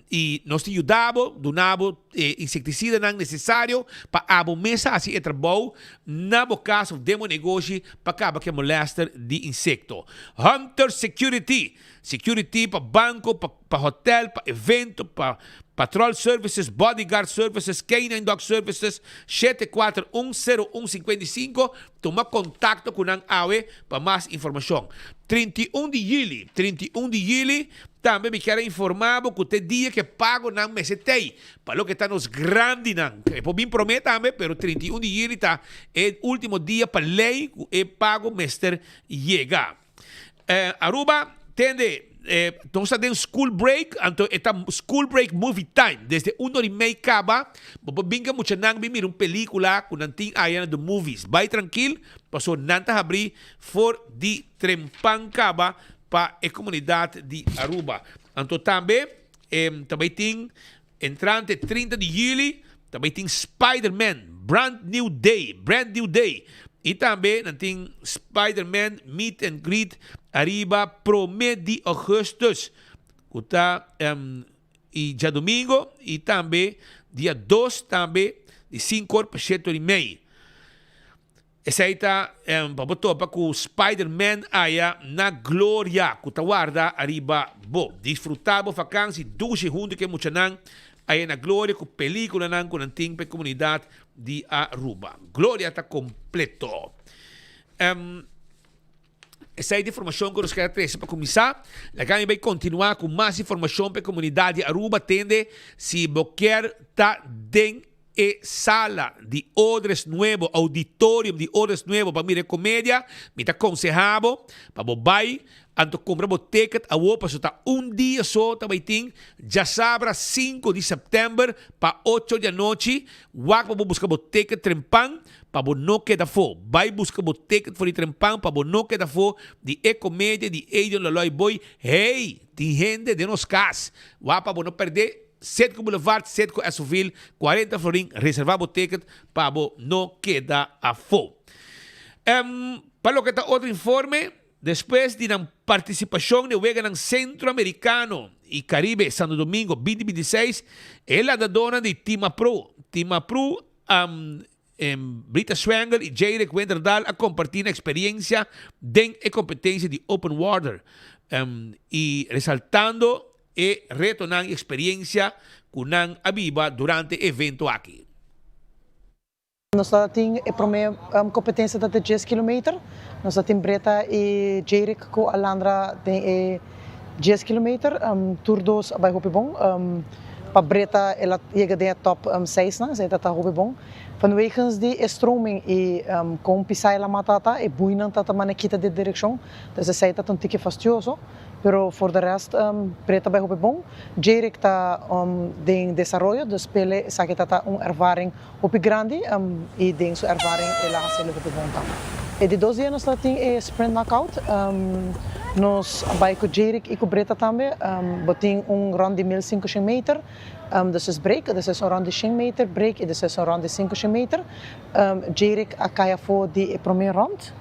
i nos ta yuda bo, duna bo. e insektisidanan nesesario pa abo mes hasi e trabou na bo kas of den bo negoshi pa kaba ku e molèster di insekto. Hunter Security, Security pa banko, pa pa hotel, pa evento, pa patrol services, bodyguard services, canine dog services, 741 0155, Tuma kontakto ku nan awe pa mas informashon. 31 di yüli, 31 di yüli, Tambe mi kier a informa bo cu te dia cu e pagonan mester tey pa loke ta nos grandinan. E por bin prome tambe, pero 31 di juli ta e ultimo dia pa ley cu e pago mester yega. Aruba, tende, nos ta den school break, anto e ta school break movie time. Desde un or y mey caba, bo por bin cu e muchanan bin mira un pelicula cu nan tin aya na the movies. Bay trankil, paso nan ta habri for di trempan caba pa e comunidad di Aruba. Anto tambe ta bay tin entrante 30 di juli ta bay tin Spider-Man Brand New Day, Brand New Day. Y tambe nan tin Spider-Man Meet and Greet ariba prome di augustus cu ta y djadomingo y tambe dia dos tambe di cinco or pa shete or y mei. Esei ta pa bo topa ku Spider-Man aya na Gloria ku ta warda ariba bo. Disfruta bo fakansi dushi huntu ku e muchanan aya na Gloria ku pelikulanan ku nan tin pa e komunidat di Aruba. Gloria ta kompleto. Esei ta informashon ku nos kere trese pa kuminsá. Laga mi bai kontinuá ku mas informashon pa e komunidat di Aruba. Tende si bo kier ta den. e sala di Odres Nuevo, auditorium di Odres Nuevo pa mira e komedia, mi ta konsehá bo pa bo bai anto kumpra bo ticket awor pasobra ta un dia so ta bai tin, djasabra sinku di sèptèmber pa ocho di anochi. Wak pa bo buska bo ticket trempan pa bo no keda afó. Bai buska bo ticket for di trempan pa bo no keda afó di e komedia di Edion Loloy Boy. Hey! Tin hende den nos kas. Wak pa bo no pèrdè. Citgo Boulevard, Citgo Esoville, 40 florin, reserva bo ticket pa bo no keda afo. Em, pa loke ta otro informe, despues di nan participacion den Weganan Centroamericano y Caribe Santo Domingo 2026, e landadornan di Timapro, Timapru, am, em, Brita Schwengel y Jayrick Winterdal a comparti nan experiencia den e competencia di Open Water, em, y resaltando E retonan i eksperiencia ku nan a biba durante e evento aki. Nos ta tin e prome competencia ta di dies kilometer. Nos ta tin Bretta y Jayrick cu Alandra den e dies kilometer. Tur dos a bay hopi bon. Pa Bretta el a yega den e top seis nan, esey ta ta hopi bon. Vanwegens di e stroming y con pisa el a mata ta, e buinan ta ta mane kita di direccion. Dus esey ta ta un tiki fastioso. Pero for de rest Brett ta bai hopi bon. Jerick ta den desaroyo, dus p'e esaki ta ta un ervaring hopi grandi y den su ervaring el a haci'e hopi bon tambe. E di dos dia nos ta tin e sprint knockout. Nos a bai cu Jerick y cu Bretta tambe. Bo tin un rond di mil cinco shen meter, despues break, despues un rond di shen meter, break y despues un rond di cinco shen meter. Jerick a cay afo di e prome rond.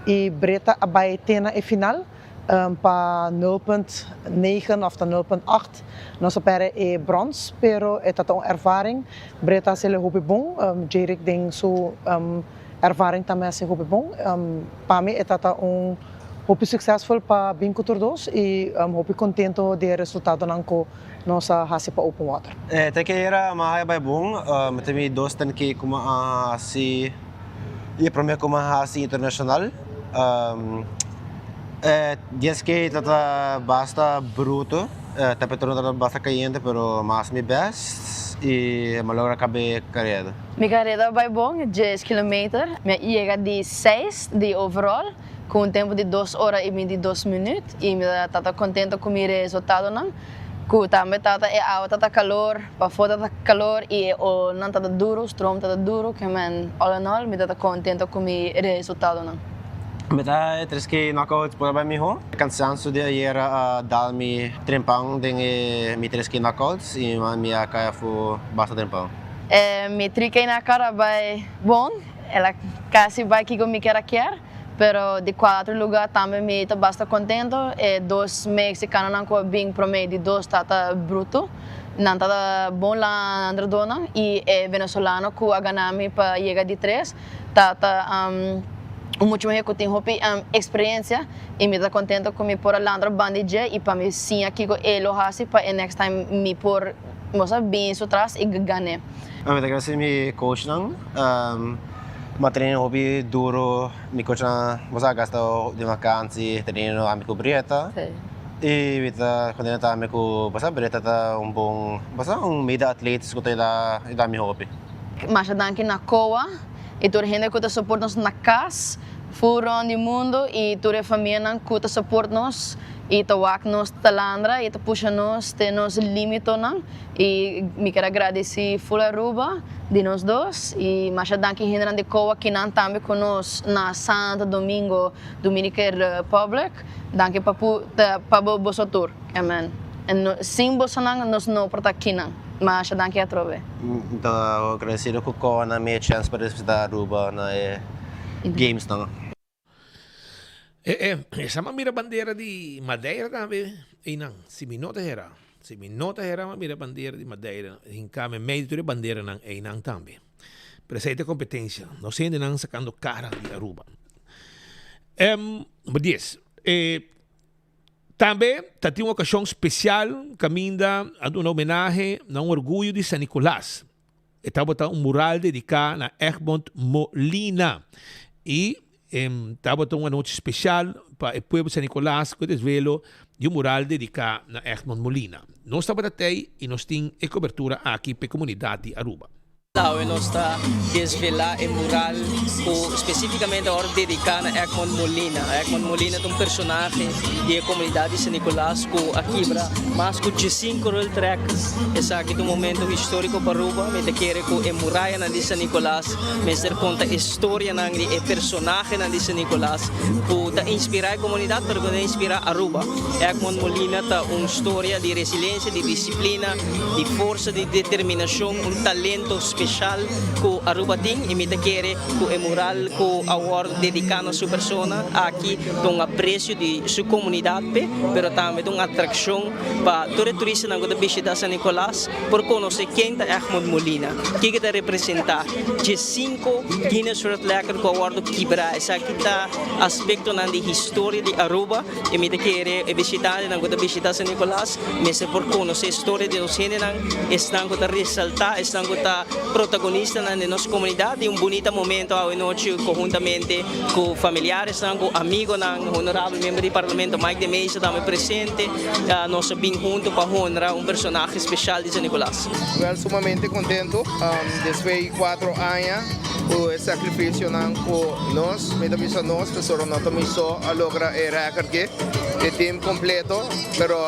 Y Bretta a bay te na e final pa nul punt negen of ta nul punt acht. Nos a perde e brons, pero e ta ta un ervaring. Bretta a haci hopi bon, Jerick den su ervaring tambe a haci hopi bon. Pa mi e ta ta un hopi succesvol pa bin cu tur dos y hopi contento di e resultadonan cu nos a haci pa Open Water. Te ke era mi a haya bay bon, mi ta mi dos ten ke cu mi a haci. I e prome ku mi a hasi internashonal. E dies ke ta ta basta bruto, e temperatura ta basta kayente pero mi a hasi mi best i mi a logra kaba e kareda. Mi kareda a bai bon, dies kilometer. Mi a yega di seis di overall ku un tempu di dos ora i bintidos minüt i mi ta ta kontento ku mi resultadonan. Ku tambe tata e awa tata kalor, pafó tata kalor i e olnan tata duru, stroom tata duru, ke men all in all mi tata kontento ku mi resultadonan. Mi ta e tres ke knockouts por a bai mihó. E kansanso di ayera a dal mi trempan den e mi tres ke knockouts i mi a kai afó basta trempan. E mi tri ke knockout a bai bon, el a kasi bai kiko mi kier a kier. Pero di cuatro lugar tambe mi ta basta contento. E dos mexicanonan cu a bin prome di dos ta ta bruto. Nan ta ta bon landradonan y e venezolano cu a gana mi pa yega di tres ta ta un mucha muher cu tin hopi experiencia y mi ta contento cu mi por a landra banda di dje y pa mi siña kico e lo haci pa e next time mi por bin su tras y gane. Mi ta gradici mi coachnan. Ma traina hopi duro, mi coachnan bo sa gasta den vakantie traina ami cu Brietta y mi ta contento tambe cu bo sa Brietta ta un bon bo sa un mede atleet cu ta yuda mi hopi. Masha danki na COA y tur hende cu ta support nos na cas, full rond di mundo y tur e famianan cu ta support nos y ta wak nos ta landra y ta pusha nos te nos limitonan. Y mi kier a gradici full Aruba di nos dos y masha danki hendenan di Coa kinan tambe cu nos na Santo Domingo Dominican Republic. Danki pa pu pa bo boso tur. Amen. En no sin bosonan nos no por ta kinan. Masha danki atrobe. Mi ta agradecido cu Coa na mi e chance pa representa Aruba na e games nan. E e esa m'a mira bandera di Madeira tambe einan si mi no ta hera si mi no ta hera m'a mira bandera di Madeira hinká meimei di tur e banderanan einan tambe pero esei ta e kompetensia nos hendenan sakando kara di Aruba em number dies e tambe ta tin un okashon spesial kaminda a duna homenahe na un orguyo di San Nicolas. E tabata un mural dediká na Egmont Molina i tabata un anochi spesial pa e pueblo di San Nicolas ku e desvelo. di un mural dediká na Egmond Molina. Nos tabata tei i nos tin e kobertura aki p'e komunidat di Aruba. Awe nos ta desvelá e mural ku spesífikamente a wòrdu dediká na Egmond Molina. Egmond Molina ta un personahe di e komunidat di San Nicolas ku a kibra mas ku diesinku world records. Esaki ta un momento históriko pa Aruba. Mi ta kere ku e murayanan di San Nicolas mester konta e storianan di e personahenan di San Nicolas ku ta inspirá e komunidat pero ku ta inspirá Aruba. Egmond Molina ta un storia di resilensia, di disiplina, di forsa, di determinashon, un talento speshal ku Aruba tin i mi ta kere ku e mural ku a wòrdu dediká na su persona aki ta un apresio di su komunidat p'e, pero tambe ta un atrakshon pa tur e turistanan ku ta bishitá San Nicolas por konosé ken ta Egmond Molina, kiko e ta representá. Diesinku Guinness World Record ku a wòrdu kibrá, esaki ta aspektonan di historia di Aruba. I mi ta kere e bishitantenan ku ta bishitá San Nicolas mester por konosé storia di nos hendenan, esnan ku ta resaltá, esnan ku ta protagonistanan den nos komunidat i un bunita momento awe nochi konhuntamente ku familiaresnan, ku amigonan, honorabel miembro di Parlamento Mike de Meza tambe presente, nos a bin hunto pa honra un personahe speshal di San Nicolas. Wel sumamente contento despues di cuatro aña cu e sacrificionan cu nos, mi ta bisa nos pasobra no ta mi so a logra e record aki, e team completo, pero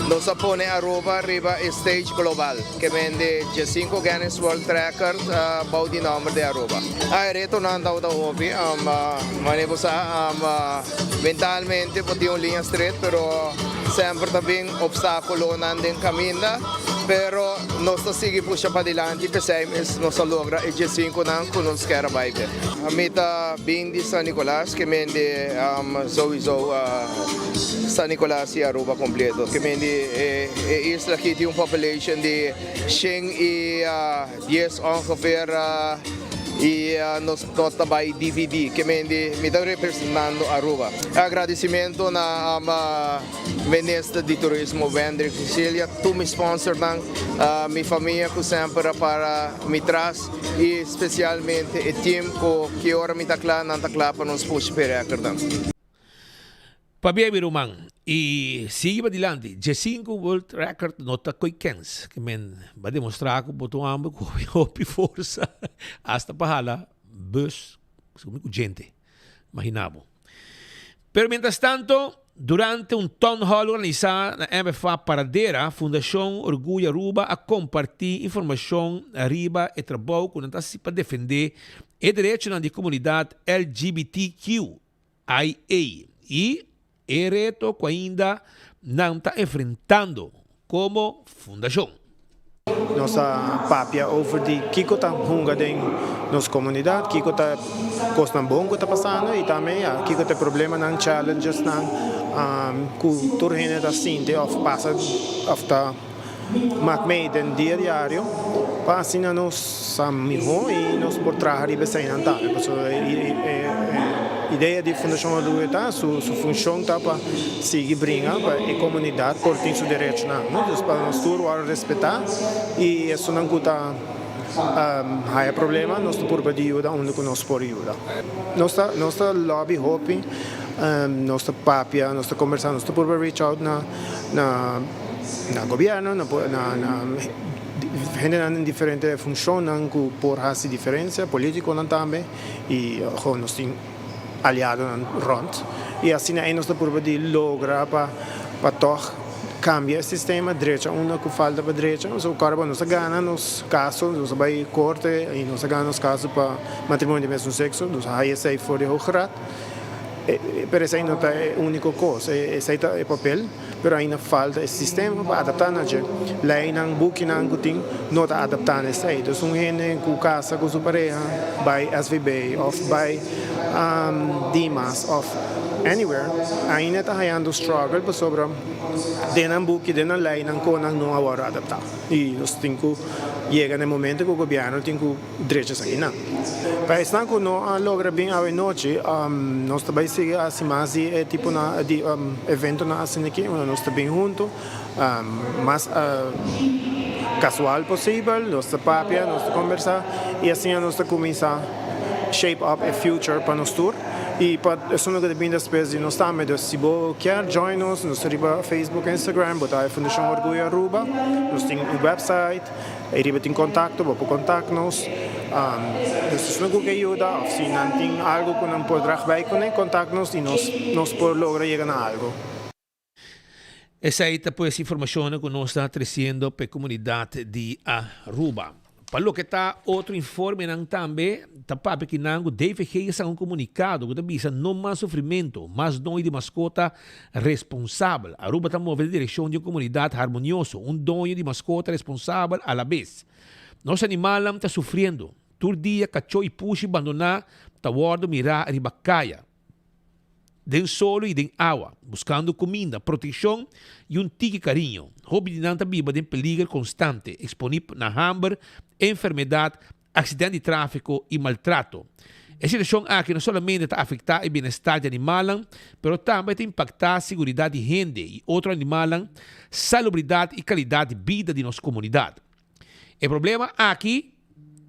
nos a pone Aruba riba e stage global ke men di diescinco Guinness World Record bou di nomber di Aruba. E retonan tabata hopi, manera bo sa mentalmente bo tin un liña straight pero semper ta bin obstaculonan den caminda, pero nos ta sigui pusha padilanti p'esei mes nos a logra e diescinconan cu nos kier a bay be. Mi ta bin di San Nicolas ke men di souiso San Nicolas y Aruba completo ke men di e isla aki tin un population di shen y dies ongeveer y nos no ta bay dividi ke men di mi ta representando Aruba. Agradecimento na Minister di Turismo Wendrick Cecilia, tur mi sponsornan, mi famia cu semper a para mi tras y specialmente e team cu ki ora mi ta cla nan ta cla pa nos push p'e recordnan. Pabia mi ruman y sigui padilanti, djesinku world record no ta koy kens, ke men ba demostra cu bo ta un homber cu hopi forsa hasta pa hala bus cu djente, imagina bo. Pero mientras tanto, durante un town hall organisá na MFA Paradera, Fundashon Orguyo Aruba a kompartí informashon riba e trabou ku nan ta hasi pa defendé e derechonan di komunidat LGBTQIA i e reto ku ainda nan ta enfrentando komo fundashon. Nos a papia over di kiko ta hunga den nos komunidat, kiko ta kosnan bon ku ta pasando i tambe ya kiko ta e problemanan, challengesnan ku tur hende ta sinti òf pasa òf ta mak mee den dia diario pa asina nos sa mihó i nos por traha riba eseinan tambe. Pasobra e idea di Fundashon Orguyo ta su funshon ta pa sigui bringa pa e komunidat por tin su derechonan, no? Dus pa nos tur wòrdu respetá i esunnan ku ta haya problema nos ta purba di yuda unda ku nos por yuda. Nos ta nos ta lobby hopi, nos ta papia, nos ta kombersá, nos ta purba reach out na na na gobièrnu, na na na hendenan den diferente funshonnan ku por hasi diferensia, polítikonan tambe i nos tin. aliadonan rond y asina ey nos ta purba di logra pa pa tog cambia e sistema drecha unda cu falta pa drecha so ora bo nos a gana nos caso nos a bay corte y nos a gana nos caso pa matrimonio di mesmo sexo nos a haya esey for di hoge raad pero esey no ta e unico cos esey ta e papel. Pero ainda falta e sistema pa adaptá na dje. Leinan, bukinan ku tin no ta adaptá na esei. Dus un hende ku kasa ku su pareha bai SVB òf bai Dimas òf anywhere ainda e ta hayando struggle pasobra den nan buki, den nan leinan konan no a wòrdu adaptá. I nos tin ku yega na e momento ku gobièrnu tin ku. Drecha esakinan. Pa esnan ku no a logra bin awe nochi, nos ta bai sigui hasi mas di e tipo di eventonan asina aki unda nos ta bin huntu mas kasual posibel, nos ta papia, nos ta kombersá i asina nos ta kuminsá shape up e future pa nos tur. Y pa esun cu ta bin despues di nos tambe. Dus si bo kier join nos, nos ta riba Facebook, Instagram, bo ta Fundacion Orguyo Aruba. Nos tin un website, ariba tin contacto, bo por contact nos. Dus esun cu ke yuda of si nan tin algo cu nan por drag bij cune, contact nos y nos nos por logra yega na algo. Esei ta pues informashonnan ku nos ta tresiendo pa e komunidat di Aruba. Pa loke ta otro informenan tambe ta papia kinan ku DVG a saka un komunikado ku ta bisa no mas sufrimentu, mas doño di maskota responsabel. Aruba ta move den direkshon di un komunidat harmonioso, un doño di maskota responsabel alabes. Nos animalnan ta sufriendo. Tur dia kachó i pushi bandoná ta wòrdu mirá riba kaya. Den solo i den awa, buskando kuminda, protekshon i un tiki kariño. Hopi di nan ta biba den peliger konstante, eksponí na hamber, enfermedat, aksident di tráfiko i maltrato. E situashon aki no solamente ta afektá e bienestar di animalnan, pero tambe ta impaktá siguridat di hende i otro animalnan, salubridat i kalidat di bida di nos komunidat. E problema aki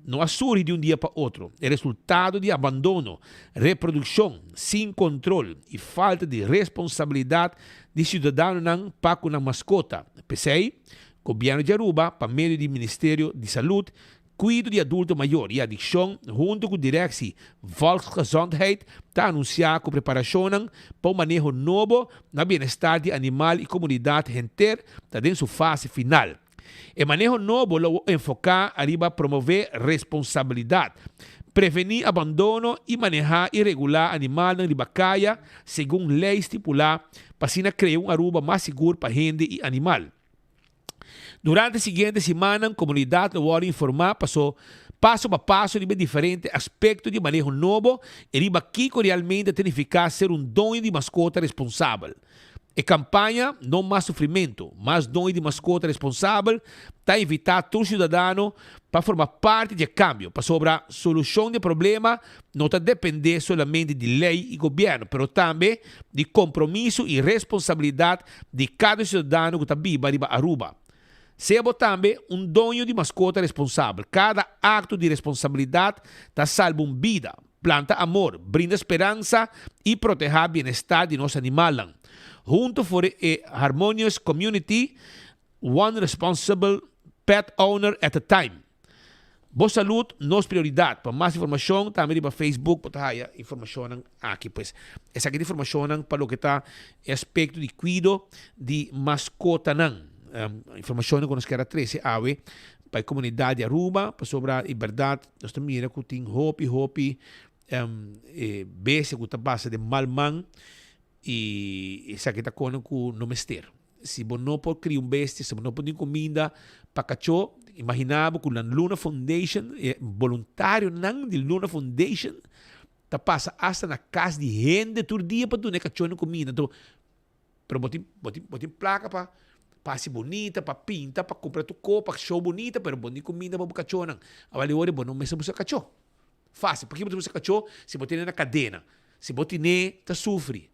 no a surgi di un dia pa otro. E resultado di abandono, reprodukshon sin kontrol i falta di responsabilidat di siudadanonan pa ku nan maskota. P'esei, Gobièrnu di Aruba, pa medio di Ministerio di Salud, Kuido di Adulto Mayor i Adikshon huntu ku Directie Volksgezondheid ta anunsiá ku preparashonnan pa un maneho nobo na bienestar di animal i komunidat henter ta den su fase final. E maneho nobo lo enfoká ariba promové responsabilidat, prevení abandono i manehá i regulá animalnan riba kaya segun lei stipulá pa asina krea un Aruba mas sigur pa hende i animal. Durante siguiente simannan komunidat lo wòrdu informá paso paso pa paso riba e diferente aspekto di maneho nobo i riba kiko realmente ta nifiká ser un doño di maskota responsabel. E kampaña No Mas Sufrimentu, Mas Doño di Maskota Responsabel ta invitá tur siudadano pa forma parti di e kambio, pasobra solushon di e problema no ta dependé solamente di lei i gobièrnu, pero tambe di kompromiso i responsabilidat di kada siudadano ku ta biba riba Aruba. Sea bo tambe un doño di maskota responsabel. Kada akto di responsabilidat ta salba un bida. Planta amor, brinda speransa i protehá bienestar di nos animalnan. Hunto for e harmonious community, one responsible pet owner at a time. Bo salud, nos prioridad. Pa mas informacion tambe riba Facebook bo ta haya informacionnan aki. Pues esaki ta informacionnan pa loke ta e aspecto di cuido di mascotanan. Informacionnan cu nos kier a trece awe pa e comunidad di Aruba pasobra e berdad Nos ta mira ku tin hopi hopi e bestia ku ta pasa den mal man i esaki ta kone ku no mester. Si bo no por kria un bestia, si bo no por tin kuminda pa kachó, imaginá bo ku nan Luna Foundation, e boluntarionan di Luna Foundation ta pasa asta na kas di hende tur dia pa duna e kachónan kuminda. Anto Pero bo tin, bo tin, bo tin plaka pa pa hasi bonita, pa pinta, pa kumpra tur ko, pa show bonita, pero bo no tin kuminda pa bo kachónan. Awor e ora bo no mester buska kachó. Fásil. Pakiko bo ta buska kachó si bo tene na kadena? Si bo tine ta sufri.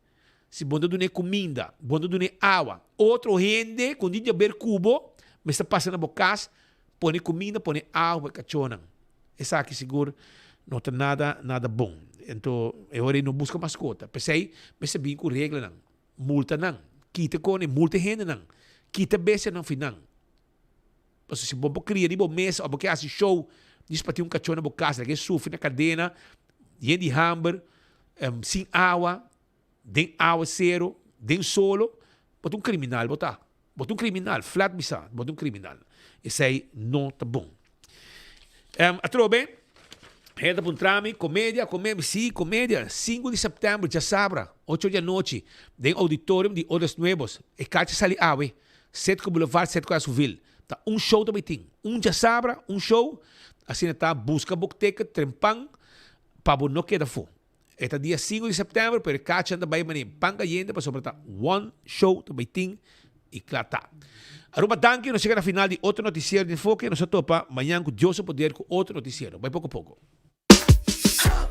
Si bo no ta dun'é kuminda, bo no ta dun'é awa. Otro hende ku no tin di haber ku bo mester pasa na bo kas, pone kuminda, pone awa pa e kachónan. Esaki sigur no ta nada, nada bon. Anto e ora ei no buska maskota. P'esei mester bin ku reglanan. Multa nan, kita con e multa e hendenan, kita bestianan fi nan. Pasobra si bo por cria di bo mes of bo ke haci show djis pa tin un cacho na bo cas, laga e sufri na cadena, yen di hamber, sin awa, den awacero, den solo, bo ta un criminal bo ta. Bo ta un criminal, flat bisa, bo ta un criminal. Esey no ta bon. Atrobe, hende ta puntra mi, comedia, comedia, si, comedia, sinku di september, djasabra, ocho di anochi, den auditorium di Odas Nuevos. E kachi sali awe, Cetco Boulevard, Cetco Azuville. Ta un show ta bay tin, un djasabra, un show, asina ta, busca bo ticket, trempan, pa bo no keda afo. E ta dia sinku di sèptèmber pero e kachanan ta bai manera pan kayente pasobra ta one show ta bai tin i kla ta. Aruba danki nos yega na final di otro notisiero di Enfoke nos ta topa mañan ku Dios su poder ku otro notisiero. Bai poko poko.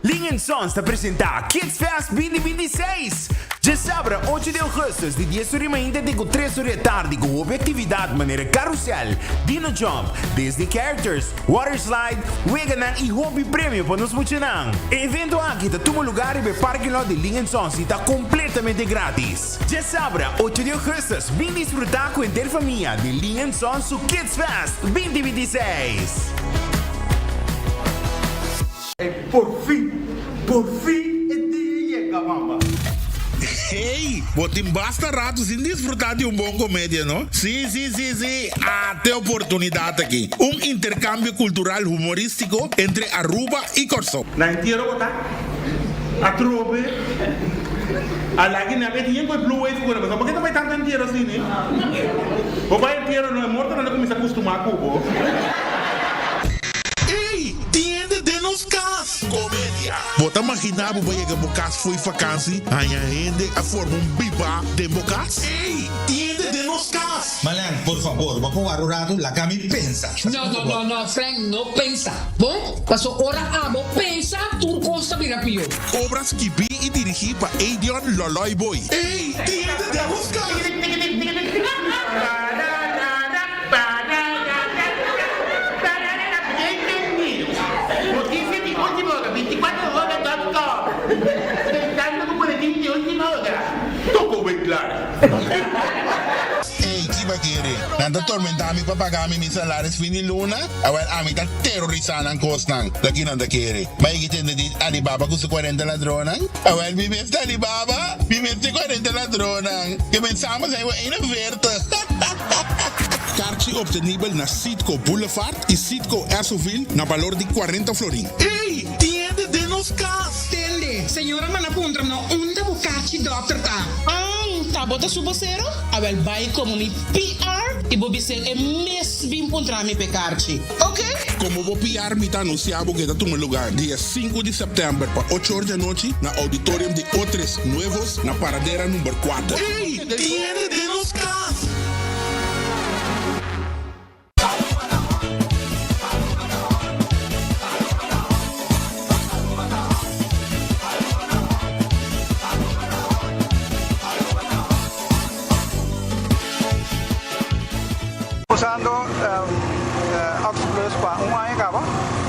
Ling Sons ta presenta Kids Fest 2026! Djasabra ocho di augustus di dies ora di mainta te ku tres ora di atardi ku hopi aktividat manera karusel, dino jump, Disney characters, water slide, weganan i hopi premio pa nos muchanan. E evento aki ta tuma lugar riba e parking lot di Ling Sons i ta kompletamente gratis. Djasabra ocho di augustus bin disfruta ku henter famia di Ling Sons su Kids Fest 2026! Ey porfin, porfin e dia yega mama. Hey, bo tin basta rato sin disfruta di un bon comedia, no? Si, si, si, si, ate oportunidad aki. Un intercambio cultural humoristico entre Aruba y Corsou. Na entiero bo ta atrobe a lagi nan e tin ku e blue wave ku nan pasobra bo ke ta bai tantu entiero asina eh bo bai entiero no e mortonan ta kuminsa kustumá ku bo. Ey, tin hende den nos cas! Comedia. Bo ta magina bo ba yega bo cas fo'i vakansi, haña hende a forma un biba den bo cas? Ey, tin hende den nos cas! Malen, por fabor, bo por wara un ratu, laga mi pensa. No, no, no, no, Frank, no pensa. Bon, paso ora abo pensa, tur cos ta bira pió. Obra skibí i dirigí pa Edion Loloy Boy. Ey, tin hende den nos cas! Noticia di ultima hora, 24 hora dot com. Pensando cu boletin di ultima hora. Toko wen klaar. Ey, ki bakere? Nan ta tormenta mi pa paga mi mi salaris fin di luna? Awel, ami ta terorisa nan kosnan. Ta ki nan ta kere? Bai ki tende di Alibaba ku su 40 ladronnan? Awel, mi mes ta Alibaba, mi mes ta e 40 ladronnan. Ke men samen zijn we 41. Karchi obtenibel na Citgo Boulevard y Citgo Esso-ville na balor di 40 florin. Ey! Tin hende den nos kas! Tende, señora manda puntra no unda bo kachi dokter ta. An, ta bo ta su bosero? Awel bai komo mi PR i bo bis'é e mes bin puntra mi p'e karchi. Ok? Komo bo PR mi ta anunsiá bo ke ta tuma lugar dia sinku di sèptèmber pa ocho or di anochi na Auditorium di Otres Nuevos na Paradera number kuater. Ey! Tin hende den nos kas! Usando Oxyplus pa un aña caba,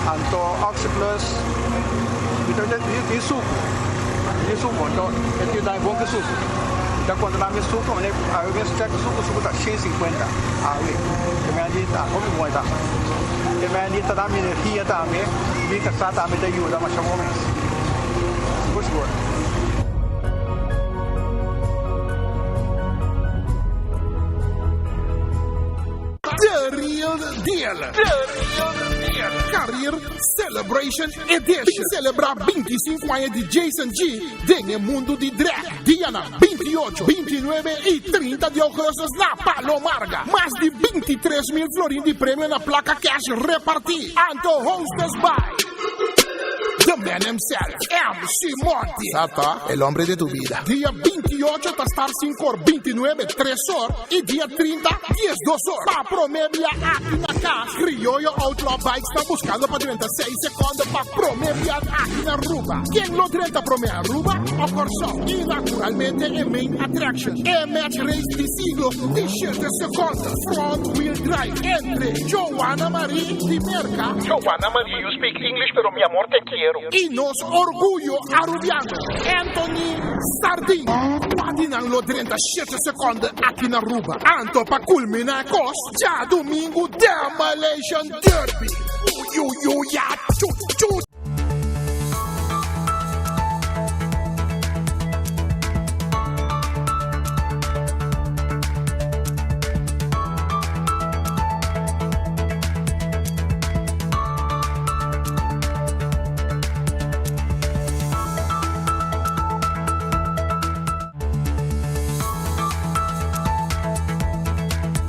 anto Oxyplus mi ta tin sucu, tin sucu, anto e tin dai bon ki sucu. Mi ta controla mi sucu, mane awe mes check sucu, sucu ta 150 awe, e mei di ta hopi bon e ta. E mei di ta da mi energia tambe, mi casa tambe ta yuda masha bon mes. Sigur sigur. The Real Deal. The Real Deal. Carrier Celebration Edition. Bin celebra 25 aña di Jason G den e mundo di drag. Dianan 28, 29 y 30 di augustus na Palo Marga. Mas di 23 mil florin di premio na placa cash reparti. Anto hostess by The man himself, MC Monty. Sata, el hombre de tu vida. Dia 28 ta start 5 or, 29 3 or y dia 30 12 or. Pa prome bia aki na cas, Criollo Outlaw Bikes ta buscando pa drenta 6 seconde pa prome bia aki na Aruba. Ken lo drenta prome Aruba o Corsou? Y naturalmente e main attraction, e match race di siglo di 7 seconde, front wheel drive entre Joanna Marie di Merca, Joanna Marie, you speak English pero mi amor te quiero. Y nos orguyo Arubiano, Anthony Sardin. Cua di nan lo drenta shete seconde aki na Aruba? Anto pa culmina e cos, djadumingu Demolition Derby. Uyuyuya chu chu.